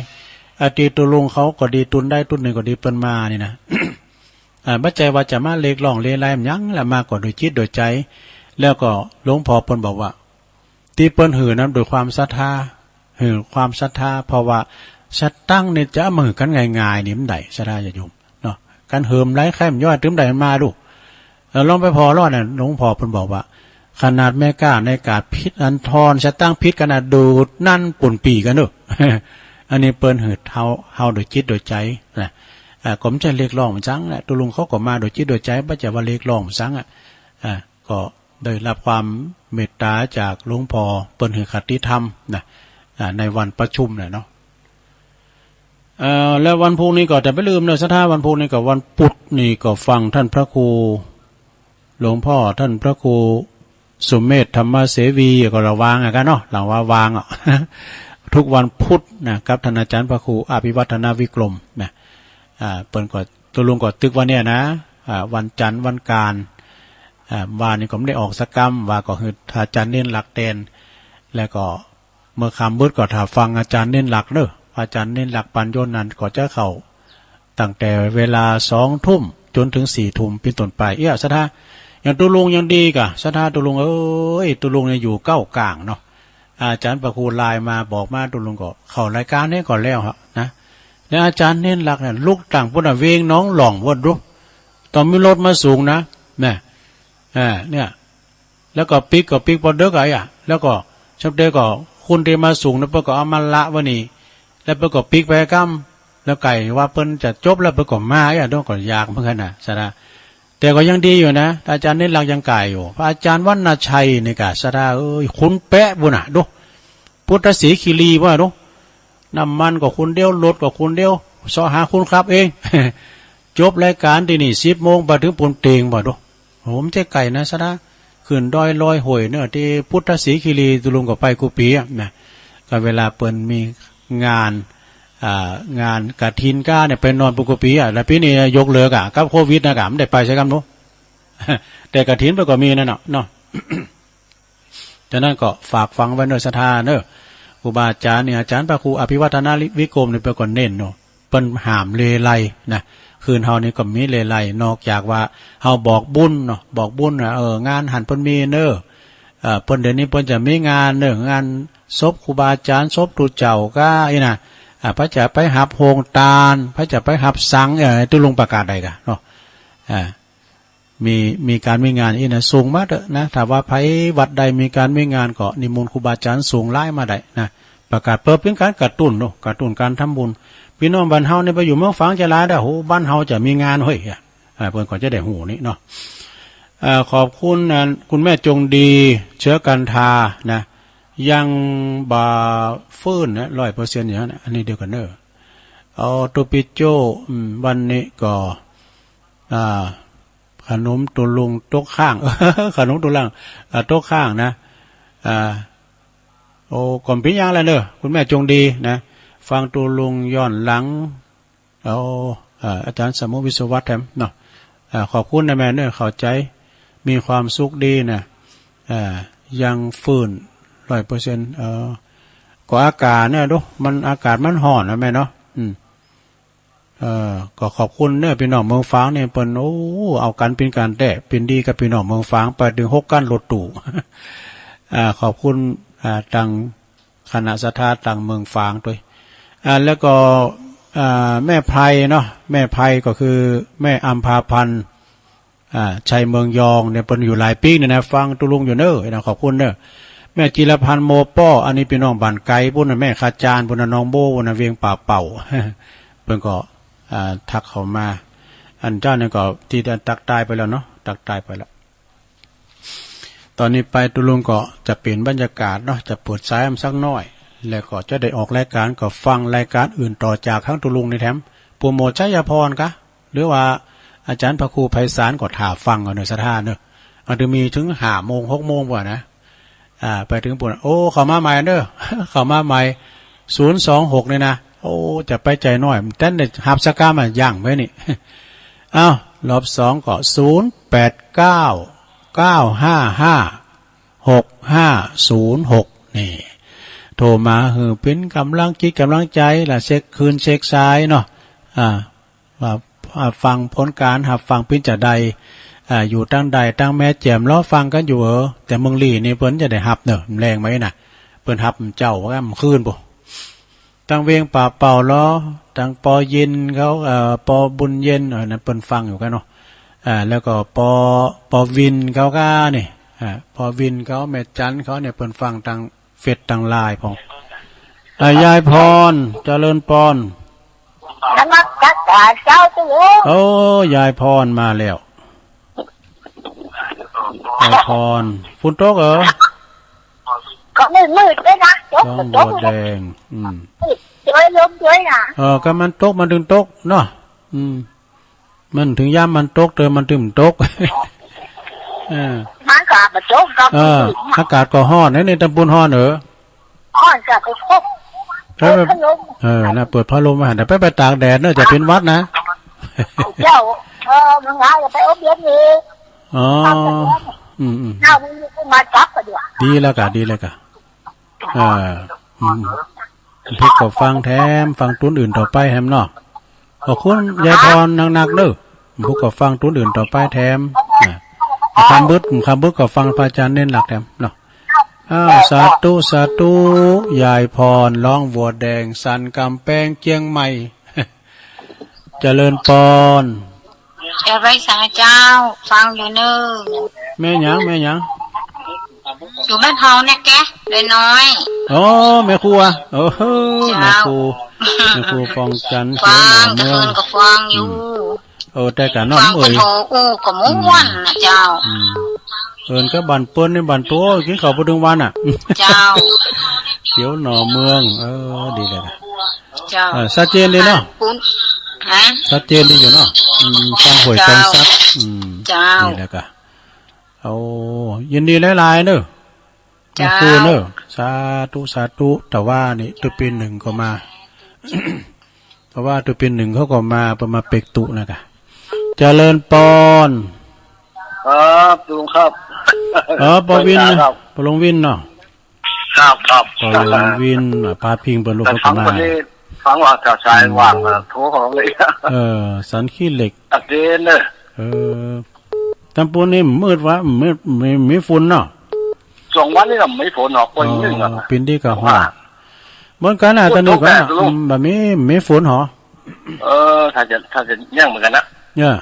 อา ตี้ตุลุงเขาก็ดี ตุ๊นใดตุ๊นนึ่งก็ดี เปิ้นมานี่นะ อ่า บ่ใจ้ว่าจะมาเรียกร้องเรียรายหยังละ มาก็ด้วยจิตด้วยใจ๋ แล้วก็หลวงป้อเปิ้นบอกว่า ตี้เปิ้นหื้อนั้นด้วยความศรัทธา หื้อความศรัทธา เพราะว่าสตางค์นี่จะเอามาหื้อกั๋นง่ายๆ นี่บ่ได้ ศรัทธาญาติโยมเนาะ กั๋นหื้อหลายแคมย้อยตึงได้มาดู เออ ลองไปผ่อรอดน่ะ หลวงป้อเปิ้นบอกว่า ขนาดแม่ก๊าในกาดผิดอันทอน สตางค์ผิดกั๋นนะ ดูดนั่นปูนปี้กั๋นเนาะ อันนี้เปิ้นหื้อเฮา เฮาด้วยจิตด้วยใจ๋นะ อ่า ก็บ่ใจ้เรียกร้องหยังละ ตุลุงเขาก็มาด้วยจิตด้วยใจ๋ บ่ใจ้ว่าเรียกร้องหยังอะ อ่า ก็ได้รับความเมตตาจากหลวงป้อ เปิ้นหื้อคติธรรมนะ อ่า ในวันประชุมน่ะเนาะ เอ่อ แล้ววันพุธนี้ก็จะไม่ลืมเนอะ ศรัทธา วันพุธนี้กับวันพุธนี่ก็ฟังท่านพระครู หลวงป้อท่านพระครูสุเมธธรรมเสวี ก็ละว่างอะกั๋นเนาะ หลังว่าว่างอะ ทุกวันพุธนะ กับท่านอาจารย์พระครูอภิวัฒนวิกรมนะ อ่า เปิ้นก็ ตุลุงก็ตึกว่าเนี่ยนะ อ่า วันจันทร์วันอังคาร อ่า ว่านี่ก็บ่ได้ออกสักกำ ว่าก็หื้ออาจารย์เณรลักษณ์แตน แล้วก็ เมื่อค่ำมืดก็ถ่าฟังอาจารย์เณรลักษณ์เนอะ อาจารย์เณรลักษณ์ปัญโญนั้นก็จะเข้าตั้งแต่เวลาสองทุ่มจ๋นเถิงสี่ทุ่มเป๋นต้นไป เอี้ย ศรัทธา อย่างตุลุงยังดีก่ะ ศรัทธาตุลุงเอ้ย ตุลุงเนี่ยอยู่เก๊ากลางเนาะ อาจารย์พระครูไลน์มาบอกมา ตุลุงก็เข้ารายการนี้ก่อนแล้วฮะนะ แล้วอาจารย์เณรลักษณ์เนี่ยลุกตางปู๊นน่ะ เวียงหนองหล่องปู๊นดู ต้องมีรถมาส่งนะ นะ อ่า เนี่ย แล้วก็ปิ๊กก็ปิ๊กปอเด็กอะ แล้วก็ชักเดก็คนตี้มาส่งนะ เปิ้นก็เอามาละไว้นี่ แล้วเปิ้นก็ปิ๊กไปกำ แล้วใก้ว่าเปิ้นจะจบแล้วเปิ้นก็มา อ่ะ เนาะ ก็ยากเหมือนกันนะ ศรัทธา แต่ก็ยังดีอยู่นะ อาจารย์เณรลักษณ์ยังใก้อยู่ พระอาจารย์วรรณชัยนี่ก่ะ ศรัทธาเอ้ย คนแป๊ะปู๊นน่ะ ดู พุทธศรีคีรีปู๊นน่ะ ดู น้ำมันก็คนเดียว รถก็คนเดียว เซาะหาคนขับเอง จบรายการตี้นี่สิบโมง ไปเถิงปูนเต็งปู๊นดู โห บ่ใจ้ใก้นะ ศรัทธา ขึ้นดอยลอยห้วยเนอะ ตี้พุทธศรีคีรี ตุลุงก็ไปกู้ปี๋อะนะ ก็เวลาเปิ้นมีงาน อ่า งานกฐินก้าเนี่ย ไปนอนปูนกู้ปี๋อะ แล้วปี๋นี้ยกเลิกอะ กับโควิดนะก่ะ บ่ได้ไปสักกำเนาะ แต่กฐินเปิ้นก็มีนั่นเนาะ เนาะ ฉะนั้นก็ฝากฝังไว้เนอะ ศรัทธาเนอะ ครูบาอาจารย์นี่ อาจารย์พระครูอภิวัฒนวิกรมนี่เปิ้นก็เน้นเนาะ เปิ้นห้ามเร่ไร่นะ คืนเฮานี่ก็มีเร่ไร่ นอกจากว่าเฮาบอกบุญเนาะ บอกบุญว่า เออ งานหั้นเปิ้นมีเนอะ เอ่อ เปิ้นเดี๋ยวนี้เปิ้นจะมีงานเนอะ งานศพครูบาอาจารย์ ศพตุ๊เจ้าก้าอี้นะ อ่า ไผจะไปฮับโฮงตาน ไผจะไปฮับสัง เอ่อ ตุลุงประกาศได้ก่ะเนาะ อ่า มี มีก๋านมีงานอี้นะ ส่งมาเต๊อะนะ ถ้าว่าไผวัดใดมีก๋านมีงานก็นิมนต์ครูบาอาจารย์ส่งไลน์มาได้นะ ประกาศเปิดเป๋นก๋านกระตุ้นเนาะ กระตุ้นก๋านทำบุญ ปี้น้องบ้านเฮานี่ไปอยู่เมืองฝางจะหลายเด้อ โห บ้านเฮาจะมีงานเฮ้ย อ่ะ อ่า เปิ้นก็จะได้ฮู้นี่เนาะ อ่า ขอบคุณนะ คุณแม่จงดี เชื้อกันทานะ ยังบ่ฟื้นนะ ร้อยเปอร์เซ็นต์ อย่างนั้นนะ อันนี้เดียวกันเนอะ เอา ตุ๊ปิโจ้ อืม วันนี้ก็ อ่า ขนมตุลุงตกค้าง ขนมตุลัง อ่า ตกค้างนะ อ่า โอ้ ก็บ่เป๋นหยังแล้วเนอะ คุณแม่จงดีนะ ฟังตุลุงย้อนหลัง โอ้ อ่า อาจารย์สมุทรวิศวัฒน์แถมเนาะ อ่า ขอบคุณนะแม่เนอะ เข้าใจ๋ มีความสุขดีนะ อ่า ยังฟื้น ร้อยเปอร์เซ็นต์ เอ่อ ก็อากาศเนี่ยดู มัน อากาศมันร้อนนะแม่เนาะ อืม เอ่อ ก็ขอบคุณเนอะ พี่น้องเมืองฝางเนี่ย เปิ้น โอ้ เอากันเป็นกันแท้ เป็นดีกับพี่น้องเมืองฝาง ไปถึงหกคันรถตู้ อ่า ขอบคุณ อ่า ตังคณะศรัทธาตังเมืองฝางด้วย อ่า แล้วก็ อ่า แม่ไพรเนาะ แม่ไพรก็คือแม่อำภาพันธ์ อ่า ชัยเมืองยองเนี่ย เปิ้นอยู่หลายปี๋เนี่ยนะ ฟังตุ๊ลุงอยู่เน้อนะ ขอบคุณเน้อ แม่จิรพันธ์โมป้อ อันนี้พี่น้องบ้านไกลปู้นนะ แม่ขจารย์ปู้นนะ หนองโบ้ปู้นนะ เวียงป่าเป่า เปิ้นก็ อ่า ทักเข้ามา อันเจ้านี่ก็ตี้ตักตายไปแล้วเนาะ ตักตายไปแล้ว ตอนนี้ไปตุ๊ลุงก็จะเปลี่ยนบรรยากาศเนาะ จะเปิดสายมันสักหน้อย แล้วก็จะได้ออกรายการ ก็ฟังรายการอื่นต่อจากข้างตุ๊ลุงนี่แถม โปรโมทชัยพรกะ หรือว่าอาจารย์พระครูไพศาลก็ถ่าฟังเอาเนอะ ศรัทธาเนอะ อันที่มีถึงห้าโมง หกโมงกว่านะ อ่า ไปถึงปู้น โอ้ เข้ามาใหม่เด้อ เข้ามาใหม่ ศูนย์สองหก นี่นะ โอ้ จะไปใจน้อย แต่ได้ฮับสักกำอะ ย่างไว้นี่ เอ้า รอบสองก็ ศูนย์แปดเก้า เก้าห้าห้า หกห้าศูนย์หก นี่ โทรมาหื้อเป็นกำลังจิตกำลังใจ และเช็คคืนเช็คสายเนาะ อ่า ว่า อ่า ฟังผลการฮับฟังปิ้นจะใด อ่า อยู่ตังใดตังแม่แจ่มรอฟังกันอยู่เออ แต่เมืองลี้นี่เปิ้นจะได้ฮับเนอะ แรงไหมนะ เปิ้นฮับเจ้าว่ามันคืนปุ ตังเวียงป่าเป่าลอ ตังปอยินเขา เอ่อ ปอบุญเย็น เออ นั้นเปิ้นฟังอยู่กันเนาะ อ่า แล้วก็ปอ ปอวินเขาก้านี่ อ่า ปอวินเขา แม่จันเขาเนี่ย เปิ้นฟังตังเฟซตังไลน์พอง อ่า ยายพร เจริญปอน นมัสการเจ้าตุ๊ลุง โอ้ ยายพรมาแล้ว ยายพร ฝนตกเหรอ ก็มืดๆด้วยนะ ตก ท้อง ก็ตก บัวแดง อืม มืดด้วย ลมด้วยนะ เออ ก็มันตก มันถึงตกเนาะ อืม มันถึงยามมันตก แต่มันถึงตก เออ มันก็บ่ตก ก็ เออ อากาศก็ร้อนนะนี่ ตำปูนร้อนเหรอ อ้อนจ้ะ ไปพบ เออ เปิดพัดลม เออ นะ เปิดพัดลมไว้หั่น เดี๋ยวไป ไปตากแดดเนอะ จะเป็นหวัดนะ เจ้า เออ มึงหาอย่าไปอบเย็นอีก อ๋อ อืม อืม เอามึงมาจับก็ดี ดีแล้วกะ ดีแล้วกะ เออ อืม อืม พุกก็ฟังแถม ฟังตูนอื่นต่อไปแถมเนาะ ขอบคุณยายพรนักๆเด้อ พุกก็ฟังตูนอื่นต่อไปแถม นะ คำบึด คำบึดก็ฟังพระอาจารย์เน้นหลักแถมเนาะ อ้าว สาธุ สาธุ ยายพร ร้องบัวแดง สันกำแพงเชียงใหม่ เจริญปอน เดี๋ยวไปสาเจ้า ฟังอยู่เนิ่น แม่หยัง แม่หยัง อยู่บ้านเฮาเนี่ยแก เลยน้อย อ๋อ แม่ครัว โอ้โห เจ้า แม่ครัว แม่ครัวฟองจันทร์ ฟัง เขียวหน่อเมือง แต่เพิ่นก็ฟังอยู่ อืม โอ้ แต่กะน้อง ฟัง เอ้ย เพิ่นโทรอู้ก็ม่วนนะเจ้า อืม เอิ้นก็บ้านเปิ้นนี่บ้านโต กินข้าวบ่ถึงวันน่ะ เจ้า เขียวหน่อเมือง เออ ดีเลยนะ เจ้า เออ ชัดเจนดีเนาะ ฮะ ชัดเจนดีอยู่เนาะ อืม ฟังห้วย เจ้า ตองสัก อืม เจ้า นี่แหละกะ โอ้ ยินดีหลายๆเนอะ เจ้า ขอบคุณเนอะ สาธุ สาธุ แต่ว่านี่ ตุ๊ปีหนึ่งก็มา แต่ว่าตุ๊ปีหนึ่งเขาก็มา ประมาณเปกตุนะกะ เจริญปอน ครับลุงครับ เออ ปอวินนะ ครับ ปอหลวงวินเนาะ ครับ ครับ ปอหลวงวิน อ่ะ พาพิงเปิ้นลูก แต่ เขาก็มา ฟังวันนี้ ฟังว่าจะสายว่าง อืม อ่ะ โทรของเลย เออ สันขี้เหล็ก ชัดเจนเนอะ เออ ตำปูนนี่มืดวะ มืด มี มีฝนเนาะ สองวันนี้ก็มีฝนเนาะ คน อ๋อ นึ่งอ่ะ ปีนี้ก็ฮ้อน เหมือนกันน่ะ ฝนตก ตอนนี้ก็ แต่ลูก อืม แบบนี้ มีฝนเหรอ เออ ถ้าจะ ถ้าจะแย่งเหมือนกันนะ เนี่ย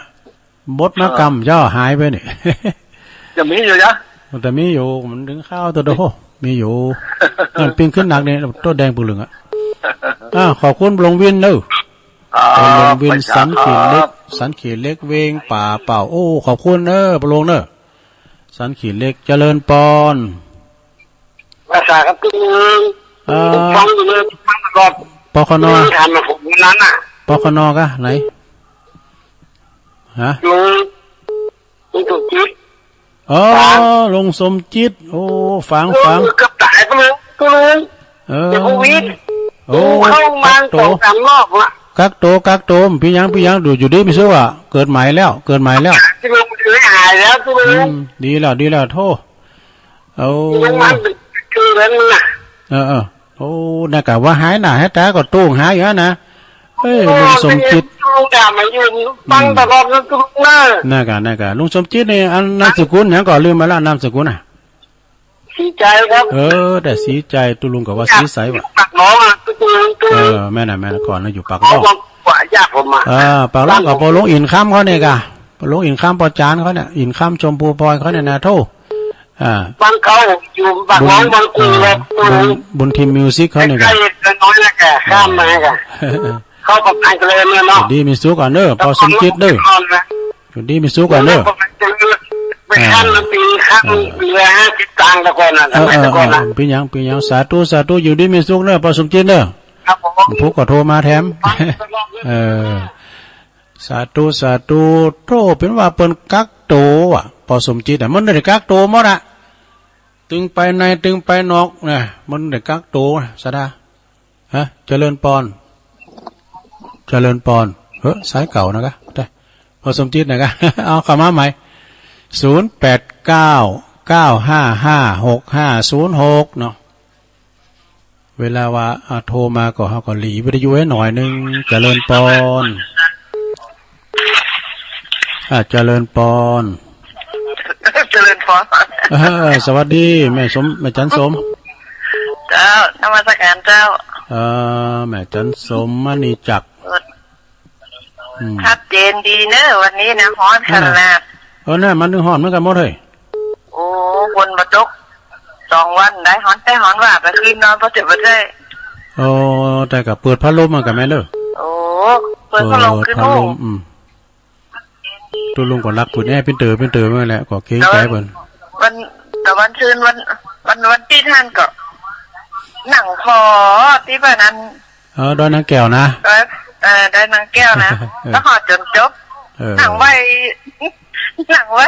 บดมากำ เออ เจ้าหายไปนี่ จะมีอยู่นะ แต่มีอยู่ มันถึงข้าวตัวเดียว มีอยู่ นั่นปีนขึ้นหนักเนี่ย ตัวแดงปึงเหลืองอ่ะ อ่า ขอบคุณหลวงวินเนอะ อ่า หลวงวิน ไปสา สันขีเหล็ก ครับ สันขีเหล็ก เวียงป่าเป่า โอ้ ขอบคุณเนอะ ปะหลวงเนอะ สันขีเหล็ก เจริญปอน ภาษาครับ เอ่อ ฟังอยู่เลย ฟังก่อน ปคน ถามมาผมนั้นน่ะ ปคนกะไหน ฮะ ลุง ลุงสมจิต อ๋อ ฟัง ลุงสมจิต โอ้ ฟัง เออ ฟัง เกือบตายไปเลย ตัวนึง เออ ติดโควิด โอ้ เข้ามา กักตัว สองสามรอบอะ กักตัว กักตัว เปิ้นหยัง เปิ้นหยัง ดูอยู่ดี มีสุขอะ เกิดใหม่แล้ว เกิดใหม่แล้ว ที่มันหายแล้ว ตัวนึง อืม ดีแล้ว ดีแล้ว โธ่ โอ้ ยังมันคือเรื่องมันน่ะ เออ เออ โอ้ นั่นกะว่าหายหน้าหายตาก็โต้งหาอยู่นะ เอ้ย โอ้ ลุงสมจิต ลุงด่ามาอยู่ ฟังตลอดนะลุงนะ นั่นกะ นั่นกะ ลุงสมจิตนี่ อันนามสกุลหยังก็ลืมไปละ นามสกุลน่ะ ศรีใจครับ เออ แต่ศรีใจ ตุลุงก็ว่าศรีใสว่ะ ปากหนองอ่ะ ตุลุง เออ แม่นน่ะ แม่นน่ะ ก่อนนะ อยู่ปากหนอง เขาบอกว่าญาติผมอ่ะ เออ ปากหนองก็ปอหลวงอินคำเขาเนี่ยกะ ปอหลวงอินคำ ปอจานเขาเนี่ย อินคำ ชมพูพลอยเขาเนี่ยนะ โธ่ อ่า บางเขาอยู่บางหนอง บุญ บางกรู อ่า ครับ บุญ บุญทีมมิวสิกเขาเนี่ย ใกล้ๆ น้อยๆ นะแก ข้ามมาแก เออ เข้ากับทางทะเลเนี่ยเนาะ อยู่ดีมีสุขก่อนเด้อ ปอสมจิตเด้อ อยู่ดีมีสุขก่อนเด้อ ไปข้ามมาปีข้าม เออ เหลือห้าสิบตังค์ตะกอนน่ะ เออ สมัยตะกอนน่ะ เออ เออ เป็นหยัง เป็นหยัง สาธุ สาธุ อยู่ดีมีสุขเด้อ ปอสมจิตเด้อ ครับผม ผู้ก็โทรมาแถม เออ สาธุ สาธุ โธ่ เป็นว่าเปิ้นกักโตวอ่ะ ปอสมจิตอ่ะ มันได้กักโตหมดอ่ะ ตึงไปใน ตึงไปนอกนะ มันได้กักโตนะ สาดา ฮะ เจริญปอน เจริญปอน เฮ้อ สายเก่านะกะ ได้ ปอสมจิตนะกะ เอาเข้ามาใหม่ ศูนย์แปดเก้า เก้าห้าห้า หกห้าศูนย์หก เนาะ เวลาว่า อ่า โทรมาก็ เฮาก็หลีวิทยุไว้หน่อยนึง เจริญปอน อ่า เจริญปอน เจริญปอน เออ สวัสดี แม่สม แม่จันสม เจ้า นมัสการเจ้า เออ แม่จันสม มณีจักร อืม ชัดเจนดีเนอะ วันนี้นะ ฮ้อนขนาด เออ น่ะ มันฮ้อนเหมือนกันหมดเฮ้ย โอ้ ฝนบ่ตก สองวันได้ฮ้อนแต่ฮ้อนว่า ไปคืนนอนบ่เจ็บบ่ได้ โอ้ แต่ก็เปิดพัดลมมากับแม่เด้อ โอ้ เปิดพัดลม เปิดพัดลม อืม ตุลุงก็รักเปิดแอร์ ปิ้นเต๋อ ปิ้นเต๋อมาแหละ ก็เกรงใจเปิ้น วัน แต่วันซืน วัน วัน วันตี้ท่านก็ นั่งพอตี้บ้านนั้น เออ ดอยนางแก้วนะ ดอย เออ ดอยนางแก้วนะ เออ ก็ฮอดจนจบ เออ นั่งไหว้ นั่งไหว้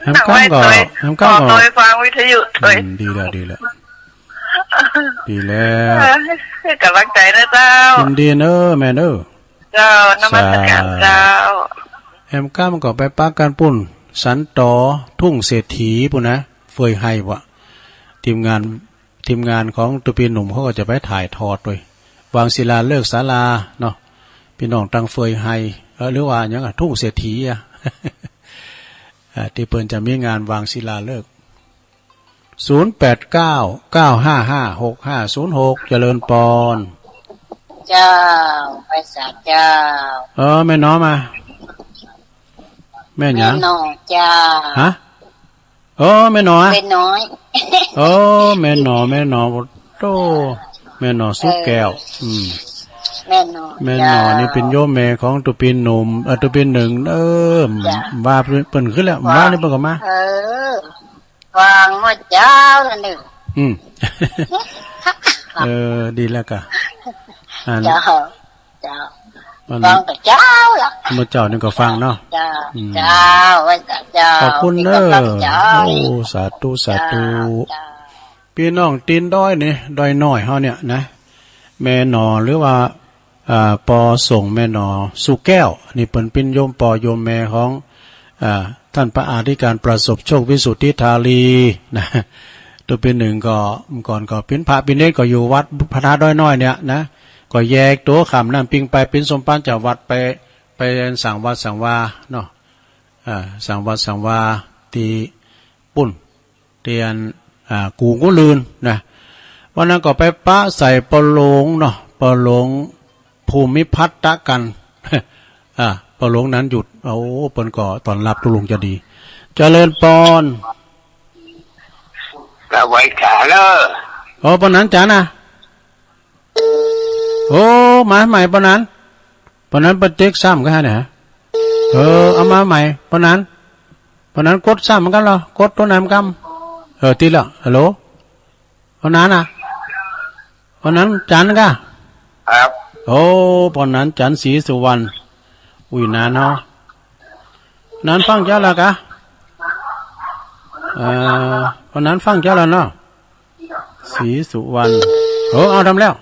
แฮมก้ำก็ นั่งไหว้ตวย แฮมก้ำก็ ขอตวยฟังวิทยุตวย อืม ดีแล้ว ดีแล้ว ดีแล้ว เออ กำลังใจนะเจ้า ยินดีเนอะแม่เนอะ เจ้า นมัสการเจ้า แฮมก้ำก็ไปปะกันปุ้น สันตอ ทุ่งเศรษฐีปุ้นนะ เฟยไฮวะ ทีมงาน ทีมงานของตุปีหนุ่มเขาก็จะไปถ่ายทอดด้วย วางศิลาฤกษ์ศาลาเนาะ พี่น้องตังเฟยไฮ เอ่อ หรือว่าหยังอะ ทุ่งเศรษฐีอะ อ่า ที่เปิ้นจะมีงานวางศิลาฤกษ์ ศูนย์แปดเก้า เก้าห้าห้า หกห้าศูนย์หก เจริญปอน เจ้า ไหว้สาเจ้า เออ แม่หนอมา แม่หยัง แม่หนอเจ้า ฮะ โอ้ แม่หนอ แม่น้อย โอ้ แม่หนอ แม่หนอ โอ้ แม่หนอสุแก้ว เออ อืม แม่หนอ แม่หนอ เจ้า นี่เป็นโยมแม่ของตุปีหนุ่ม เอ่อ ตุปีหนึ่ง เออ จ้ะ ว่าเปิ้นขึ้นแล้ว ว่า ว่านี่เปิ้นก็มา เออ ฟังหมดเจ้านั่นเอง อืม เออ ดีแล้วกะ อัน เจ้า เจ้า มัน ฟังแต่เจ้าละ เมื่อเจ้านี่ก็ฟังเนาะ เจ้า อืม เจ้า ไหว้สาเจ้า ขอบคุณเด้อ ที่กำลังใจ โอ้ สาธุ สาธุ เจ้า เจ้า พี่น้องตีนดอยนี่ ดอยน้อยเฮาเนี่ยนะ แม่หนอ หรือว่า อ่า ปอส่งแม่หนอ สุแก้ว นี่เปิ้นเป็นโยมปอโยมแม่ของ อ่า ท่านพระอธิการประสบโชค วิสุทธิธารี นะ ตัวปีหนึ่งก็ ก่อนก็เป็นพระเป็นเณรก็อยู่วัดพระธาตุดอยน้อยเนี่ยนะ ก็แยกตัวข้ามน้ำปิงไปเป็นสมภารเจ้าวัดไป ไปสร้างวัดสร้างวาเนาะ อ่า สร้างวัดสร้างวาที่ปุ้น เตียน อ่า กู่งูลื่นนะ วันนั้นก็ไปปะใส่ปอหลวงเนาะ ปอหลวงภูมิพัฒน์ตะกัน อ่า ปอหลวงนั้นหยุด โอ้ เปิ้นก็ต้อนรับตุลุงจะดี เจริญปอน สวัสดีครับ โอ้ ปอนั้นจ๋านะ โอ้ มาใหม่ปอนั้น ปอนั้นเปิ้นเต็กซ้ำก็ฮะเนี่ย เออ เอามาใหม่ปอนั้น ปอนั้นกดซ้ำเหมือนกันเหรอ กดตัวไหนเหมือนกัน เออ ติดแล้ว ฮัลโหล ปอนั้นนะ ปอนั้นจันทร์กะ ครับ โอ้ ปอนั้นจันทร์ศรีสุวรรณ อุ้ย นานเนาะ นานฟังเจ้าละกะ เอ่อ ปอนั้นฟังเจ้าละเนาะ ศรีสุวรรณ โอ้ เอาทำแล้ว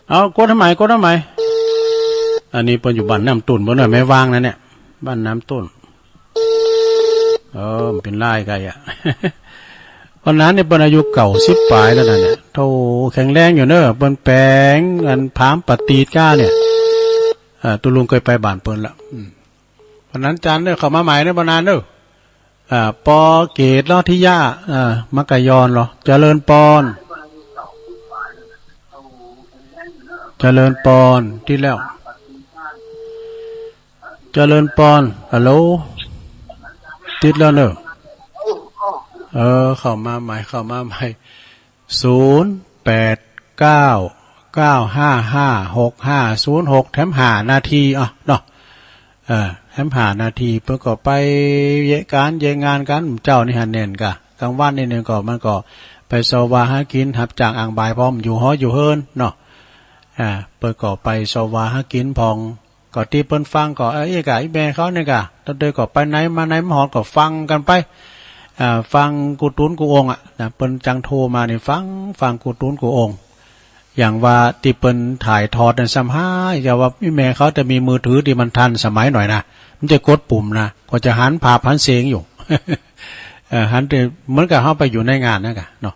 เอา กดทำไม กดทำไม อันนี้เปิ้นอยู่บ้านน้ำตุ่น บ่เนาะ แม่วางนั่นเนี่ย บ้านน้ำตุ่น เออ มันเป็นลายไก่อะ โอ ปานนั้นเนี่ยเปิ้นอายุเก้าสิบปลายแล้วนะเนี่ย โธ่ แข็งแรงอยู่เนอะ เปิ้นแป๋งอันผามปะตีดก้าเนี่ย เอ่อ ตุ๊ลุงเคยไปบ้านเปิ้นละ อืม ปานนั้นจานเนอะ เข้ามาใหม่เนอะ ปานนั้นเนอะ อ่า ปอเกตลอทิยา อ่า มักกะยอนเหรอ เจริญปอน เจริญปอน ติดแล้ว เจริญปอน ฮัลโหล ติดแล้วเนอะ เออ เข้ามาใหม่ เข้ามาใหม่ ศูนย์แปดเก้า เก้าห้าห้า หกห้าศูนย์หก แถมห้านาที อ่ะ เนาะ เออ แถมห้านาที เปิ้นก็ไปเยียะก๋านเยียะงานกั๋น เจ้านี่หันแหน่นก่ะ กลางวันนี่หนึ่งก็ มันก็ไปเซาะวาหากิ๋น ฮับจ้างอ่างบ่ายพร้อม อยู่หออยู่เฮือนเนาะ อ่า เปิ้นก็ไปเซาะวาหากิ๋นพ่อง ก็ตี้เปิ้นฟังก็ เออ อี้ก่ะ อี้แม่เขานี่ก่ะ ตอนเดินก็ไปไหนมาไหน มาฮอดก็ฟังกั๋นไป อ่า ฟังกู้ตุ๊นกู้องค์อะนะ เปิ้นจั่งโทรมานี่ฟัง ฟังกู้ตุ๊นกู้องค์ อย่างว่าตี้เปิ้นถ่ายทอดนั้นซ้ำฮ้าย อย่าว่าอี้แม่เขาจะมีมือถือตี้มันทันสมัยหน่อยนะ มันจะกดปุ่มนะ ก็จะหันภาพหันเสียงอยู่ เออ หันแต่เหมือนกับเฮาไปอยู่ในงานนั่นก่ะเนาะ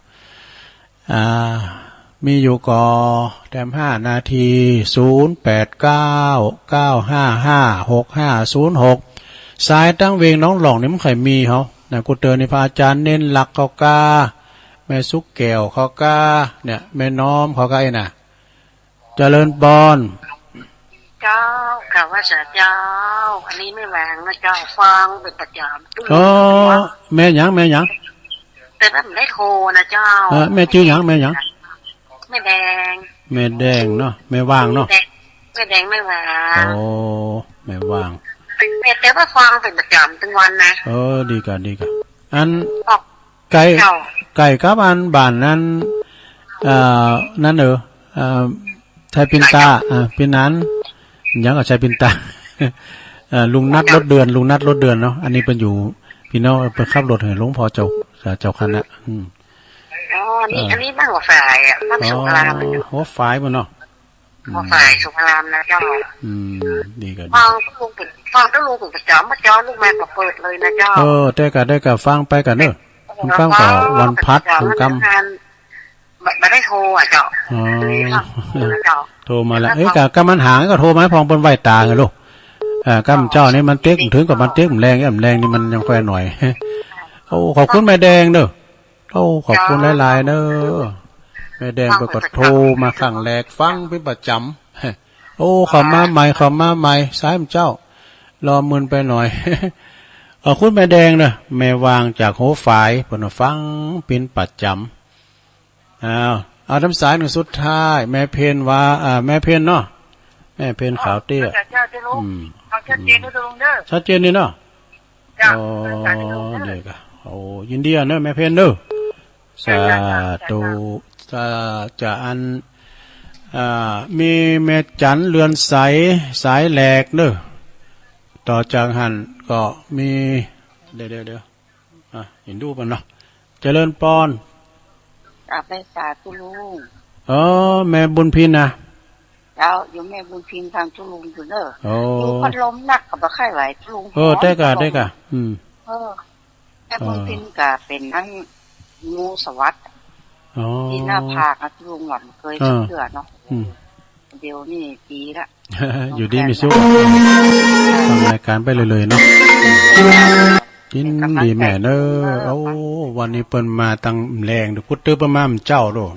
อ่า มีอยู่ก่อ แถมห้านาที ศูนย์แปดเก้า เก้าห้าห้า หกห้าศูนย์หก สายตังเวียงหนองหล่องนี่มันค่อยมีเฮานะ กูเตือนนี่พระอาจารย์เน้นหลักเขาก้า แม่สุกแก้วเขาก้า เนี่ย แม่น้อมเขาก้าไอ้น่ะ เจริญปอน เจ้า ข้าพเจ้า อันนี้แม่หว่างนะเจ้า ฟังเป็นประจำ เออ แม่หยัง แม่หยัง แต่ว่าไม่ได้โทรนะเจ้า เออ แม่จื้อหยัง แม่หยัง แม่แดง แม่แดงเนาะ แม่หว่างเนาะ แม่แดง แม่แดง แม่หว่าง โอ้ แม่หว่าง เป็นแม่ แต่ว่าฟังเป็นประจำทุกวันนะ เออ ดีก่ะ ดีก่ะ อัน ออก ไกล เจ้า ไกลกับอันบ้านนั้น เอ่อ นั่นเออ เอ่อ ชัยปินตา อ่า ปินนั้น หยังก็ชัยปินตา เอ่อ ลุงนัดรถเดือน ลุงนัดรถเดือนเนาะ อันนี้เปิ้นอยู่ พี่น้องเปิ้นขับรถให้หลวงพ่อเจ้า เจ้าคณะ อืม อ๋อ นี่ เออ อันนี้บ้านหัวฝายอะ บ้านสุขารามอะ อ๋อ หัวฝายพุ้นเนาะ อืม หัวฝายสุขารามนะเจ้า อืม ดีก่ะ ดี ฟังตุ๊ลุงเป็น ฟังตุ๊ลุงเป็นประจำ มาเจ้าลูกแม่ก็เปิดเลยนะเจ้า เออ ได้ก่ะ ได้ก่ะ ฟังไปก่ะเนอะ เออ ฟังก่ะ ฟัง วันพัด ฟังกำ วันอังคาร บ่ บ่ได้โทรอะเจ้า อ๋อ เจ้า โทรมาแล้ว แล้วก็ เอ้ย กะ กะมันห่างก็โทรมาให้พ่องเปิ้นไหว้ตาไงลูก เอ่อ กำเจ้านี่มันเต๊ก ถึงกับมันเต๊ก มันแรง มันแรงนี่มันยังค่อยหน่อย โอ้ ขอบคุณแม่แดงเนอะ โอ้ ขอบคุณหลายๆ เนอะ แม่แดงเปิ้นก็โทรมาครั้งแรก ฟังเป็นประจำ โอ้ เข้ามาใหม่ เข้ามาใหม่ สายมันเจ้า รอมึนไปหน่อย ขอบคุณแม่แดงเนอะ แม่หว่างจากหัวฝาย เปิ้นฟังเป็นประจำ อ้าว เอาทางสายหนึ่งสุดท้าย แม่เพ็ญว่า อ่า แม่เพ็ญเนาะ แม่เพ็ญขาวเตี้ย เจ้า เจ้าลุง อืม ฟังชัดเจนเด้อลุงเด้อ ชัดเจนดีเนาะ เจ้า อ๋อ สาธุ เด้อก่ะ โอ้ ยินดีอะเนอะ แม่เพ็ญเนอะ สาธุ สา จะอัน อ่า มีแม่จันเรือนใส สายแหลกเนอะ ต่อจากหั้นก็มี เดี๋ยว เดี๋ยว เดี๋ยว อ่ะ เห็นดูปะเนาะ เจริญปอน กราบไหว้สาธุลุง เออ แม่บุญพินนะ เจ้า อยู่แม่บุญพินทางตุ๊ลุงอยู่เนอะ โอ้ อยู่พัดลมนักก็บ่ค่อยไหวตุ๊ลุง เออ ได้ก่ะ ได้ก่ะ อืม เออ แม่บุญพินก็เป็นอันงูสวัสดิ์ อ๋อ ที่หน้าผากอะตุ๊ลุงว่าบ่เคย เออ จักเทื่อเนาะ อืม เดี๋ยวนี้ดีละ อยู่ดีมีสุข ฟังรายการไปเรื่อยๆ เนาะ ยินดีแม่เนอะ โอ้ วันนี้เปิ้นมาตังแลง เดี๋ยวกุ๊ดตื้อเปิ้นมาเมื่อเจ้าโลด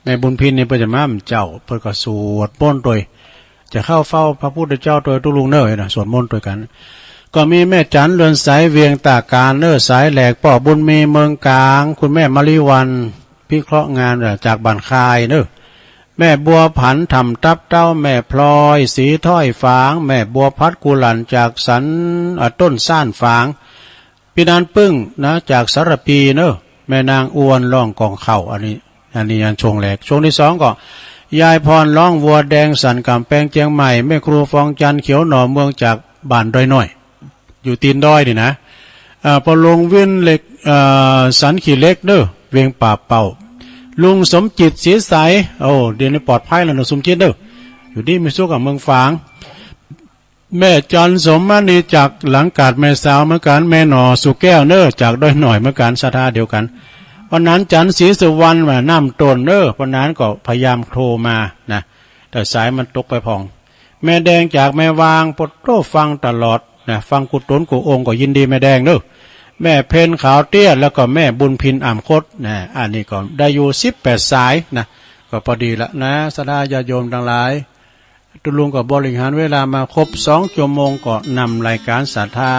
แม่บุญพินนี่เปิ้นจะมาเมื่อเจ้า เปิ้นก็สวดมนต์โตย จะเข้าเฝ้าพระพุทธเจ้าโตยตุ๊ลุงเนอะนะ สวดมนต์โตยกั๋น ก็มีแม่จันเรือนใสเวียงตาการเนอะ สายแหลก ป้อบุญมีเมืองกลาง คุณแม่มะลิวัลย์ พิเคราะห์งานจากบ้านคายเนอะ แม่บัวผันถ่ำตับเต้า แม่พลอยสีถ้อยฝาง แม่บัวพัดกุหลั่นจากสัน อ่ะ ต้นซ่านฝาง พี่นานปึ้งนะ จากสารพีเนอะ แม่นางอวนร้องกองเข้า อันนี้ อันนี้ยังช่วงแรก ช่วงที่สองก็ ยายพรร้องวัวแดงสันกำแพงเจียงใหม่ แม่ครูฟองจันทร์เขียวหน่อเมืองจากบ้านดอยน้อย อยู่ตีนดอยนี่นะ เอ่อ ปอลงวินเหล็ก เอ่อ สันขี้เหล็กเด้อ เวียงป่าเป่า ลุงสมจิตศรีใส โอ้ เดี๋ยวนี้ปลอดภัยแล้วเนอะ สมจิตเด้อ อยู่ดีมีสุขกับเมืองฝาง แม่จันสมมณีจากหลังกาดแม่สาวเหมือนกัน แม่หน่อสุแก้วเนอะ จากดอยน้อยเหมือนกัน ศรัทธาเดียวกัน วันนั้นจันทร์ศรีสุวรรณมาน้ำต้นเนอะ วันนั้นก็พยายามโทรมานะ แต่สายมันตกไปพ่อง แม่แดงจากแม่วาง ปะโธ่ฟังตลอดนะ ฟังกู้ต๋นกู้องค์ ก็ยินดีแม่แดงเนอะ แม่เพ็ญขาวเตี้ย แล้วก็แม่บุญพินอ่ำคดนะ อันนี้ก็ได้อยู่สิบแปดสายนะ ก็พอดีละนะ ศรัทธาญาติโยมทั้งหลาย ตุ๊ลุงก็บริหารเวลามาครบสองชั่วโมง ก็นำรายการศรัทธา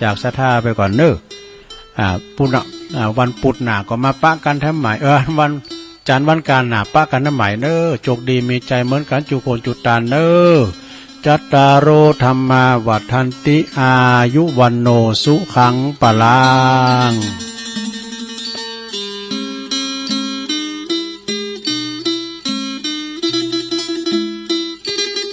จากศรัทธาไปก่อนเนอะ อ่า พุธน่ะ อ่า วันพุธหน้าก็มาปะกันแถมใหม่ เออ วันจันทร์วันอังคารหน้าปะกันแถมใหม่เนอะ โชคดีมีชัยเหมือนกันจุคนจุตานเนอะ จัตตาโร ธัมมา วัฑฒันติ อายุ วัณโณ สุขัง พลัง